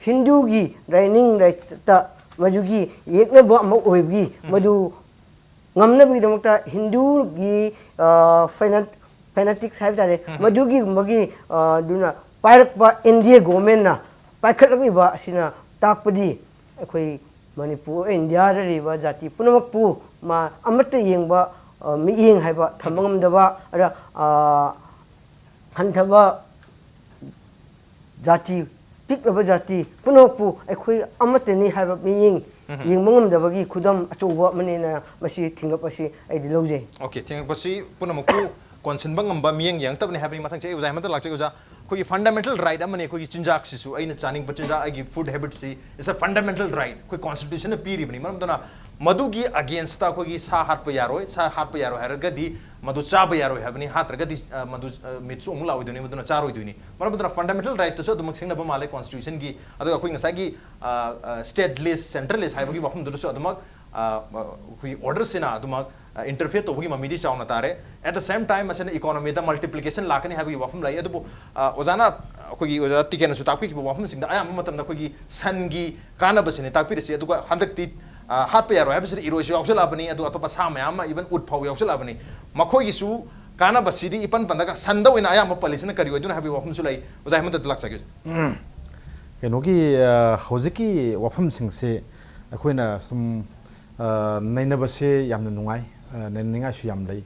ꯍꯤꯟꯗꯨꯒꯤ ꯂꯥꯏꯅꯤꯡ ꯂꯥꯏꯆꯠꯇ ꯃꯗꯨꯒꯤ ꯌꯦꯛꯅꯕ ꯑꯃ ꯑꯣꯏꯕꯒꯤ, ꯃꯗꯨ ꯉꯝꯅꯕꯒꯤꯗꯃꯛꯇ ꯍꯤꯟꯗꯨꯒꯤ, ꯑ, ꯐꯦꯅꯥ-, ꯐꯦꯅꯥꯇꯤꯛꯁ ꯍꯥꯏꯕ ꯇꯥꯔꯦ, ꯃꯗꯨꯒꯤꯒꯨꯝꯕꯒꯤ, ꯑ, ꯑꯗꯨꯅ ꯄꯥꯏꯔꯛꯄ ꯑꯦꯟ ꯗꯤ ꯑꯦ ꯒꯣꯚꯔꯟꯃꯦꯟꯠꯅ ꯄꯥꯏꯈꯠꯂꯛꯂꯤꯕ ꯑꯁꯤꯅ ꯇꯥꯛꯄꯗꯤ ꯑꯩꯈꯣꯏ ꯃꯅꯤꯄꯨꯔ, ꯏꯟꯗꯤꯌꯥꯗ ꯂꯩꯔꯤꯕ ꯖꯥꯇꯤ ꯄꯨꯝꯅꯃꯛꯄꯨ ꯃꯥ ꯑꯃꯠꯇ ꯌꯦꯡꯕ, ꯑ, ꯃꯤꯠꯌꯦꯡ ꯍꯥꯏꯕ ꯊꯝꯕ ꯉꯝꯗꯕ, ꯑꯗ, ꯑ, ꯍꯟꯊꯕ ꯖꯥꯇꯤ, ꯄꯤꯛꯂꯕ ꯖꯥꯇꯤ ꯄꯨꯝꯅꯃꯛꯄꯨ ꯑꯩꯈꯣꯏ ꯑꯃꯠꯇꯅꯤ ꯍꯥꯏꯕ ꯃꯤꯠꯌꯦꯡ ꯌꯦꯡꯕ ꯉꯝꯗꯕꯒꯤ ꯈꯨꯗꯝ ꯑꯆꯧꯕ ꯑꯃꯅꯦꯅ ꯃꯁꯤ ꯊꯤꯡꯒꯞ ꯑꯁꯤ ꯑꯩꯗꯤ ꯂꯧꯖꯩ꯫ ꯑꯣꯀꯦ, ꯊꯤꯡꯒꯞ ꯑꯁꯤ ꯄꯨꯝꯅꯃꯛꯄꯨ ꯀꯣꯟꯁꯤꯟꯕ ꯉꯝꯕ ꯃꯤꯠꯌꯦꯡ ꯌꯦꯡꯉꯛꯇꯕꯅꯤ ꯍꯥꯏꯕꯅꯤ꯫ ꯃꯊꯪꯁꯦ ꯑꯩ ꯑꯣꯖꯥ ꯍꯦꯃꯟꯇ ꯂꯥꯛꯆꯒꯦ꯫ ꯑꯣꯖꯥ, ꯑꯩꯈꯣꯏꯒꯤ ꯐꯟꯗꯥꯃꯦꯟꯇꯦꯜ ꯔꯥꯏꯠ ꯑꯃꯅꯤ ꯑꯩꯈꯣꯏꯒꯤ ꯆꯤꯟꯖꯥꯛꯁꯤꯁꯨ, ꯑꯩꯅ ꯆꯥꯅꯤꯡꯕ ꯆꯤꯟꯖꯥꯛ, ꯑꯩꯒꯤ food ꯍꯦꯕꯤꯠꯁꯤ is a fundamental right, ꯑꯩꯈꯣꯏ ꯀꯣꯟꯁꯇꯤꯇ꯭ꯌꯨꯁꯟꯅ ꯄꯤꯔꯤꯕꯅꯤ꯫ ꯃꯔꯝ ꯑꯗꯨꯅ ꯃꯗꯨꯒꯤ ꯑꯒꯦꯟꯁꯇ ꯑꯩꯈꯣꯏꯒꯤ ꯁꯥ ꯍꯥꯠꯄ ꯌꯥꯔꯣꯏ, ꯁꯥ ꯍꯥꯠꯄ ꯌꯥꯔꯣꯏ ꯍꯥꯏꯔꯒꯗꯤ ꯃꯗꯨ ꯆꯥꯕ ꯌꯥꯔꯣꯏ ꯍꯥꯏꯕꯅꯤ, ꯍꯥꯠꯇ꯭ꯔꯒꯗꯤ ꯑ, ꯃꯗꯨ ꯑ, ꯃꯤꯠꯁꯨ ꯑꯃꯨꯛ ꯂꯥꯛꯑꯣꯏꯗꯣꯏꯅꯤ, ꯃꯗꯨꯅ ꯆꯥꯔꯣꯏꯗꯣꯏꯅꯤ꯫ ꯃꯔꯝ ꯑꯗꯨꯅ ꯐꯟꯗꯥꯃꯦꯟꯇꯦꯜ ꯔꯥꯏꯠꯇꯁꯨ ꯑꯗꯨꯃꯛ ꯁꯤꯡꯅꯕ ꯃꯥꯜꯂꯦ ꯀꯣꯟꯁꯇꯤꯇ꯭ꯌꯨꯁꯟꯒꯤ꯫ ꯑꯗꯨꯒ ꯑꯩꯈꯣꯏ ꯉꯁꯥꯏꯒꯤ ꯁ꯭ꯇꯦꯠꯂꯤꯁ, ꯁꯦꯟꯇ꯭ꯔꯦꯂꯤꯁ ꯍꯥꯏꯕꯒꯤ ꯋꯥꯐꯝꯗꯨꯗꯁꯨ ꯑꯗꯨꯃꯛ ꯑ, ꯑ, ꯑꯩꯈꯣꯏꯒꯤ ꯑꯣꯔꯗꯔꯁꯤꯅ ꯑꯗꯨꯃꯛ ꯏꯟꯇꯔꯐꯤꯌꯔ ꯇꯧꯕꯒꯤ ꯃꯃꯤꯗꯤ ꯆꯥꯎꯅ ꯇꯥꯔꯦ꯫ At the same time, ꯃꯁꯤꯅ ꯏꯀꯣꯅꯣꯃꯤꯗ ꯃꯜꯇꯤꯄ꯭ꯂꯤꯀꯦꯁꯟ ꯂꯥꯛꯀꯅꯤ ꯍꯥꯏꯕꯒꯤ ꯋꯥꯐꯝ ꯂꯩ꯫ ꯑꯗꯨꯕꯨ ꯑ, ꯑꯣꯖꯥꯅ, ꯑꯩꯈꯣꯏꯒꯤ ꯑꯣꯖꯥ ꯇꯤꯀꯦꯟꯅꯁꯨ ꯇꯥꯛꯄꯤꯈꯤꯕ ꯋꯥꯐꯝꯁꯤꯡꯗ ꯑꯌꯥꯝꯕ ꯃꯇꯝꯗ ꯑꯩꯈꯣꯏꯒꯤ ꯁꯟꯒꯤ ꯀꯥꯟꯅꯕꯁꯤꯅꯤ ꯇꯥꯛꯄꯤꯔꯤꯁꯤ꯫ ꯑꯗꯨꯒ ꯍꯟꯗꯛꯇꯤ ꯑ, ꯍꯥꯠꯄ ꯌꯥꯔꯣꯏ ꯍꯥꯏꯕꯁꯤꯗ ꯏꯔꯣꯏꯁꯨ ꯌꯥꯎꯁꯜꯂꯛꯑꯕꯅꯤ, ꯑꯗꯨꯒ ꯑꯇꯣꯞꯄ ꯁꯥ ꯃꯌꯥꯝ ꯑꯃ, even ꯎꯠ ꯐꯥꯎ ꯌꯥꯎꯁꯜꯂꯛꯑꯕꯅꯤ꯫ ꯃꯈꯣꯏꯒꯤꯁꯨ ꯀꯥꯟꯅꯕꯁꯤꯗꯤ ꯏꯄꯟ ꯄꯟꯗꯒ ꯁꯟꯗ ꯑꯣꯏꯅ ꯑꯌꯥꯝꯕ ꯄꯜꯂꯤꯁꯤꯅ ꯀꯔꯤ ꯑꯣꯏꯗꯣꯏꯅꯣ ꯍꯥꯏꯕꯒꯤ ꯋꯥꯐꯝꯁꯨ ꯂꯩ꯫ ꯑꯣꯖꯥ ꯍꯦꯃꯟꯇꯗ ꯂꯥꯛꯆꯒꯦ꯫ ꯀꯩꯅꯣꯒꯤ ꯑ, ꯍꯧꯖꯤꯛꯀꯤ ꯋꯥꯐꯝꯁꯤꯡꯁꯦ ꯑꯩꯈꯣꯏꯅ ꯁꯨꯝ ꯑ, ꯅꯩꯅꯕꯁꯦ ꯌꯥꯝꯅ ꯅꯨꯡꯉꯥꯏ, ꯑ, ꯅꯩꯅꯅꯤꯡꯉꯥꯏꯁꯨ ꯌꯥꯝ ꯂꯩ꯫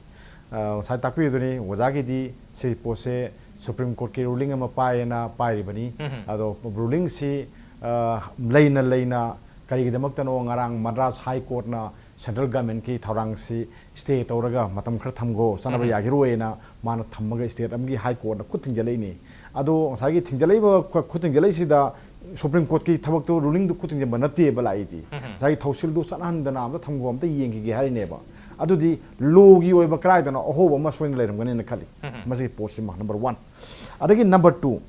ꯑ, ꯉꯁꯥꯏ ꯇꯥꯛꯄꯤꯗꯨꯅꯤ ꯑꯣꯖꯥꯒꯤꯗꯤ ꯁꯤꯒꯤ ꯄꯣꯠꯁꯦ ꯁꯨꯄ꯭ꯔꯤꯝ ꯀꯣꯔꯠꯀꯤ ꯔꯨꯂꯤꯡ ꯑꯃ ꯄꯥꯏꯌꯦꯅ ꯄꯥꯏꯔꯤꯕꯅꯤ꯫ ꯑꯗꯣ ꯔꯨꯂꯤꯡꯁꯤ ꯑ, ꯂꯩꯅ ꯂꯩꯅ ꯀꯔꯤꯒꯤꯗꯃꯛꯇꯅꯣ ꯉꯔꯥꯡ ꯃꯗ꯭ꯔꯥꯁ ꯍꯥꯏ ꯀꯣꯔꯠꯅ ꯁꯦꯟꯇ꯭ꯔꯦꯜ ꯒꯃꯦꯟꯀꯤ ꯊꯧꯔꯥꯡꯁꯤ ꯁ꯭ꯇꯦ ꯇꯧꯔꯒ ꯃꯇꯝ ꯈꯔ ꯊꯝꯈꯣ, ꯆꯠꯅꯕ ꯌꯥꯈꯤꯔꯣꯏꯅ ꯃꯥꯅ ꯊꯝꯃꯒ ꯁ꯭ꯇꯦꯠ ꯑꯃꯒꯤ ꯍꯥꯏ ꯀꯣꯔꯠꯅ ꯈꯨꯠ ꯊꯤꯡꯖꯤꯜꯂꯛꯏꯅꯤ꯫ ꯑꯗꯣ ꯉꯁꯥꯏꯒꯤ ꯊꯤꯡꯖꯤꯜꯂꯛꯏꯕ ꯈꯨ- ꯈꯨꯠ ꯊꯤꯡꯖꯤꯜꯂꯛꯏꯁꯤꯗ ꯁꯨꯄ꯭ꯔꯤꯝ ꯀꯣꯔꯠꯀꯤ ꯊꯕꯛꯇꯣ, ꯔꯨꯂꯤꯡꯗꯨ ꯈꯨꯠ ꯊꯤꯡꯖꯤꯟꯕ ꯅꯠꯇꯦꯕ ꯂꯥꯛꯏꯗꯤ꯫ ꯉꯁꯥꯏꯒꯤ ꯊꯧꯁꯤꯜꯗꯨ ꯆꯠꯅꯍꯟꯗꯅ ꯑꯝꯇ ꯊꯝꯈꯣ, ꯑꯝꯇ ꯌꯦꯡꯈꯤꯒꯦ ꯍꯥꯏꯔꯤꯅꯦꯕ꯫ ꯑꯗꯨꯗꯤ ꯂꯣꯒꯤ ꯑꯣꯏꯕ ꯀꯗꯥꯏꯗꯅꯣ ꯑꯍꯣꯕ ꯑꯃ ꯁꯣꯏꯅ ꯂꯩꯔꯝꯒꯅꯤꯅ ꯈꯜꯂꯤ꯫ ꯃꯁꯤꯒꯤ ꯄꯣꯠꯁꯤꯃ ꯅꯝꯕꯔ ꯋꯥꯟ꯫ ꯑꯗꯒꯤ ꯅꯝꯕꯔ ꯇꯨ,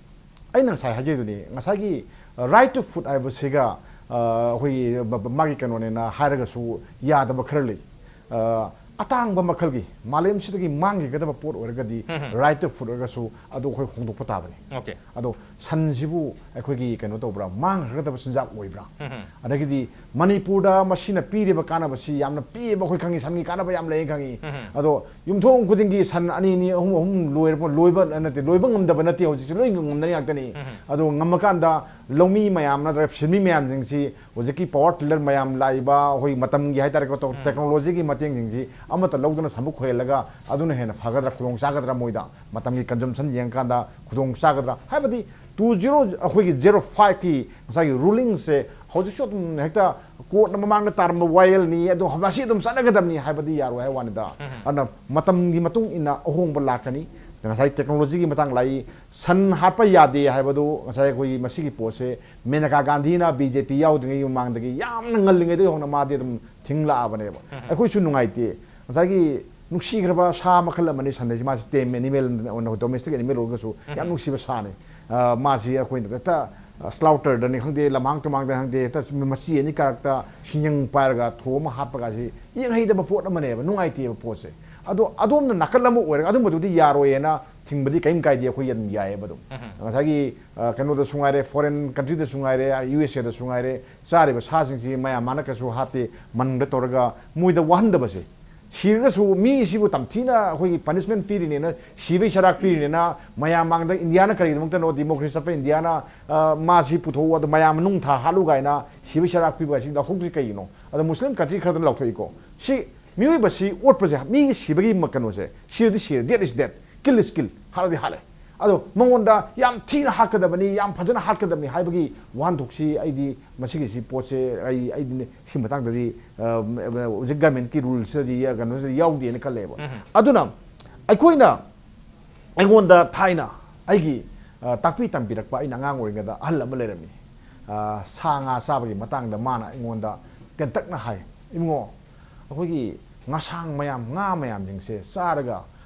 ꯑꯩꯅ ꯉꯁꯥꯏ ꯍꯥꯏꯖꯩꯗꯨꯅꯤ, ꯉꯁꯥꯏꯒꯤ ꯔꯥꯏꯠ ꯇꯨ ꯐꯨꯗ ꯍꯥꯏꯕꯁꯤꯒ ꯑ, ꯑꯩꯈꯣꯏꯒꯤ ꯕ- ꯕ- ꯃꯥꯒꯤ ꯀꯩꯅꯣꯅꯦꯅ ꯍꯥꯏꯔꯒꯁꯨ ꯌꯥꯗꯕ ꯈꯔ ꯂꯩ꯫ ꯑ, ꯑꯇꯥꯡꯕ ꯃꯈꯜꯒꯤ ꯃꯥꯂꯦꯝꯁꯤꯗꯒꯤ ꯃꯥꯡꯈꯤꯒꯗꯕ ꯄꯣꯠ ꯑꯣꯏꯔꯒꯗꯤ ꯔꯥꯏꯠ ꯇꯨ ꯐꯨꯗ ꯑꯣꯏꯔꯒꯁꯨ ꯑꯗꯨ ꯑꯩꯈꯣꯏ ꯍꯣꯡꯗꯣꯛꯄ ꯇꯥꯕꯅꯤ꯫ ꯑꯣꯀꯦ꯫ ꯑꯗꯣ ꯁꯟꯁꯤꯕꯨ ꯑꯩꯈꯣꯏꯒꯤ ꯀꯩꯅꯣ ꯇꯧꯕ꯭ꯔꯥ, ꯃꯥꯡꯈ꯭ꯔꯒꯗꯕ ꯆꯤꯟꯖꯥꯛ ꯑꯣꯏꯕ꯭ꯔꯥ? ꯑꯗꯒꯤꯗꯤ ꯃꯅꯤꯄꯨꯔꯗ ꯃꯁꯤꯅ ꯄꯤꯔꯤꯕ ꯀꯥꯟꯅꯕꯁꯤ ꯌꯥꯝꯅ ꯄꯤꯌꯦꯕ, ꯑꯩꯈꯣꯏ ꯈꯪꯉꯤ, ꯁꯟꯒꯤ ꯀꯥꯟꯅꯕ ꯌꯥꯝ ꯂꯩ ꯈꯪꯉꯤ꯫ ꯑꯗꯣ ꯌꯨꯝꯊꯣꯡ ꯈꯨꯗꯤꯡꯒꯤ ꯁꯟ ꯑꯅꯤ ꯑꯅꯤ, ꯑꯍꯨꯝ ꯑꯍꯨꯝ ꯂꯣꯏꯔꯕ, ꯂꯣꯏꯕ ꯅꯠꯇꯦ, ꯂꯣꯏꯕ ꯉꯝꯗꯕ ꯅꯠꯇꯦ, ꯍꯧꯖꯤꯛꯁꯤ ꯂꯣꯏ ꯉꯝꯅꯔꯤ ꯉꯥꯛꯇꯅꯤ꯫ ꯑꯗꯣ ꯉꯝꯃꯀꯥꯟꯗ ꯂꯧꯃꯤ ꯃꯌꯥꯝ ꯅꯠꯇ꯭ꯔꯒ ꯁꯤꯟꯃꯤ ꯃꯌꯥꯝꯁꯤꯡꯁꯤ ꯍꯧꯖꯤꯛꯀꯤ ꯄꯋꯥꯔ ꯇꯤꯂꯔ ꯃꯌꯥꯝ ꯂꯥꯛꯏꯕ, ꯑꯩꯈꯣꯏ ꯃꯇꯝꯒꯤ ꯍꯥꯏꯇꯥꯔꯦꯀꯣ, ꯇꯣ- ꯇꯦꯛꯅꯣꯂꯣꯖꯤꯒꯤ ꯃꯇꯦꯡꯁꯤꯡꯁꯤ ꯑꯃꯠꯇ ꯂꯧꯗꯅ ꯁꯝꯕꯨꯛ ꯈꯣꯏꯍꯜꯂꯒ ꯑꯗꯨꯅ ꯍꯦꯟꯅ ꯐꯒꯗ꯭ꯔꯥ, ꯈꯨꯗꯣꯡ ꯆꯥꯒꯗ꯭ꯔꯥ, ꯃꯣꯏꯗ ꯃꯇꯝꯒꯤ ꯀꯟꯖꯨꯝꯁꯟ ꯌꯦꯡꯉꯀꯥꯟꯗ ꯈꯨꯗꯣꯡ ꯆꯥꯒꯗ꯭ꯔꯥ ꯍꯥꯏꯕꯗꯤ ꯇꯨ ꯖꯤꯔꯣ ꯑꯩꯈꯣꯏꯒꯤ ꯖꯦꯔꯣ ꯐꯥꯏꯚꯀꯤ ꯉꯁꯥꯏꯒꯤ ꯔꯨꯂꯤꯡꯁꯦ ꯍꯧꯖꯤꯛꯁꯨ ꯑꯗꯨꯝ ꯍꯦꯛꯇ ꯀꯣꯔꯠꯅ ꯃꯃꯥꯡꯗ ꯇꯥꯔꯝꯕ ꯋꯥꯌꯦꯜꯅꯤ, ꯑꯗꯣ ꯃꯁꯤ ꯑꯗꯨꯝ ꯆꯠꯅꯒꯗꯕꯅꯤ ꯍꯥꯏꯕꯗꯤ ꯌꯥꯔꯣꯏ ꯍꯥꯏꯕ ꯋꯥꯅꯤꯗ꯫ ꯑꯗꯨꯅ ꯃꯇꯝꯒꯤ ꯃꯇꯨꯡ ꯏꯟꯅ ꯑꯍꯣꯡꯕ ꯂꯥꯛꯀꯅꯤ꯫ ꯉꯁꯥꯏ ꯇꯦꯛꯅꯣꯂꯣꯖꯤꯒꯤ ꯃꯇꯥꯡ ꯂꯥꯛꯏ, ꯁꯟ ꯍꯥꯠꯄ ꯌꯥꯗꯦ ꯍꯥꯏꯕꯗꯨ ꯉꯁꯥꯏ ꯑꯩꯈꯣꯏꯒꯤ ꯃꯁꯤꯒꯤ ꯄꯣꯠꯁꯦ ꯃꯦꯅꯀꯥ ꯒꯥꯟꯙꯤꯅ ꯕꯤ ꯖꯦ ꯄꯤ ꯌꯥꯎꯗ꯭ꯔꯤꯉꯩꯒꯤ ꯃꯃꯥꯡꯗꯒꯤ ꯌꯥꯝꯅ ꯉꯜꯂꯤꯉꯩꯗꯒꯤ ꯍꯧꯅ ꯃꯥꯗꯤ ꯑꯗꯨꯝ ꯊꯤꯡꯂꯛꯑꯕꯅꯦꯕ꯫ ꯑꯩꯈꯣꯏꯁꯨ ꯅꯨꯡꯉꯥꯏꯇꯦ꯫ ꯉꯁꯥꯏꯒꯤ ꯅꯨꯡꯁꯤꯈ꯭ꯔꯕ ꯁꯥ ꯃꯈꯜ ꯑꯃꯅꯤ ꯁꯟ ꯍꯥꯏꯁꯤ꯫ ꯃꯥꯁꯤ tame animal ꯑꯣꯏꯅ, domestic animal ꯑꯣꯏꯔꯒꯁꯨ ꯌꯥꯝ ꯅꯨꯡꯁꯤꯕ ꯁꯥꯅꯤ꯫ ꯑ, ꯃꯥꯁꯤ ꯑꯩꯈꯣꯏꯅ ꯍꯦꯛꯇ, ꯑ, slaughterꯗꯅꯤ ꯈꯪꯗꯦ, ꯂꯝꯍꯥꯡ ꯇꯨꯃꯥꯡꯗꯅꯤ ꯈꯪꯗꯦ, ꯍꯦꯛꯇ ꯃꯆꯤ ꯑꯅꯤ ꯀꯥꯔꯛꯇ ꯁꯤꯡꯖꯪ ꯄꯥꯏꯔꯒ ꯊꯣꯝꯃ ꯍꯥꯠꯄꯒꯁꯤ ꯌꯦꯡꯍꯩꯗꯕ ꯄꯣꯠ ꯑꯃꯅꯦꯕ, ꯅꯨꯡꯉꯥꯏꯇꯦꯕ ꯄꯣꯠꯁꯦ꯫ ꯑꯗꯣ ꯑꯗꯣꯝꯅ ꯅꯥꯀꯜ ꯑꯃ ꯑꯣꯏꯔꯒ ꯑꯗꯨꯝꯕꯗꯨꯗꯤ ꯌꯥꯔꯣꯏꯅ ꯊꯤꯡꯕꯗꯤ ꯀꯔꯤꯝ ꯀꯥꯏꯗꯦ, ꯑꯩꯈꯣꯏ ꯑꯗꯨꯝ ꯌꯥꯏꯌꯦꯕ ꯑꯗꯨꯝ꯫ ꯉꯁꯥꯏꯒꯤ, ꯑ, ꯀꯩꯅꯣꯗꯁꯨ ꯉꯥꯏꯔꯦ, foreign countryꯗꯁꯨ ꯉꯥꯏꯔꯦ, ꯌꯨ ꯑꯦꯁ ꯑꯦꯗꯁꯨ ꯉꯥꯏꯔꯦ, ꯆꯥꯔꯤꯕ ꯁꯥꯁꯤꯡꯁꯤ ꯃꯌꯥꯝ ꯃꯥꯅ ꯀꯩꯁꯨ ꯍꯥꯠꯇꯦ, ꯃꯅꯨꯡꯗ ꯇꯧꯔꯒ ꯃꯣꯏꯗ ꯋꯥꯍꯟꯗꯕꯁꯦ꯫ ꯁꯤꯔꯒꯁꯨ ꯃꯤꯁꯤꯕꯨ ꯇꯝꯊꯤꯅ ꯑꯩꯈꯣꯏꯒꯤ punishment ꯄꯤꯔꯤꯅꯦꯅ, ꯁꯤꯕꯒꯤ ꯆꯩꯔꯥꯛ ꯄꯤꯔꯤꯅꯦꯅ, ꯃꯌꯥꯝ ꯃꯥꯡꯗ ꯏꯟꯗꯤꯌꯥꯅ ꯀꯔꯤꯒꯤꯗꯃꯛꯇꯅꯣ democracy ꯆꯠꯄ ꯏꯟꯗꯤꯌꯥꯅ, ꯑ, ꯃꯥꯁꯤ ꯄꯨꯊꯣꯛꯎ, ꯑꯗꯣ ꯃꯌꯥꯝ ꯃꯅꯨꯡ ꯊꯥ ꯍꯥꯠꯂꯨ ꯀꯥꯏꯅ ꯁꯤꯕꯒꯤ ꯆꯩꯔꯥꯛ ꯄꯤꯕ ꯍꯥꯏꯁꯤ ꯂꯧꯊꯣꯛꯇ꯭ꯔꯤ ꯀꯩꯒꯤꯅꯣ? ꯑꯗꯣ ꯃꯨꯁꯂꯤꯝ country ꯈꯔꯗ ꯂꯧꯊꯣꯛꯏꯀꯣ꯫ ꯁꯤ ꯃꯤꯑꯣꯏꯕꯁꯤ ꯑꯣꯠꯄꯁꯦ, ꯃꯤꯒꯤ ꯁꯤꯕꯒꯤ ꯃ-, ꯀꯩꯅꯣꯁꯦ, ꯁꯤꯔꯗꯤ ꯁꯤꯔꯦ, death is death, kill is kill, ꯍꯥꯠꯂꯗꯤ ꯍꯥꯠꯂꯦ꯫ ꯑꯗꯣ ꯃꯉꯣꯟꯗ ꯌꯥꯝ ꯊꯤꯅ ꯍꯥꯠꯀꯗꯕꯅꯤ, ꯌꯥꯝ ꯐꯖꯅ ꯍꯥꯠꯀꯗꯕꯅꯤ ꯍꯥꯏꯕꯒꯤ ꯋꯥꯍꯟꯊꯣꯛꯁꯤ ꯑꯩꯗꯤ ꯃꯁꯤꯒꯤꯁꯤ ꯄꯣꯠꯁꯦ ꯑꯩ, ꯑꯩꯗꯤ ꯁꯤ ꯃꯇꯥꯡꯗꯗꯤ, ꯑ, ꯍꯧꯖꯤꯛ governmentꯀꯤ ruleꯁꯤꯗꯗꯤ, ꯀꯩꯅꯣꯁꯤꯗ ꯌꯥꯎꯗꯦꯅ ꯈꯜꯂꯦꯕ꯫ ꯑꯗꯨꯅ ꯑꯩꯈꯣꯏꯅ, ꯑꯩꯉꯣꯟꯗ ꯊꯥꯏꯅ ꯑꯩꯒꯤ, ꯑ, ꯇꯥꯛꯄꯤ ꯇꯝꯕꯤꯔꯛꯄ, ꯑꯩꯅ ꯑꯉꯥꯡ ꯑꯣꯏꯔꯤꯉꯩꯗ ꯑꯍꯜ ꯑꯃ ꯂꯩꯔꯝꯃꯤ꯫ ꯑ, ꯁꯥ ꯉꯥ ꯆꯥꯕꯒꯤ ꯃꯇꯥꯡꯗ ꯃꯥꯅ ꯑꯩꯉꯣꯟꯗ ꯇꯦꯟꯇꯛꯅ ꯍꯥꯏ, "ꯏꯕꯨꯡꯉꯣ, ꯑꯩꯈꯣꯏꯒꯤ ꯉꯁꯥꯡ ꯃꯌꯥꯝ, ꯉꯥ ꯃꯌꯥꯝꯁꯤꯡꯁꯦ ꯆꯥꯔꯒ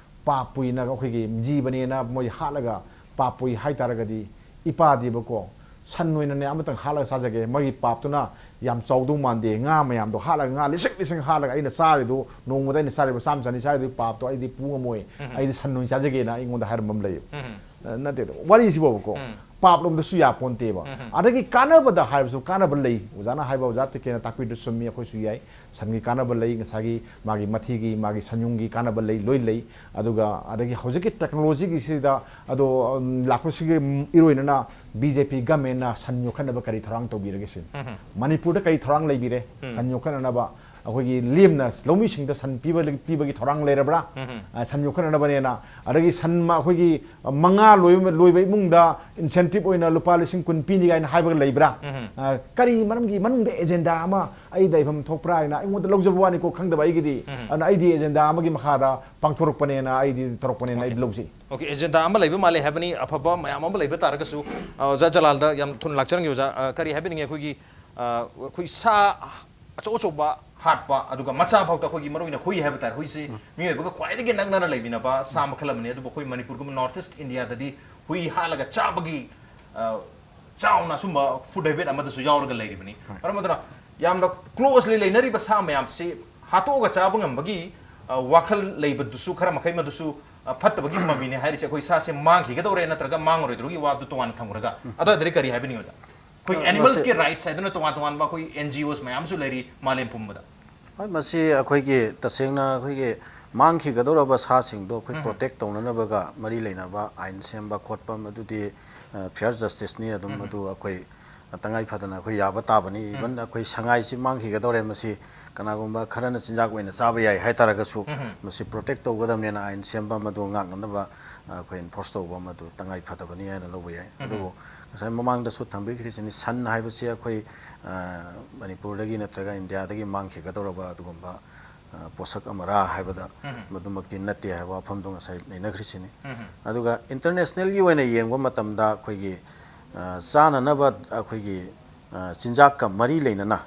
ꯄꯥꯞ ꯄꯨꯏꯅ, ꯑꯩꯈꯣꯏꯒꯤ ꯖꯤꯕꯅꯦꯅ ꯃꯣꯏ ꯍꯥꯠꯂꯒ ꯄꯥꯞ ꯄꯨꯏ ꯍꯥꯏꯇꯥꯔꯒꯗꯤ, ꯏꯄꯥꯗꯤꯕꯀꯣ, ꯁꯟ ꯑꯣꯏꯅꯅꯦ ꯑꯃꯇꯪ ꯍꯥꯠꯂꯒ ꯆꯥꯖꯒꯦ, ꯃꯥꯒꯤ ꯄꯥꯞꯇꯨꯅ ꯌꯥꯝ ꯆꯥꯎꯗꯧ ꯃꯥꯟꯗꯦ, ꯉꯥ ꯃꯌꯥꯝꯗꯣ ꯍꯥꯠꯂꯒ, ꯉꯥ ꯂꯤꯁꯤꯡ ꯂꯤꯁꯤꯡ ꯍꯥꯠꯂꯒ ꯑꯩꯅ ꯆꯥꯔꯤꯗꯨ, ꯅꯣꯡꯃꯗ ꯑꯩꯅ ꯆꯥꯔꯤꯕ ꯆꯥꯝ ꯆꯅꯤ ꯆꯥꯔꯤꯗꯨꯒꯤ ꯄꯥꯞꯇꯣ ꯑꯩꯗꯤ ꯄꯨ ꯉꯝꯃꯣꯏ, ꯑꯩꯗꯤ ꯁꯟ ꯑꯣꯏꯅ ꯆꯥꯖꯒꯦꯅ" ꯑꯩꯉꯣꯟꯗ ꯍꯥꯏꯔꯝꯕ ꯑꯃ ꯂꯩꯌꯦꯕ꯫ ꯑ, ꯅꯠꯇꯦ, ꯋꯥꯔꯤꯁꯤꯕꯣꯕꯀꯣ, ꯄꯥꯞ ꯂꯣꯝꯗꯁꯨ ꯌꯥꯄꯣꯟꯇꯦꯕ꯫ ꯑꯗꯒꯤ ꯀꯥꯟꯅꯕꯗ ꯍꯥꯏꯕꯁꯨ ꯀꯥꯟꯅꯕ ꯂꯩ, ꯑꯣꯖꯥꯅ ꯍꯥꯏꯕ, ꯑꯣꯖꯥ ꯇꯤꯀꯦꯟꯅ ꯇꯥꯛꯄꯤꯗꯨ ꯆꯨꯝꯃꯤ, ꯑꯩꯈꯣꯏꯁꯨ ꯌꯥꯏ꯫ ꯁꯟꯒꯤ ꯀꯥꯟꯅꯕ ꯂꯩ, ꯉꯁꯥꯏꯒꯤ ꯃꯥꯒꯤ ꯃꯊꯤꯒꯤ, ꯃꯥꯒꯤ ꯁꯟꯌꯨꯡꯒꯤ ꯀꯥꯟꯅꯕ ꯂꯩ, ꯂꯣꯏ ꯂꯩ꯫ ꯑꯗꯨꯒ ꯑꯗꯒꯤ ꯍꯧꯖꯤꯛꯀꯤ technologyꯒꯤꯁꯤꯗ ꯑꯗꯣ, ꯎꯝ, ꯂꯥꯛꯄꯁꯤꯒꯤ, ꯎꯝ, ꯏꯔꯣꯏꯅꯅ ꯕꯤ ꯖꯦ ꯄꯤ governmentꯅ ꯁꯟ ꯌꯣꯛꯈꯠꯅꯕ ꯀꯔꯤ ꯊꯧꯔꯥꯡ ꯇꯧꯕꯤꯔꯒꯦ ꯁꯤꯅꯤ? ꯃꯅꯤꯄꯨꯔꯗ ꯀꯔꯤ ꯊꯧꯔꯥꯡ ꯂꯩꯕꯤꯔꯦ ꯁꯟ ꯌꯣꯛꯈꯠꯅꯅꯕ? ꯑꯩꯈꯣꯏꯒꯤ ꯂꯦꯝꯅ ꯂꯧꯃꯤꯁꯤꯡꯗ ꯁꯟ ꯄꯤꯕ ꯄꯤꯕꯒꯤ ꯊꯧꯔꯥꯡ ꯂꯩꯔꯕ꯭ꯔꯥ? ꯁꯟ ꯌꯣꯛꯈꯠꯅꯅꯕꯅꯦꯅ꯫ ꯑꯗꯒꯤ ꯁꯟ ꯃ- ꯑꯩꯈꯣꯏꯒꯤ ꯃꯉꯥ ꯂꯣꯏꯕ ꯂꯣꯏꯕ ꯏꯃꯨꯡꯗ incentive ꯑꯣꯏꯅ ꯂꯨꯄꯥ ꯂꯤꯁꯤꯡ ꯀꯨꯟ ꯄꯤꯅꯤ ꯀꯥꯏꯅ ꯍꯥꯏꯕꯒ ꯂꯩꯕ꯭ꯔꯥ? ꯑ, ꯀꯔꯤ ꯃꯔꯝꯒꯤ ꯃꯅꯨꯡꯗ agenda ꯑꯃ ꯑꯩ ꯂꯩꯐꯝ ꯊꯣꯛꯄ꯭ꯔꯥ ꯍꯥꯏꯅ ꯑꯩꯉꯣꯟꯗ ꯂꯧꯖꯕ ꯋꯥꯅꯤꯀꯣ, ꯈꯪꯗꯕ ꯑꯩꯒꯤꯗꯤ꯫ ꯑꯗꯨꯅ ꯑꯩꯗꯤ agenda ꯑꯃꯒꯤ ꯃꯈꯥꯗ ꯄꯥꯡꯊꯣꯔꯛꯄꯅꯦꯅ ꯑꯩꯗꯤ ꯇꯧꯔꯛꯄꯅꯦꯅ ꯑꯩꯗꯤ ꯂꯧꯖꯩ꯫ ꯑꯣꯀꯦ, agenda ꯑꯃ ꯂꯩꯕ ꯃꯥꯜꯂꯦ ꯍꯥꯏꯕꯅꯤ꯫ ꯑꯐꯕ ꯃꯌꯥꯝ ꯑꯃ ꯂꯩꯕ ꯇꯥꯔꯒꯁꯨ, ꯑ, ꯑꯣꯖꯥ ꯖꯂꯥꯜꯗ ꯌꯥꯝ ꯊꯨꯅ ꯂꯥꯛꯆꯔꯝꯒꯦ ꯑꯣꯖꯥ꯫ ꯑ, ꯀꯔꯤ ꯍꯥꯏꯕꯤꯅꯤꯡꯉꯤ? ꯑꯩꯈꯣꯏꯒꯤ, ꯑ, ꯑꯩꯈꯣꯏ ꯁꯥ ꯑꯆꯧ ꯑꯆꯧꯕ ꯍꯥꯠꯄ, ꯑꯗꯨꯒ ꯃꯆꯥ ꯐꯥꯎꯗ, ꯑꯩꯈꯣꯏꯒꯤ ꯃꯔꯨꯑꯣꯏꯅ ꯍꯨꯏ ꯍꯥꯏꯕ ꯇꯥꯔꯦ, ꯍꯨꯏꯁꯤ ꯃꯤꯑꯣꯏꯕꯒ ꯈ꯭ꯋꯥꯏꯗꯒꯤ ꯅꯛꯅꯅ ꯂꯩꯃꯤꯟꯅꯕ ꯁꯥ ꯃꯈꯜ ꯑꯃꯅꯤ꯫ ꯑꯗꯨꯕꯨ ꯑꯩꯈꯣꯏ ꯃꯅꯤꯄꯨꯔꯒꯨꯝꯕ North East India ꯗꯗꯤ ꯍꯨꯏ ꯍꯥꯠꯂꯒ ꯆꯥꯕꯒꯤ, ꯑ, ꯆꯥꯎꯅ ꯑꯁꯨꯝꯕ food habit ꯑꯃꯗꯁꯨ ꯌꯥꯎꯔꯒ ꯂꯩꯔꯤꯕꯅꯤ꯫ ꯃꯔꯝ ꯑꯗꯨꯅ ꯌꯥꯝꯅ closely ꯂꯩꯅꯔꯤꯕ ꯁꯥ ꯃꯌꯥꯝꯁꯤ ꯍꯥꯠꯇꯣꯛꯑꯒ ꯆꯥꯕ ꯉꯝꯕꯒꯤ, ꯑ, ꯋꯥꯈꯜ ꯂꯩꯕꯗꯨꯁꯨ ꯈꯔ ꯃꯈꯩ ꯃꯗꯨꯁꯨ, ꯑ, ꯐꯠꯇꯕꯒꯤ ꯃꯃꯤꯅꯦ ꯍꯥꯏꯔꯤꯁꯦ꯫ ꯑꯩꯈꯣꯏ ꯁꯥꯁꯦ ꯃꯥꯡꯈꯤꯒꯗꯧꯔꯦ ꯅꯠꯇ꯭ꯔꯒ ꯃꯥꯡꯉꯔꯣꯏꯗꯧꯔꯤꯒꯤ ꯋꯥꯗꯨ ꯇꯣꯉꯥꯟꯅ ꯊꯝꯈ꯭ꯔꯒ, ꯑꯗꯨꯋꯥꯏꯗꯗꯤ ꯀꯔꯤ ꯍꯥꯏꯕꯤꯅꯤꯡꯉꯤ ꯑꯣꯖꯥ? ꯑꯩꯈꯣꯏ ꯑ, animals ꯀꯤ ꯃꯁꯤ- rights ꯍꯥꯏꯗꯅ ꯇꯣꯉꯥꯟ ꯇꯣꯉꯥꯟꯕ ꯑꯩꯈꯣꯏ N G Os ꯃꯌꯥꯝꯁꯨ ꯂꯩꯔꯤ ꯃꯥꯂꯦꯝ ꯄꯨꯝꯕꯗ꯫ ꯍꯣꯏ, ꯃꯁꯤ ꯑꯩꯈꯣꯏꯒꯤ ꯇꯁꯦꯡꯅ ꯑꯩꯈꯣꯏꯒꯤ ꯃꯥꯡꯈꯤꯒꯗꯧꯔꯕ ꯁꯥꯁꯤꯡꯗꯣ ꯑꯩꯈꯣꯏ protect ꯇꯧꯅꯅꯕꯒ ꯃꯔꯤ ꯂꯩꯅꯕ ꯑꯥꯏꯟ ꯁꯦꯝꯕ ꯈꯣꯠꯄ, ꯃꯗꯨꯗꯤ, ꯑ, fair justice ꯅꯤ꯫ ꯑꯗꯨꯝ ꯑꯗꯨ ꯑꯩꯈꯣꯏ ꯇꯉꯥꯏ ꯐꯗꯅ ꯑꯩꯈꯣꯏ ꯌꯥꯕ ꯇꯥꯕꯅꯤ꯫ Even ꯑꯩꯈꯣꯏ ꯁꯉꯥꯏꯁꯤ ꯃꯥꯡꯈꯤꯒꯗꯧꯔꯦ, ꯃꯁꯤ ꯀꯅꯥꯒꯨꯝꯕ ꯈꯔꯅ ꯆꯤꯟꯖꯥꯛ ꯑꯣꯏꯅ ꯆꯥꯕ ꯌꯥꯏ ꯍꯥꯏ ꯇꯥꯔꯒꯁꯨ, ꯃꯁꯤ protect ꯇꯧꯒꯗꯕꯅꯦꯅ ꯑꯥꯏꯟ ꯁꯦꯝꯕ, ꯃꯗꯨ ꯉꯥꯛꯅꯅꯕ, ꯑ, ꯑꯩꯈꯣꯏ enforce ꯇꯧꯕ, ꯃꯗꯨ ꯇꯉꯥꯏ ꯐꯗꯕꯅꯤ ꯍꯥꯏꯅ ꯂꯧꯕ ꯌꯥꯏ꯫ ꯑꯗꯨꯕꯨ ꯉꯁꯥꯏ ꯃꯃꯥꯡꯗꯁꯨ ꯊꯝꯕꯤꯈ꯭ꯔꯤꯁꯤꯅꯤ, ꯁꯟ ꯍꯥꯏꯕꯁꯤ ꯑꯩꯈꯣꯏ, ꯑ, ꯃꯅꯤꯄꯨꯔꯗꯒꯤ ꯅꯠꯇ꯭ꯔꯒ ꯏꯟꯗꯤꯌꯥꯗꯒꯤ ꯃꯥꯡꯈꯤꯒꯗꯧꯔꯕ ꯑꯗꯨꯒꯨꯝꯕ, ꯑ, ꯄꯣꯠꯁꯛ ꯑꯃꯔꯥ ꯍꯥꯏꯕꯗ ꯃꯗꯨꯃꯛꯇꯤ ꯅꯠꯇꯦ ꯍꯥꯏꯕ ꯋꯥꯐꯝꯗꯣ ꯉꯁꯥꯏ ꯅꯩꯅꯈ꯭ꯔꯤꯁꯤꯅꯤ꯫ ꯑꯗꯨꯒ international ꯒꯤ ꯑꯣꯏꯅ ꯌꯦꯡꯕ ꯃꯇꯝꯗ ꯑꯩꯈꯣꯏꯒꯤ, ꯑ, ꯆꯥꯅꯅꯕ ꯑꯩꯈꯣꯏꯒꯤ, ꯑ, ꯆꯤꯟꯖꯥꯛꯀ ꯃꯔꯤ ꯂꯩꯅꯅ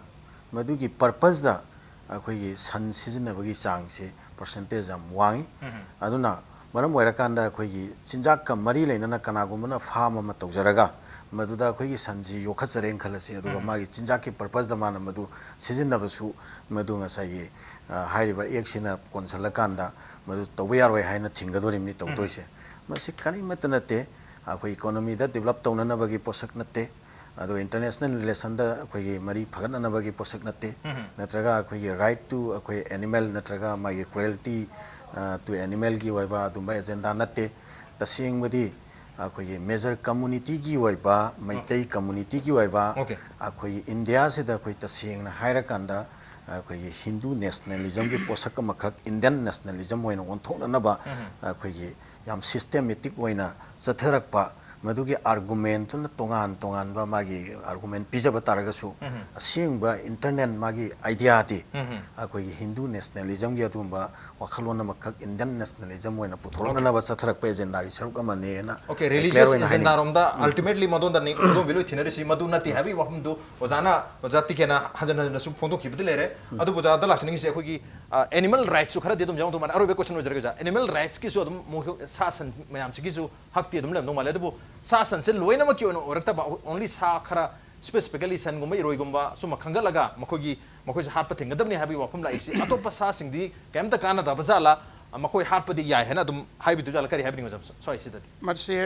ꯃꯗꯨꯒꯤ purpose ꯇ ꯑꯩꯈꯣꯏꯒꯤ ꯁꯟ ꯁꯤꯖꯤꯟꯅꯕꯒꯤ ꯆꯥꯡꯁꯤ percentage ꯌꯥꯝ ꯋꯥꯡꯉꯤ꯫ ꯑꯗꯨꯅ ꯃꯔꯝ ꯑꯣꯏꯔꯀꯥꯟꯗ ꯑꯩꯈꯣꯏꯒꯤ ꯆꯤꯟꯖꯥꯛꯀ ꯃꯔꯤ ꯂꯩꯅꯅ ꯀꯅꯥꯒꯨꯝꯕꯅ farm ꯑꯃ ꯇꯧꯖꯔꯒ ꯃꯗꯨꯗ ꯑꯩꯈꯣꯏꯒꯤ ꯁꯟꯁꯤ ꯌꯣꯛꯈꯠꯆꯔꯦꯅ ꯈꯜꯂꯁꯤ, ꯑꯗꯨꯒ ꯃꯥꯒꯤ ꯆꯤꯟꯖꯥꯛꯀꯤ purpose ꯇ ꯃꯥꯅ ꯃꯗꯨ ꯁꯤꯖꯤꯟꯅꯕꯁꯨ ꯃꯗꯨ ꯉꯁꯥꯏꯒꯤ, ꯑ, ꯍꯥꯏꯔꯤꯕ act ꯁꯤꯅ ꯀꯣꯟꯁꯤꯜꯂꯀꯥꯟꯗ ꯃꯗꯨ ꯇꯧꯕ ꯌꯥꯔꯣꯏ ꯍꯥꯏꯅ ꯊꯤꯡꯒꯗꯣꯔꯤꯕꯅꯤ ꯇꯧꯗꯣꯏꯁꯦ꯫ ꯃꯁꯤ ꯀꯔꯤꯃꯠꯇ ꯅꯠꯇꯦ, ꯑꯩꯈꯣꯏ economy ꯗ develop ꯇꯧꯅꯅꯕꯒꯤ ꯄꯣꯠꯁꯛ ꯅꯠꯇꯦ꯫ ꯑꯗꯣ international relation ꯗ ꯑꯩꯈꯣꯏꯒꯤ ꯃꯔꯤ ꯐꯒꯠꯅꯅꯕꯒꯤ ꯄꯣꯠꯁꯛ ꯅꯠꯇꯦ, ꯅꯠꯇ꯭ꯔꯒ ꯑꯩꯈꯣꯏꯒꯤ right to ꯑꯩꯈꯣꯏ animal ꯅꯠꯇ꯭ꯔꯒ ꯃꯥꯒꯤ cruelty, ꯑ, to animal ꯒꯤ ꯑꯣꯏꯕ ꯑꯗꯨꯝꯕ agenda ꯅꯠꯇꯦ꯫ ꯇꯁꯦꯡꯕꯗꯤ ꯑꯩꯈꯣꯏꯒꯤ major community ꯒꯤ ꯑꯣꯏꯕ, ꯃꯩꯇꯩ community ꯒꯤ ꯑꯣꯏꯕ, Okay. ꯑꯩꯈꯣꯏꯒꯤ ꯏꯟꯗꯤꯌꯥꯁꯤꯗ ꯑꯩꯈꯣꯏ ꯇꯁꯦꯡꯅ ꯍꯥꯏꯔꯀꯥꯟꯗ ꯑꯩꯈꯣꯏꯒꯤ ꯍꯤꯟꯗꯨ ꯅꯦꯁꯅꯦꯂꯤꯖꯝꯒꯤ ꯄꯣꯠꯁꯛ ꯑꯃꯈꯛ ꯏꯟꯗꯤꯌꯟ ꯅꯦꯁꯅꯦꯂꯤꯖꯝ ꯑꯣꯏꯅ ꯑꯣꯟꯊꯣꯛꯅꯅꯕ ꯑꯩꯈꯣꯏꯒꯤ ꯌꯥꯝ ꯁꯤꯁꯇꯦꯃꯦꯇꯤꯛ ꯑꯣꯏꯅ ꯆꯠꯊꯔꯛꯄ, ꯃꯗꯨꯒꯤ ꯑꯥꯔꯒꯨꯃꯦꯟꯇꯨꯅ ꯇꯣꯉꯥꯟ ꯇꯣꯉꯥꯟꯕ ꯃꯥꯒꯤ ꯑꯥꯔꯒꯨꯃꯦꯟ ꯄꯤꯖꯕ ꯇꯥꯔꯒꯁꯨ, ꯑꯁꯦꯡꯕ ꯏꯟꯇꯔꯅꯦꯜ ꯃꯥꯒꯤ ꯑꯥꯏꯗꯤꯌꯥꯗꯤ ꯑꯩꯈꯣꯏꯒꯤ ꯍꯤꯟꯗꯨ ꯅꯦꯁꯅꯦꯂꯤꯖꯝꯒꯤ ꯑꯗꯨꯒꯨꯝꯕ ꯋꯥꯈꯜꯂꯣꯟ ꯑꯃꯈꯛ ꯏꯟꯗꯤꯌꯟ ꯅꯦꯁꯅꯦꯂꯤꯖꯝ ꯑꯣꯏꯅ ꯄꯨꯊꯣꯛꯂꯛꯅꯅꯕ ꯆꯠꯊꯔꯛꯄ ꯑꯦꯖꯦꯟꯗꯥꯒꯤ ꯁꯔꯨꯛ ꯑꯃꯅꯦꯅ ꯑꯣꯀꯦ, declare ꯔꯤꯂꯤꯖꯤꯌꯁ ꯑꯣꯏꯅ ꯍꯥꯏꯅꯤꯡꯉꯤ꯫ ꯑꯦꯖꯦꯟꯗꯥꯔꯣꯝꯗ ꯑꯜꯇꯤꯃꯦꯠꯂꯤ ꯃꯗꯣꯟꯗ ꯅꯤ-, ꯑꯗꯣꯝꯕꯤ ꯂꯣꯏ ꯊꯤꯅꯔꯤꯁꯤ ꯃꯗꯨ ꯅꯠꯇꯦ ꯍꯥꯏꯕꯒꯤ ꯋꯥꯐꯝꯗꯨ ꯑꯣꯖꯥꯅ, ꯑꯣꯖꯥ ꯇꯤꯀꯦꯅ ꯍꯟꯖꯤꯟ ꯍꯟꯖꯤꯟꯅꯁꯨ ꯐꯣꯡꯗꯣꯛꯈꯤꯕꯗꯤ ꯂꯩꯔꯦ꯫ ꯑꯗꯨꯕꯨ ꯑꯣꯖꯥꯗ ꯂꯥꯛꯆꯅꯤꯡꯉꯤꯁꯦ ꯑꯩꯈꯣꯏꯒꯤ ꯑꯦꯅꯤꯃꯦꯜ ꯔꯥꯏꯠꯁꯨ ꯈꯔꯗꯤ ꯑꯗꯨꯝ ꯌꯥꯎꯗꯧ ꯃꯥꯜꯂꯦ꯫ ꯑꯔꯣꯏꯕ ꯀꯣꯏꯁꯟ ꯑꯣꯏꯖꯔꯒꯦ ꯑꯣꯖꯥ, ꯑꯦꯅꯤꯃꯦꯜ ꯔꯥꯏꯠꯁꯀꯤꯁꯨ ꯑꯗꯨꯝ ꯃꯈꯣꯏ ꯁꯥ ꯁꯟ ꯃꯌꯥꯝꯁꯤꯒꯤꯁꯨ ꯍꯛꯇꯤ ꯑꯗꯨꯝ ꯂꯩꯔꯝꯗꯧ ꯃꯥꯜꯂꯦ꯫ ꯑꯗꯨꯕꯨ ꯁꯥ ꯁꯟꯁꯦ ꯂꯣꯏꯅꯃꯛꯀꯤ ꯑꯣꯏꯅ ꯑꯣꯏꯔꯛꯇꯕ, ꯑꯣꯟꯂꯤ ꯁꯥ ꯈꯔ ꯁ꯭ꯄꯦꯁꯤꯐꯤꯀꯦꯂꯤ ꯁꯟꯒꯨꯝꯕ ꯏꯔꯣꯏꯒꯨꯝꯕ ꯁꯨꯝꯕ ꯈꯟꯒꯠꯂꯒ ꯃꯈꯣꯏꯒꯤ, ꯃꯈꯣꯏꯁꯦ ꯍꯥꯠꯄ ꯊꯤꯡꯒꯗꯕꯅꯤ ꯍꯥꯏꯕꯒꯤ ꯋꯥꯐꯝ ꯂꯥꯛꯏꯁꯤ ꯑꯇꯣꯞꯄ ꯁꯥꯁꯤꯡꯗꯤ ꯀꯩꯝꯇ ꯀꯥꯟꯅꯗꯕ ꯖꯥꯠꯂꯥ? ꯃꯈꯣꯏ ꯍꯥꯠꯄꯗꯤ ꯌꯥꯏ ꯍꯥꯏꯅ ꯑꯗꯨꯝ ꯍꯥꯏꯕꯤꯗꯨ ꯖꯥꯠꯂꯥ? ꯀꯔꯤ ꯍꯥꯏꯕꯤꯅꯤꯡꯕ ꯁ꯭ꯋꯥꯏꯁꯤꯗꯗꯤ? ꯃꯁꯤ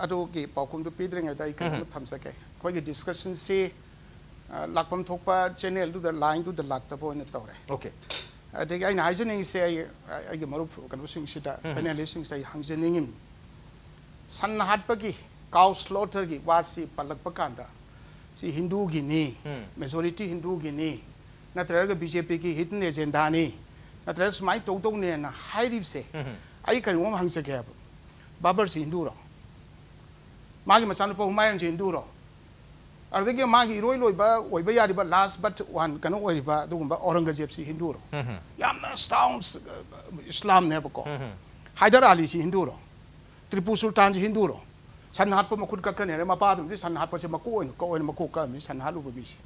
ꯑꯗꯨꯒꯤ ꯄꯥꯎꯈꯨꯝꯗꯨ ꯄꯤꯗ꯭ꯔꯤꯉꯩꯗ ꯑꯩ ꯀꯩꯅꯣꯝꯃ ꯊꯝꯖꯒꯦ꯫ ꯑꯩꯈꯣꯏꯒꯤ ꯗꯤꯁꯀꯁꯟꯁꯤ ꯂꯥꯛꯐꯝ ꯊꯣꯛꯄ ꯆꯦꯅꯦꯜꯗꯨꯗ, ꯂꯥꯏꯟꯗꯨꯗ ꯂꯥꯛꯇꯕ ꯑꯣꯏꯅ ꯇꯧꯔꯦ꯫ ꯑꯣꯀꯦ꯫ ꯑꯗꯒꯤ ꯑꯩꯅ ꯍꯥꯏꯖꯅꯤꯡꯉꯤꯁꯦ, ꯑꯩ, ꯑꯩꯒꯤ ꯃꯔꯨꯞ ꯀꯩꯅꯣꯁꯤꯡꯁꯤꯗ, ꯄꯦꯅꯦꯂꯤꯁꯁꯤꯡꯁꯤꯗ ꯑꯩ ꯍꯪꯖꯅꯤꯡꯉꯤ, ꯁꯟ ꯍꯥꯠꯄꯒꯤ, ꯀꯥꯎ ꯁ꯭ꯂꯣꯇꯔꯒꯤ ꯋꯥꯁꯤ ꯄꯜꯂꯛꯄ ꯀꯥꯟꯗ, ꯁꯤ ꯍꯤꯟꯗꯨꯒꯤꯅꯤ, ꯃꯦꯖꯣꯔꯤꯇꯤ ꯍꯤꯟꯗꯨꯒꯤꯅꯤ, ꯅꯠꯇ꯭ꯔꯒ ꯕꯤ ꯖꯦ ꯄꯤꯒꯤ ꯍꯤꯗꯟ ꯑꯦꯖꯦꯟꯗꯥꯅꯤ, ꯅꯠꯇ꯭ꯔꯒ ꯁꯨꯃꯥꯏꯅ ꯇꯧꯗꯧꯅꯦꯅ ꯍꯥꯏꯔꯤꯕꯁꯦ, ꯑꯩ ꯀꯔꯤꯒꯨꯝꯕ ꯑꯃ ꯍꯪꯖꯒꯦ ꯍꯥꯏꯕ, ꯕꯥꯕꯔꯁꯤ ꯍꯤꯟꯗꯨꯔꯣ? ꯃꯥꯒꯤ ꯃꯆꯥꯅꯨꯄꯥ ꯍꯨꯃꯥꯌꯨꯟꯁꯤ ꯍꯤꯟꯗꯨꯔꯣ? ꯑꯗꯨꯗꯒꯤ ꯃꯥꯒꯤ ꯏꯔꯣꯏ ꯂꯣꯏꯕ ꯑꯣꯏꯕ ꯌꯥꯔꯤꯕ, ꯂꯥꯁ ꯕꯠ ꯋꯥꯟ ꯀꯩꯅꯣ ꯑꯣꯏꯔꯤꯕ ꯑꯗꯨꯒꯨꯝꯕ ꯑꯧꯔꯪꯒꯖꯦꯕꯁꯤ ꯍꯤꯟꯗꯨꯔꯣ? ꯌꯥꯝꯅ ꯁ꯭ꯇꯥꯎꯟ ꯏꯁꯂꯥꯝꯅꯦꯕꯀꯣ꯫ ꯍꯥꯏꯗꯔ ꯑꯂꯤꯁꯤ ꯍꯤꯟꯗꯨꯔꯣ? ꯇ꯭ꯔꯤꯄꯨ ꯁꯨꯜꯇꯥꯟꯁꯤ ꯍꯤꯟꯗꯨꯔꯣ? ꯁꯟ ꯍꯥꯠꯄ ꯃꯈꯨꯠ ꯀꯛꯀꯅꯤ ꯍꯥꯏꯔꯦ, ꯃꯄꯥꯗꯨꯅꯗꯤ ꯁꯟ ꯍꯥꯠꯄꯁꯦ ꯃꯀꯣꯛ ꯑꯣꯏꯅ ꯀꯛ ꯑꯣꯏꯅ ꯃꯀꯣꯛ ꯀꯛꯑꯝꯃꯤ, ꯁꯟ ꯍꯥꯠꯂꯨꯕ ꯃꯤꯁꯦ꯫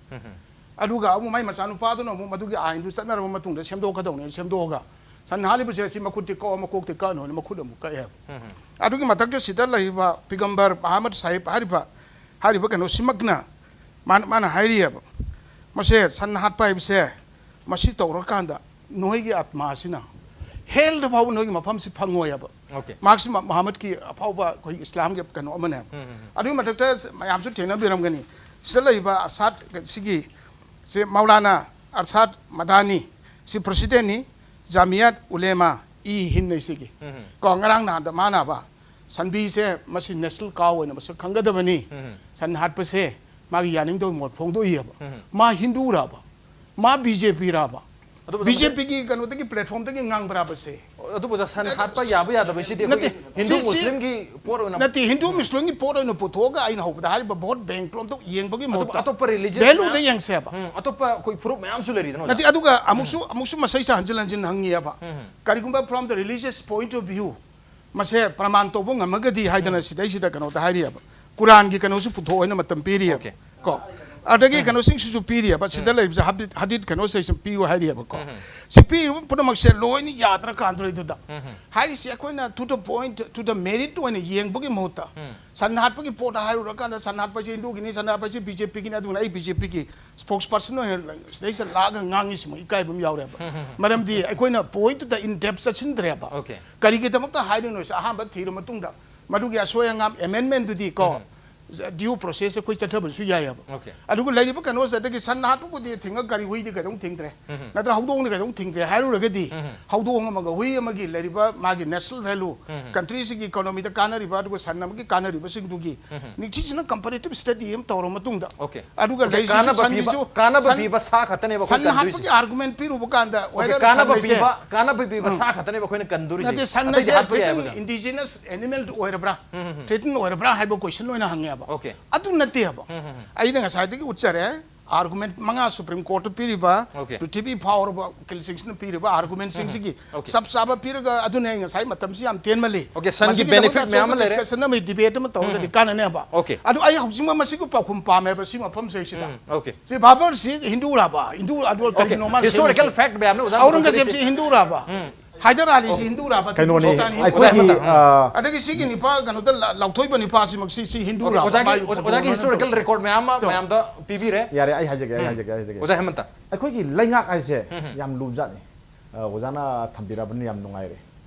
ꯑꯗꯨꯒ ꯑꯃꯨꯛ ꯃꯥꯏ ꯃꯆꯥꯅꯨꯄꯥꯗꯨꯅ ꯑꯃꯨꯛ ꯃꯗꯨꯒꯤ ꯑꯥꯏꯟꯗꯨ ꯆꯠꯅꯔꯕ ꯃꯇꯨꯡꯗ ꯁꯦꯝꯗꯣꯛꯀꯗꯧꯅꯦꯅ ꯁꯦꯝꯗꯣꯛꯑꯒ, ꯁꯟ ꯍꯥꯠꯂꯤꯕꯁꯦ ꯑꯁꯤ ꯃꯈꯨꯠꯇꯤ ꯀꯛꯑꯣ, ꯃꯀꯣꯛꯇꯤ ꯀꯛꯑꯅꯨꯅ ꯃꯈꯨꯠ ꯑꯃꯨꯛ ꯀꯛꯑꯦꯕ꯫ ꯑꯗꯨꯒꯤ ꯃꯊꯛꯇ ꯁꯤꯗ ꯂꯩꯔꯤꯕ ꯄꯤꯒꯝꯕꯔ ꯃꯍꯥꯃꯗ ꯁꯥꯍꯤꯕ ꯍꯥꯏꯔꯤꯕ, ꯍꯥꯏꯔꯤꯕ ꯀꯩꯅꯣꯁꯤꯃꯛꯅ ꯃꯥꯅ, ꯃꯥꯅ ꯍꯥꯏꯔꯤꯑꯕ, ꯃꯁꯦ ꯁꯟ ꯍꯥꯠꯄ ꯍꯥꯏꯕꯁꯦ ꯃꯁꯤ ꯇꯧꯔꯀꯥꯟꯗ ꯅꯣꯏꯒꯤ ꯑꯥꯠꯃꯥꯁꯤꯅ ꯍꯦꯜꯗ ꯐꯥꯎꯕ ꯅꯣꯏꯒꯤ ꯃꯐꯝꯁꯤ ꯐꯪꯉꯣꯏꯕ꯫ ꯑꯣꯀꯦ꯫ ꯃꯍꯥꯛꯁꯤ ꯃ-, ꯃꯍꯥꯃꯗꯀꯤ ꯑꯐꯥꯎꯕ ꯑꯩꯈꯣꯏꯒꯤ ꯏꯁꯂꯥꯝꯒꯤ ꯀꯩꯅꯣ ꯑꯃꯅꯦꯕ꯫ ꯑꯗꯨꯒꯤ ꯃꯊꯛꯇ ꯃꯌꯥꯝꯁꯨ ꯊꯦꯡꯅꯕꯤꯔꯝꯒꯅꯤ, ꯁꯤꯗ ꯂꯩꯔꯤꯕ ꯑꯔꯁꯥꯗ ꯁꯤꯒꯤ, ꯁꯤ ꯃꯧꯂꯥꯅꯥ ꯑꯔꯁꯥꯗ ꯃꯗꯥꯅꯤ, ꯁꯤ ꯄ꯭ꯔꯁꯤꯗꯦꯟꯅꯤ, ꯖꯥꯃꯤꯌꯥꯠ ꯎꯂꯦꯃꯥ ꯏ ꯍꯤꯟ ꯍꯥꯏꯁꯤꯒꯤ꯫ ꯀꯣ, ꯉꯔꯥꯡ ꯅꯍꯥꯟꯗ ꯃꯥꯅꯕ ꯁꯟꯕꯤꯁꯦ ꯃꯁꯤ ꯅꯦꯁꯅꯦꯜ ꯀꯥꯎ ꯑꯣꯏꯅ ꯃꯁꯛ ꯈꯪꯒꯗꯕꯅꯤ, ꯁꯟ ꯍꯥꯠꯄꯁꯦ ꯃꯥꯒꯤ ꯌꯥꯅꯤꯡꯗꯕ ꯃꯣꯠ ꯐꯣꯡꯗꯣꯛꯏꯑꯕ꯫ ꯃꯥ ꯍꯤꯟꯗꯨꯔꯕ? ꯃꯥ ꯕꯤ ꯖꯦ ꯄꯤ ꯔꯥꯕ? ꯑꯗꯨꯕꯨ ꯕꯤ ꯖꯦ ꯄꯤꯒꯤ ꯀꯩꯅꯣꯗꯒꯤ ꯄ꯭ꯂꯦꯠꯐꯣꯔꯝꯗꯒꯤ ꯉꯥꯡꯕ꯭ꯔꯥꯕ ꯁꯦ? ꯑꯗꯨꯕꯨ ꯁꯟ ꯍꯥꯠꯄ ꯌꯥꯕ ꯌꯥꯗꯕꯁꯤꯗꯤ ꯑꯩꯈꯣꯏ ꯅꯠꯇꯦ, ꯍꯤꯟꯗꯨ ꯁꯤ- ꯁꯤ- ꯃꯨꯁꯂꯤꯝꯒꯤ ꯄꯣꯠ ꯑꯣꯏꯅ ꯅꯠꯇꯦ, ꯍꯤꯟꯗꯨ ꯃꯨꯁꯂꯤꯝꯒꯤ ꯄꯣꯠ ꯑꯣꯏꯅ ꯄꯨꯊꯣꯛꯑꯒ ꯑꯩꯅ ꯍꯧꯕꯗ ꯍꯥꯏꯔꯤꯕ ꯚꯣꯠ ꯕꯦꯡꯛꯇꯣ ꯑꯝꯇ ꯌꯦꯡꯕꯒꯤ ꯑꯇꯣꯞꯄ ꯃꯍꯨꯠꯇ ꯑꯇꯣꯞꯄ ꯔꯤꯂꯤꯖꯟ ꯚꯦꯂꯨꯗ ꯌꯦꯡꯁꯦꯕ꯫ ꯑꯇꯣꯞꯄ ꯑꯩꯈꯣꯏ ꯐꯨꯔꯨꯞ ꯃꯌꯥꯝꯁꯨ ꯂꯩꯔꯤꯗꯅ ꯑꯣꯖꯥ꯫ ꯅꯠꯇꯦ, ꯑꯗꯨꯒ ꯑꯃꯨꯛꯁꯨ ꯑꯃꯨꯛꯁꯨ ꯃꯁꯩꯁꯦ ꯍꯟꯖꯤꯟ ꯍꯟꯖꯤꯟ ꯍꯪꯉꯤꯑꯕ꯫ ꯀꯔꯤꯒꯨꯝꯕ from the religious point of view ꯃꯁꯦ ꯄ꯭ꯔꯃꯥꯟ ꯇꯧꯕ ꯉꯝꯃꯒꯗꯤ ꯍꯥꯏꯗꯅ ꯁꯤꯗꯩꯁꯤꯗ ꯀꯩꯅꯣꯗ ꯍꯥꯏꯔꯤꯑꯕ, ꯀꯨꯔꯥꯟꯒꯤ ꯀꯩꯅꯣꯁꯨ ꯄꯨꯊꯣꯛꯑꯣꯅ ꯃꯇꯝ ꯄꯤꯔꯤꯑꯕ꯫ Okay. ꯀꯣ ꯑꯗꯒꯤ ꯀꯩꯅꯣꯁꯤꯡꯁꯤꯁꯨ ꯄꯤꯔꯤꯑꯕ, ꯁꯤꯗ ꯂꯩꯔꯤꯕꯁꯦ ꯍꯗꯤꯠ ꯍꯗꯤꯠ ꯀꯩꯅꯣꯁꯦ ꯄꯤꯌꯨ ꯍꯥꯏꯔꯤꯑꯕꯀꯣ꯫ ꯁꯤ ꯄꯤꯔꯤꯕ ꯄꯨꯝꯅꯃꯛꯁꯦ ꯂꯣꯏꯅ ꯌꯥꯗ꯭ꯔꯀꯥꯟꯗꯨꯗ ꯍꯥꯏꯔꯤꯁꯦ ꯑꯩꯈꯣꯏꯅ to the point, to the merit ꯑꯣꯏꯅ ꯌꯦꯡꯕꯒꯤ ꯃꯍꯨꯠꯇ ꯁꯟ ꯍꯥꯠꯄꯒꯤ ꯄꯣꯠ ꯍꯥꯏꯔꯨꯔꯀꯥꯟꯗ ꯁꯟ ꯍꯥꯠꯄꯁꯦ ꯍꯤꯟꯗꯨꯒꯤꯅꯤ, ꯁꯟ ꯍꯥꯠꯄꯁꯦ ꯕꯤ ꯖꯦ ꯄꯤꯒꯤꯅꯤ, ꯑꯗꯨꯅ ꯑꯩ ꯕꯤ ꯖꯦ ꯄꯤꯒꯤ spokesperson ꯑꯣꯏꯅ ꯁꯤꯗꯩꯁꯤꯗ ꯂꯥꯛꯑꯒ ꯉꯥꯡꯉꯤꯁꯤꯃ ꯏꯀꯥꯏꯕ ꯑꯃ ꯌꯥꯎꯔꯦꯕ꯫ ꯃꯔꯝꯗꯤ ꯑꯩꯈꯣꯏꯅ point ꯇꯨꯗ in depth ꯆꯠꯁꯤꯟꯗ꯭ꯔꯦꯕ꯫ Okay. ꯀꯔꯤꯒꯤꯗꯃꯛꯇ ꯍꯥꯏꯔꯤꯅꯣ ꯁꯤ ꯑꯍꯥꯟꯕ ꯊꯤꯔ ꯃꯇꯨꯡꯗ ꯃꯗꯨꯒꯤ ꯑꯁꯣꯏ ꯑꯉꯥꯝ amendment ꯇꯨꯗꯤ ꯀꯣ due process ꯑꯩꯈꯣꯏ ꯆꯠꯊꯕꯁꯨ ꯌꯥꯏꯑꯕ꯫ Okay. ꯑꯗꯨꯒ ꯂꯩꯔꯤꯕ ꯀꯩꯅꯣꯁꯦ ꯑꯗꯒꯤ ꯁꯟ ꯍꯥꯠꯄꯕꯨꯗꯤ ꯊꯤꯡꯉ ꯒꯥꯔꯤ ꯍꯨꯏꯗꯤ ꯀꯩꯗꯧ ꯊꯤꯡꯗ꯭ꯔꯦ, ꯅꯠꯇ꯭ꯔ ꯍꯧꯗꯣꯡꯗꯤ ꯀꯩꯗꯧ ꯊꯤꯡꯗ꯭ꯔꯦ ꯍꯥꯏꯔꯨꯔꯒꯗꯤ ꯍꯧꯗꯣꯡ ꯑꯃꯒ ꯍꯨꯏ ꯑꯃꯒꯤ ꯂꯩꯔꯤꯕ ꯃꯥꯒꯤ natural value, country ꯁꯤꯒꯤ economy ꯗ ꯀꯥꯟꯅꯔꯤꯕ ꯑꯗꯨꯒ ꯁꯟ ꯑꯃꯒꯤ ꯀꯥꯟꯅꯔꯤꯕꯁꯤꯡꯗꯨꯒꯤ ꯅꯤꯡꯊꯤꯖꯅ comparative study ꯑꯃ ꯇꯧꯔ ꯃꯇꯨꯡꯗ Okay. ꯑꯗꯨꯒ Okay, ꯂꯩꯔꯤꯁꯤꯁꯨ ꯀꯥꯟꯅꯕ ꯁꯟꯁꯤꯁꯨ ꯄꯤꯕ ꯀꯥꯟꯅꯕ ꯁꯟ- ꯄꯤꯕ ꯁꯥ ꯈꯛꯇꯅꯦꯕ ꯑꯩꯈꯣꯏ ꯁꯟ ꯀꯟꯗꯣꯏꯁꯦ꯫ ꯍꯥꯠꯄꯒꯤ argument ꯄꯤꯔꯨꯕ ꯀꯥꯟꯗ Okay, whether ꯀꯥꯟꯅꯕ ꯁꯟ ꯂꯩꯁꯦ- ꯄꯤꯕ ꯀꯥꯟꯅꯕ ꯄꯤꯕ ꯁꯥ ꯈꯛꯇꯅꯦꯕ ꯑꯩꯈꯣꯏꯅ ꯀꯟꯗꯣꯔꯤꯁꯦ꯫ ꯅꯠꯇꯦ, ꯁꯟ ꯑꯇꯩꯗꯤ ꯍꯥꯏꯁꯦ ꯍꯥꯠꯄ ꯌꯥꯏ threaten, ꯍꯥꯏꯕꯗ꯫ indigenous animal ꯑꯣꯏꯔꯕ꯭ꯔꯥ, threaten ꯑꯣꯏꯔꯕ꯭ꯔꯥ ꯍꯥꯏꯕ question ꯑꯣꯏꯅ ꯍꯪꯉꯦꯕ꯫ Okay. ꯑꯗꯨ ꯅꯠꯇꯦꯕ꯫ ꯑꯩꯅ ꯉꯁꯥꯏꯗꯒꯤ ꯎꯠꯆꯔꯦ, argument ꯃꯉꯥ Supreme Court ꯇ ꯄꯤꯔꯤꯕ, Okay. ꯄ꯭ꯔꯤꯊꯤꯕꯤ ꯐꯥꯎꯔꯕ ꯎꯀꯤꯜꯁꯤꯡꯁꯤꯅ ꯄꯤꯔꯤꯕ argument ꯁꯤꯡꯁꯤꯒꯤ Okay. ꯆꯞ ꯆꯥꯕ ꯄꯤꯔꯒ, ꯑꯗꯨꯅ ꯑꯩ ꯉꯁꯥꯏ ꯃꯇꯝꯁꯤ ꯌꯥꯝ ꯇꯦꯟꯃꯜꯂꯤ꯫ Okay, ꯁꯟꯒꯤ ꯃꯁꯤꯒꯤꯗꯃꯛꯇ benefit ꯃꯌꯥꯝ ꯑꯃ ꯑꯆꯧꯕ ꯂꯩꯔꯦ꯫ Discussion ꯑꯃ, debate ꯑꯃ ꯇꯧꯔꯒꯗꯤ ꯀꯥꯟꯅꯅꯦꯕ꯫ Okay. ꯑꯗꯨ ꯑꯩ ꯍꯧꯖꯤꯛꯃꯛ ꯃꯁꯤꯒꯤ ꯄꯥꯎꯈꯨꯝ ꯄꯥꯝꯃꯦꯕ ꯁꯤ ꯃꯐꯝꯁꯤꯗꯩꯁꯤꯗ꯫ Okay. ꯁꯤ ꯕꯥꯕꯔꯁꯤ ꯍꯤꯟꯗꯨꯔꯥꯕ? ꯍꯤꯟꯗꯨ ꯑꯗꯨ Okay. ꯀꯔꯤꯒꯤꯅꯣ ꯃꯥꯅ Historical ꯁꯦꯝꯃꯤꯁꯦ? Fact ꯃꯌꯥꯝꯅ ꯑꯣꯖꯥ ꯑꯧꯔꯪꯒꯖꯦꯕꯁꯤ ꯄꯨꯊꯣꯛꯆꯔꯤꯁꯦ꯫ ꯍꯤꯟꯗꯨꯔꯥꯕ? ꯍꯥꯏꯗꯔ ꯑꯂꯤꯁꯤ ꯍꯤꯟꯗꯨꯔꯥꯕ? ꯀꯩꯅꯣꯅꯤ, ꯍꯤꯟꯗꯨꯁꯇꯥꯟ ꯍꯤꯟꯗꯨ ꯑꯩꯈꯣꯏꯒꯤ, ꯍꯥꯏꯕ ꯃꯇꯝꯗ꯫ ꯑ, ꯑꯗꯒꯤ ꯁꯤꯒꯤ ꯅꯤꯄꯥ ꯀꯩꯅꯣꯗ ꯂ- ꯂꯥꯎꯊꯣꯛꯏꯕ ꯅꯤꯄꯥꯁꯤꯃꯛꯁꯤ ꯁꯤ ꯍꯤꯟꯗꯨꯔꯥꯕ? ꯑꯣꯖꯥꯒꯤ ꯃꯥꯒꯤ ꯑꯣꯖꯥꯒꯤ ꯀꯩꯅꯣ historical ꯇꯧꯁꯦ꯫ record ꯃꯌꯥꯝ ꯑꯃ ꯇꯧ꯫ ꯃꯌꯥꯝꯗ ꯄꯤꯕꯤꯔꯦ꯫ ꯌꯥꯔꯦ, ꯑꯩ ꯍꯥꯏꯖꯒꯦ, ꯑꯩ ꯍꯥꯏꯖꯒꯦ, ꯑꯩ ꯍꯥꯏꯖꯒꯦ꯫ ꯑꯣꯖꯥ ꯍꯦꯃꯟꯇ꯫ ꯑꯩꯈꯣꯏꯒꯤ ꯂꯩꯉꯥꯛ ꯍꯥꯏꯁꯦ ꯌꯥꯝ ꯂꯨꯕꯖꯥꯠꯅꯤ꯫ ꯑ, ꯑꯣꯖꯥꯅ ꯊꯝꯕꯤꯔꯕꯅꯤꯅ ꯌꯥꯝ ꯅꯨꯡꯉꯥꯏꯔꯦ꯫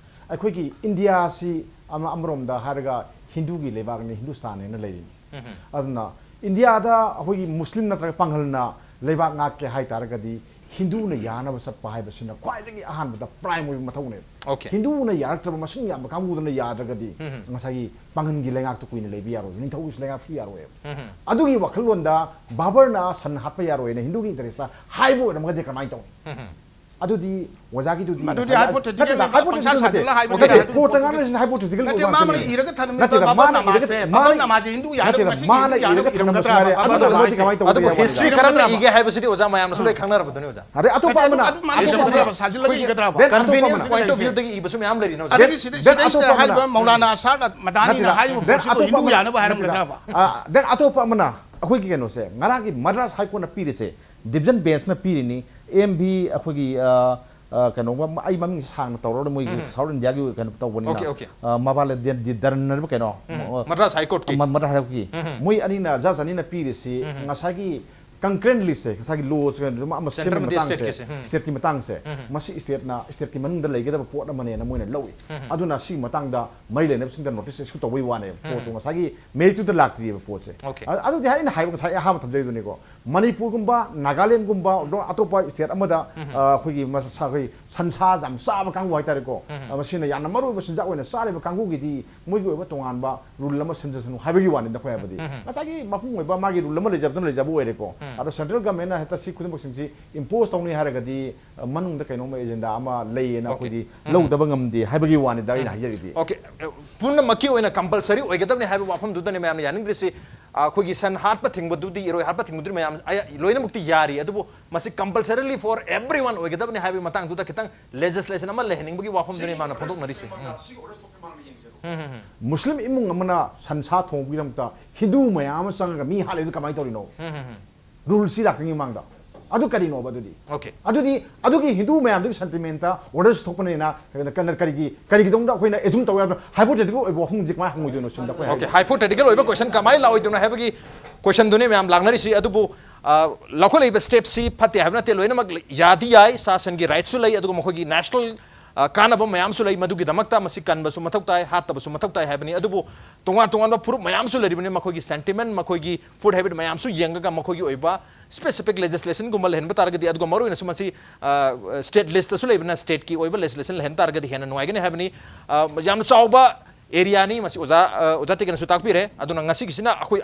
ꯑꯩꯈꯣꯏꯒꯤ ꯏꯟꯗꯤꯌꯥꯁꯤ ꯑꯃ-, ꯑꯃꯔꯣꯝꯗ ꯍꯥꯏꯔꯒ ꯍꯤꯟꯗꯨꯒꯤ ꯂꯩꯕꯥꯛꯅꯤ, ꯍꯤꯟꯗꯨꯁꯇꯥꯟ ꯍꯥꯏꯅ ꯂꯩꯔꯤꯅꯤ꯫ ꯑꯗꯨꯅ ꯏꯟꯗꯤꯌꯥꯗ ꯑꯩꯈꯣꯏꯒꯤ ꯃꯨꯁꯂꯤꯝ ꯅꯠꯇ꯭ꯔꯒ ꯄꯥꯡꯒꯜꯅ ꯂꯩꯕꯥꯛ ꯉꯥꯛꯀꯦ ꯍꯥꯏ ꯇꯥꯔꯒꯗꯤ ꯍꯤꯟꯗꯨꯅ ꯌꯥꯅꯕ ꯆꯠꯄ ꯍꯥꯏꯕꯁꯤꯅ ꯈ꯭ꯋꯥꯏꯗꯒꯤ ꯑꯍꯥꯟꯕꯗ ꯄ꯭ꯔꯥꯏꯝ ꯑꯣꯏꯕ ꯃꯊꯧꯅꯦꯕ꯫ Okay. ꯍꯤꯟꯗꯨꯅ ꯌꯥꯔꯛꯇ꯭ꯔꯕ, ꯃꯁꯤꯡ ꯌꯥꯝꯕ ꯀꯥꯡꯕꯨꯗꯨꯅ ꯌꯥꯗ꯭ꯔꯒꯗꯤ ꯎꯝ. ꯉꯁꯥꯏꯒꯤ ꯄꯥꯡꯒꯟꯒꯤ ꯂꯩꯉꯥꯛꯇꯨ ꯀꯨꯏꯅ ꯂꯩꯕ ꯌꯥꯔꯣꯏ, ꯅꯤꯡꯊꯧꯒꯤꯁꯨ ꯂꯩꯉꯥꯛꯁꯨ ꯌꯥꯔꯣꯏꯕ꯫ ꯎꯝ. ꯑꯗꯨꯒꯤ ꯋꯥꯈꯜꯂꯣꯟꯗ ꯕꯥꯕꯔꯅ ꯁꯟ ꯍꯥꯠꯄ ꯌꯥꯔꯣꯏꯅ ꯍꯤꯟꯗꯨꯒꯤ ꯏꯟꯇꯔꯦꯁꯇ ꯍꯥꯏꯕ ꯑꯣꯏꯔꯝꯃꯒꯗꯤ ꯀꯃꯥꯏꯅ ꯇꯧꯅꯤ? ꯎꯝ. ꯑꯗꯨꯗꯤ ꯑꯣꯖꯥꯒꯤꯗꯨꯗꯤ ꯃꯗꯨꯗꯤ ꯉꯁꯥꯏ-, hypothetical ꯅꯠꯇꯦꯗ, ꯑꯣꯏꯕ ꯄꯪꯁꯥ hypothetical ꯅꯠꯇꯦ꯫ ꯁꯥꯖꯤꯜꯂ ꯍꯥꯏꯕ ꯅꯠꯇꯦ, ꯅꯠꯇꯦ꯫ ꯀꯣꯔꯠꯇ ꯉꯥꯡꯅꯔꯤꯁꯤꯅ hypothetical ꯅꯠꯇꯦ, ꯑꯣꯏꯕ ꯃꯥꯅ ꯉꯥꯛꯇꯅꯦ꯫ ꯏꯔꯒ ꯊꯝꯃꯤꯕ ꯅꯠꯇꯦꯗ, ꯕꯥꯕꯔ ꯃꯥꯅ ꯅꯃꯥꯖꯁꯦ, ꯏꯔꯒ-, ꯕꯥꯕꯔ ꯅꯠꯇꯦꯗ, ꯅꯃꯥꯖꯁꯦ ꯍꯤꯟꯗꯨ ꯌꯥꯔꯣꯏ, ꯅꯠꯇꯦꯗ, ꯃꯁꯤ ꯃꯥꯅ ꯍꯤꯟꯗꯨ ꯏꯔꯒ ꯌꯥꯔꯣꯏ, ꯊꯝꯃꯝꯕꯁꯨ ꯏꯔꯝꯒꯗ꯭ꯔꯥꯕ? ꯉꯥꯏꯔꯦ, ꯕꯥꯕꯔ ꯑꯗꯨꯗ ꯅꯃꯥꯖꯁꯦ ꯃꯣꯏꯗꯤ ꯀꯃꯥꯏꯅ ꯇꯧꯕ ꯑꯗꯨꯕꯨ ꯌꯥꯏ ꯍꯤꯁꯇ꯭ꯔꯤ ꯋꯥꯔꯤꯅꯣ? ꯀꯔꯝꯅ ꯏꯒꯦ ꯍꯥꯏꯕꯁꯤꯗꯤ ꯑꯣꯖꯥ ꯃꯌꯥꯝꯅꯁꯨ ꯂꯣꯏ ꯈꯪꯅꯔꯕꯗꯨꯅꯤ ꯑꯣꯖꯥ꯫ ꯑꯗꯩ ꯑꯇꯣꯞꯄ ꯅꯠꯇꯦ, ꯑꯃꯅ ꯑꯗꯨ ꯃꯥꯅ ꯑꯇꯣꯞꯄ ꯁꯥꯖꯤꯜꯂꯒ ꯑꯃꯅ ꯁꯥꯖꯤꯜꯂꯒ ꯑꯩꯈꯣꯏꯒꯤ ꯏꯒꯗ꯭ꯔꯥꯕ? then ꯑꯇꯣꯞꯄ Convenience ꯑꯃꯅ point of view ꯗꯒꯤ ꯏꯕꯁꯨ ꯃꯌꯥꯝ ꯂꯩꯔꯤꯅ ꯑꯣꯖꯥ꯫ ꯑꯗꯒꯤ then ꯁꯤꯗꯩ-, then ꯁꯤꯗꯩꯁꯤꯗ ꯑꯇꯣꯞꯄ ꯍꯥꯏꯔꯤꯕ ꯑꯃꯅ ꯃꯧꯂꯥꯅꯥ ꯑꯁꯥꯗ ꯃꯗꯥꯅꯤꯅ ꯅꯠꯇꯦꯗ, ꯍꯥꯏꯔꯤꯕ then ꯄꯣꯠꯁꯤꯕꯨ ꯑꯇꯣꯞꯄ ꯍꯤꯟꯗꯨ ꯑꯃꯅ ꯌꯥꯅꯕ ꯍꯥꯏꯔꯝꯒꯗ꯭ꯔꯥꯕ? ꯑ, then ꯑꯇꯣꯞꯄ ꯑꯃꯅ ꯑꯩꯈꯣꯏꯒꯤ ꯀꯩꯅꯣꯁꯦ, ꯉꯔꯥꯡꯒꯤ ꯃꯗ꯭ꯔꯥꯁ ꯍꯥꯏ ꯀꯣꯔꯠꯅ ꯄꯤꯔꯤꯁꯦ, ꯗꯤꯕꯤꯖꯟ ꯕꯦꯟꯁꯅ ꯄꯤꯔꯤꯅꯤ, ꯑꯦꯝ ꯕꯤ ꯑꯩꯈꯣꯏꯒꯤ, ꯑ, ꯑ, ꯀꯩꯅꯣꯒ ꯑꯩ ꯃꯃꯤꯡ ꯁꯥꯡꯅ ꯇꯧꯔꯔꯣꯏ, ꯃꯣꯏꯒꯤ ꯎꯝ. ꯁꯥꯎꯠ ꯏꯟꯗꯤꯌꯥꯒꯤ ꯀꯩꯅꯣ ꯇꯧꯕꯅꯤꯅ, Okay, okay. ꯑ, ꯃꯕꯥꯂꯦ ꯗꯦꯟ ꯗꯤ ꯗꯔꯟ ꯍꯥꯏꯕ ꯀꯩꯅꯣ, ꯎꯝ. ꯑ, ꯃꯗ꯭ꯔꯥꯁ ꯍꯥꯏ ꯀꯣꯔꯠꯀꯤ. ꯃ-, ꯃꯗ꯭ꯔꯥꯁ ꯍꯥꯏ ꯀꯣꯔꯠꯀꯤ, ꯎꯝ. ꯃꯣꯏ ꯑꯅꯤꯅ, ꯖꯖ ꯑꯅꯤꯅ ꯄꯤꯔꯤꯁꯤ ꯎꯝ. ꯉꯁꯥꯏꯒꯤ concurrently ꯁꯦ, ꯉꯁꯥꯏꯒꯤ ꯂꯣꯁ ꯑꯃ Centre ꯁꯦꯝꯕꯒꯤ ꯑꯃꯗꯤ ꯃꯇꯥꯡꯁꯦ, stateꯀꯤꯁꯦ, ꯎꯝ. stateꯀꯤ ꯃꯇꯥꯡꯁꯦ, ꯎꯝ. ꯃꯁꯤ stateꯅ, stateꯀꯤ ꯃꯅꯨꯡꯗ ꯂꯩꯒꯗꯕ ꯄꯣꯠ ꯑꯃꯅꯦꯅ ꯃꯣꯏꯅ ꯂꯧꯏ꯫ ꯎꯝ. ꯑꯗꯨꯅ ꯁꯤꯒꯤ ꯃꯇꯥꯡꯗ ꯃꯔꯤ ꯂꯩꯅꯕꯁꯤꯡꯗ notice issue ꯇꯧꯕꯩ ꯋꯥꯅꯦꯕ꯫ ꯎꯝ. ꯄꯣꯠꯇꯣ ꯉꯁꯥꯏꯒꯤ ꯃꯦꯔꯤꯠꯇꯨꯗ ꯂꯥꯛꯇ꯭ꯔꯤꯑꯕ ꯄꯣꯠꯁꯦ꯫ Okay. ꯑ-, ꯑꯗꯨꯗꯤ ꯑꯩꯅ ꯍꯥꯏꯕ ꯉꯁꯥꯏ ꯑꯍꯥꯟꯕ ꯊꯝꯖꯔꯤꯗꯨꯅꯤꯀꯣ, ꯃꯅꯤꯄꯨꯔꯒꯨꯝꯕ, ꯅꯥꯒꯥꯂꯦꯟꯒꯨꯝꯕ, ꯑꯗꯣ ꯑꯇꯣꯞꯄ state ꯑꯃꯗ, ꯎꯝ. ꯑ, ꯑꯩꯈꯣꯏꯒꯤ ꯃꯁ-, ꯑꯩꯈꯣꯏ ꯁꯟꯁꯥ ꯌꯥꯝ ꯆꯥꯕ ꯀꯥꯡꯕꯨ ꯍꯥꯏꯇꯥꯔꯦꯀꯣ, ꯎꯝ. ꯑ, ꯃꯁꯤꯅ ꯌꯥꯝꯅ ꯃꯔꯨꯑꯣꯏꯕ ꯆꯤꯟꯖꯥꯛ ꯑꯣꯏꯅ ꯆꯥꯔꯤꯕ ꯀꯥꯡꯕꯨꯒꯤꯗꯤ ꯃꯣꯏꯒꯤ ꯑꯣꯏꯕ ꯇꯣꯉꯥꯟꯕ rule ꯑꯃ ꯁꯦꯝꯖꯁꯅꯨ ꯍꯥꯏꯕꯒꯤ ꯋꯥꯅꯤꯗ꯫ ꯑꯩꯈꯣꯏ ꯍꯥꯏꯕꯗꯤ ꯎꯝ. ꯉꯁꯥꯏꯒꯤ ꯃꯄꯨꯡ ꯑꯣꯏꯕ ꯃꯥꯒꯤ rule ꯑꯃ ꯂꯩꯖꯕꯗꯨꯅ ꯂꯩꯖꯕ ꯑꯣꯏꯔꯦꯀꯣ꯫ ꯎꯝ. ꯑꯗꯣ central governmentꯅ ꯍꯦꯛꯇ ꯁꯤ ꯈꯨꯗꯤꯡꯃꯛꯁꯤꯡꯁꯤ impose ꯇꯧꯅꯤ ꯍꯥꯏꯔꯒꯗꯤ, ꯑ, ꯃꯅꯨꯡꯗ ꯀꯩꯅꯣꯝꯃ agenda ꯑꯃ ꯂꯩꯌꯦꯅ Okay. ꯑꯩꯈꯣꯏꯗꯤ ꯎꯝ. ꯂꯧꯗꯕ ꯉꯝꯗꯦ ꯍꯥꯏꯕꯒꯤ ꯋꯥꯅꯤꯗ ꯑꯩꯅ ꯎꯝ. ꯍꯥꯏꯖꯔꯤꯗꯤ꯫ Okay. ꯑ, ꯄꯨꯝꯅꯃꯛꯀꯤ ꯑꯣꯏꯅ compulsory ꯑꯣꯏꯒꯗꯕꯅꯤ ꯍꯥꯏꯕ ꯋꯥꯐꯝꯗꯨꯗꯅꯤ ꯃꯌꯥꯝꯅ ꯌꯥꯅꯤꯡꯗ꯭ꯔꯤꯁꯤ꯫ ꯑ, ꯑꯩꯈꯣꯏꯒꯤ ꯁꯟ ꯍꯥꯠꯄ ꯊꯤꯡꯕꯗꯨꯗꯤ, ꯏꯔꯣꯏ ꯍꯥꯠꯄ ꯊꯤꯡꯕꯗꯨꯗꯤ ꯃꯌꯥꯝ ꯑꯌꯥ-, ꯂꯣꯏꯅꯃꯛꯇꯤ ꯌꯥꯔꯤ, ꯑꯗꯨꯕꯨ ꯃꯁꯤ compulsorily for everyone ꯑꯣꯏꯒꯗꯕꯅꯤ ꯍꯥꯏꯕꯒꯤ ꯃꯇꯥꯡꯗꯨꯗ ꯈꯤꯇꯪ legislation ꯑꯃ ꯂꯩꯍꯟꯅꯤꯡꯕꯒꯤ ꯋꯥꯐꯝꯗꯨꯅꯤ ꯃꯥꯅ ꯐꯣꯡꯗꯣꯛꯅꯔꯤꯁꯤ꯫ ꯎꯝ. ꯎꯝ, ꯎꯝ, ꯎꯝ. ꯃꯨꯁꯂꯤꯝ ꯏꯃꯨꯡ ꯑꯃꯅ ꯁꯟꯁꯥ ꯊꯣꯡꯕꯒꯤꯗꯃꯛꯇ ꯍꯤꯟꯗꯨ ꯃꯌꯥꯝ ꯑꯃ ꯆꯪꯉꯒ ꯃꯤ ꯍꯥꯠꯂꯤꯗꯨ ꯀꯃꯥꯏꯅ ꯇꯧꯔꯤꯅꯣ? ꯎꯝ, ꯎꯝ, ꯎꯝ. Rule ꯁꯤ ꯂꯥꯛꯇ꯭ꯔꯤꯉꯩ ꯃꯃꯥꯡꯗ꯫ ꯑꯗꯨ ꯀꯔꯤꯅꯣꯕ ꯑꯗꯨꯗꯤ? Okay. ꯑꯗꯨꯗꯤ ꯑꯗꯨꯒꯤ ꯍꯤꯟꯗꯨ ꯃꯌꯥꯝꯗꯨꯒꯤ sentimentꯇ orders ꯊꯣꯛꯄꯅꯤꯅ ꯀꯔꯤ-, ꯀꯔꯤꯒꯤ, ꯀꯔꯤꯒꯤꯗꯃꯛꯇ ꯑꯩꯈꯣꯏꯅ assume ꯇꯧꯕ ꯌꯥꯕꯅꯣ? Hypothetical ꯑꯣꯏꯕ ꯋꯥꯐꯝꯁꯦ ꯀꯃꯥꯏꯅ ꯍꯪꯉꯣꯏꯗꯣꯏꯅꯣ ꯁꯤꯗ ꯑꯩꯈꯣꯏꯅ Okay, ꯍꯥꯏꯔꯤꯁꯦ? hypothetical ꯑꯣꯏꯕ question ꯀꯃꯥꯏꯅ ꯂꯥꯛꯑꯣꯏꯗꯣꯏꯅꯣ ꯍꯥꯏꯕꯒꯤ questionꯗꯨꯅꯤ ꯃꯌꯥꯝ ꯂꯥꯛꯅꯔꯤꯁꯤ꯫ ꯑꯗꯨꯕꯨ, ꯑ, ꯂꯧꯈꯠꯂꯛꯏꯕ stepꯁꯤ ꯐꯠꯇꯦ ꯍꯥꯏꯕ ꯅꯠꯇꯦ, ꯂꯣꯏꯅꯃꯛ ꯌꯥꯗꯤ ꯌꯥꯏ, ꯁꯥ ꯁꯟꯒꯤ rightꯁꯨ ꯂꯩ, ꯑꯗꯨꯒ ꯃꯈꯣꯏꯒꯤ national, ꯑ, ꯀꯥꯟꯅꯕ ꯃꯌꯥꯝꯁꯨ ꯂꯩ꯫ ꯃꯗꯨꯒꯤꯗꯃꯛꯇ ꯃꯁꯤ ꯀꯟꯕꯁꯨ ꯃꯊꯧ ꯇꯥꯏ, ꯍꯥꯠꯇꯕꯁꯨ ꯃꯊꯧ ꯇꯥꯏ ꯍꯥꯏꯕꯅꯤ꯫ ꯑꯗꯨꯕꯨ ꯇꯣꯉꯥꯟ ꯇꯣꯉꯥꯟꯕ ꯐꯨꯔꯨꯞ ꯃꯌꯥꯝꯁꯨ ꯂꯩꯔꯤꯕꯅꯤ, ꯃꯈꯣꯏꯒꯤ sentiment, ꯃꯈꯣꯏꯒꯤ food habit ꯃꯌꯥꯝꯁꯨ ꯌꯦꯡꯉꯒ ꯃꯈꯣꯏꯒꯤ ꯑꯣꯏꯕ ꯁ꯭ꯄꯦꯁꯤꯐꯤꯛ ꯂꯦꯖꯤꯁꯂꯦꯁꯟꯒꯨꯝꯕ ꯂꯩꯍꯟꯕ ꯇꯥꯔꯒꯗꯤ, ꯑꯗꯨꯒ ꯃꯔꯨꯑꯣꯏꯅꯁꯨ ꯃꯁꯤ ꯁ꯭ꯇꯦꯠ ꯂꯤꯁꯇꯁꯨ ꯂꯩꯕꯅ, ꯁ꯭ꯇꯦꯠꯀꯤ ꯑꯣꯏꯕ ꯂꯦꯖꯤꯁꯂꯦꯁꯟ ꯂꯩꯍꯟ ꯇꯥꯔꯒꯗꯤ ꯍꯦꯟꯅ ꯅꯨꯡꯉꯥꯏꯒꯅꯤ ꯍꯥꯏꯕꯅꯤ꯫ ꯑ, ꯌꯥꯝꯅ ꯆꯥꯎꯕ ꯑꯦꯔꯤꯌꯥꯅꯤ ꯃꯁꯤ꯫ ꯑꯣꯖꯥ, ꯑ, ꯑꯣꯖꯥ ꯇꯤꯀꯦꯟꯅꯁꯨ ꯇꯥꯛꯄꯤꯔꯦ꯫ ꯑꯗꯨꯅ ꯉꯁꯤꯒꯤꯁꯤꯅ ꯑꯩꯈꯣꯏ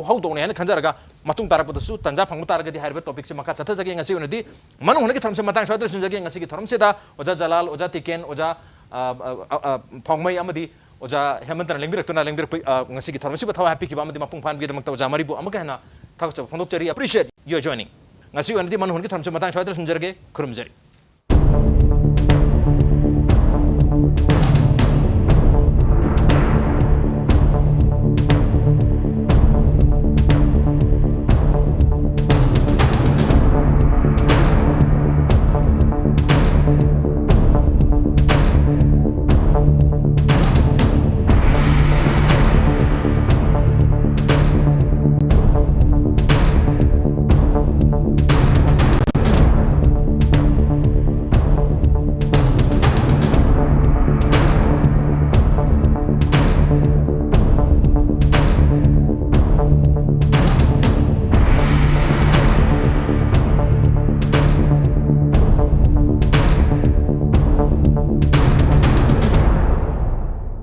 ꯍꯧꯗꯧꯅꯦ ꯍꯥꯏꯅ ꯈꯟꯖꯔꯒ, ꯃꯇꯨꯡ ꯇꯥꯔꯛꯄꯗꯁꯨ ꯇꯥꯟꯖꯥ ꯐꯪꯕ ꯇꯥꯔꯒꯗꯤ ꯍꯥꯏꯔꯤꯕ ꯇꯣꯄꯤꯛꯁꯦ ꯃꯈꯥ ꯆꯠꯊꯖꯒꯦ꯫ ꯉꯁꯤ ꯑꯣꯏꯅꯗꯤ ꯃꯅꯨꯡ ꯍꯨꯠꯅꯒꯤ ꯊꯧꯔꯝꯁꯦ ꯃꯇꯥꯡ ꯁ꯭ꯋꯥꯏꯗ ꯂꯣꯏꯁꯤꯟꯖꯒꯦ꯫ ꯉꯁꯤꯒꯤ ꯊꯧꯔꯝꯁꯤꯗ ꯑꯣꯖꯥ ꯖꯂꯥꯜ, ꯑꯣꯖꯥ ꯇꯤꯀꯦꯟ, ꯑꯣꯖꯥ, ꯑ, ꯑ, ꯑ, ꯑ, ꯐꯥꯎꯃꯩ ꯑꯃꯗꯤ ꯑꯣꯖꯥ ꯍꯦꯃꯟꯇꯅ ꯂꯦꯡꯕꯤꯔꯛꯇꯨꯅ, ꯂꯦꯡꯕꯤꯔꯛꯄ, ꯑ, ꯉꯁꯤꯒꯤ ꯊꯧꯔꯝꯁꯤꯕꯨ ꯊꯋꯥꯏ ꯍꯥꯞꯄꯤꯈꯤꯕ ꯑꯃꯗꯤ ꯃꯄꯨꯡ ꯐꯥꯍꯟꯕꯒꯤꯗꯃꯛꯇ ꯑꯣꯖꯥ ꯃꯔꯤꯕꯨ ꯑꯃꯨꯛꯀ ꯍꯦꯟꯅ ꯊꯥꯒꯠꯆꯕ ꯐꯣꯡꯗꯣꯛꯆꯔꯤ꯫ Appreciate your joining. ꯉꯁꯤ ꯑꯣꯏꯅꯗꯤ ꯃꯅꯨꯡ ꯍꯨꯠꯅꯒꯤ ꯊꯧꯔꯝꯁꯦ ꯃꯇꯥꯡ ꯁ꯭ꯋꯥꯏꯗ ꯂꯣꯏꯁꯤꯟꯖꯔꯒꯦ꯫ ꯈꯨꯔꯨꯝꯖꯔꯤ꯫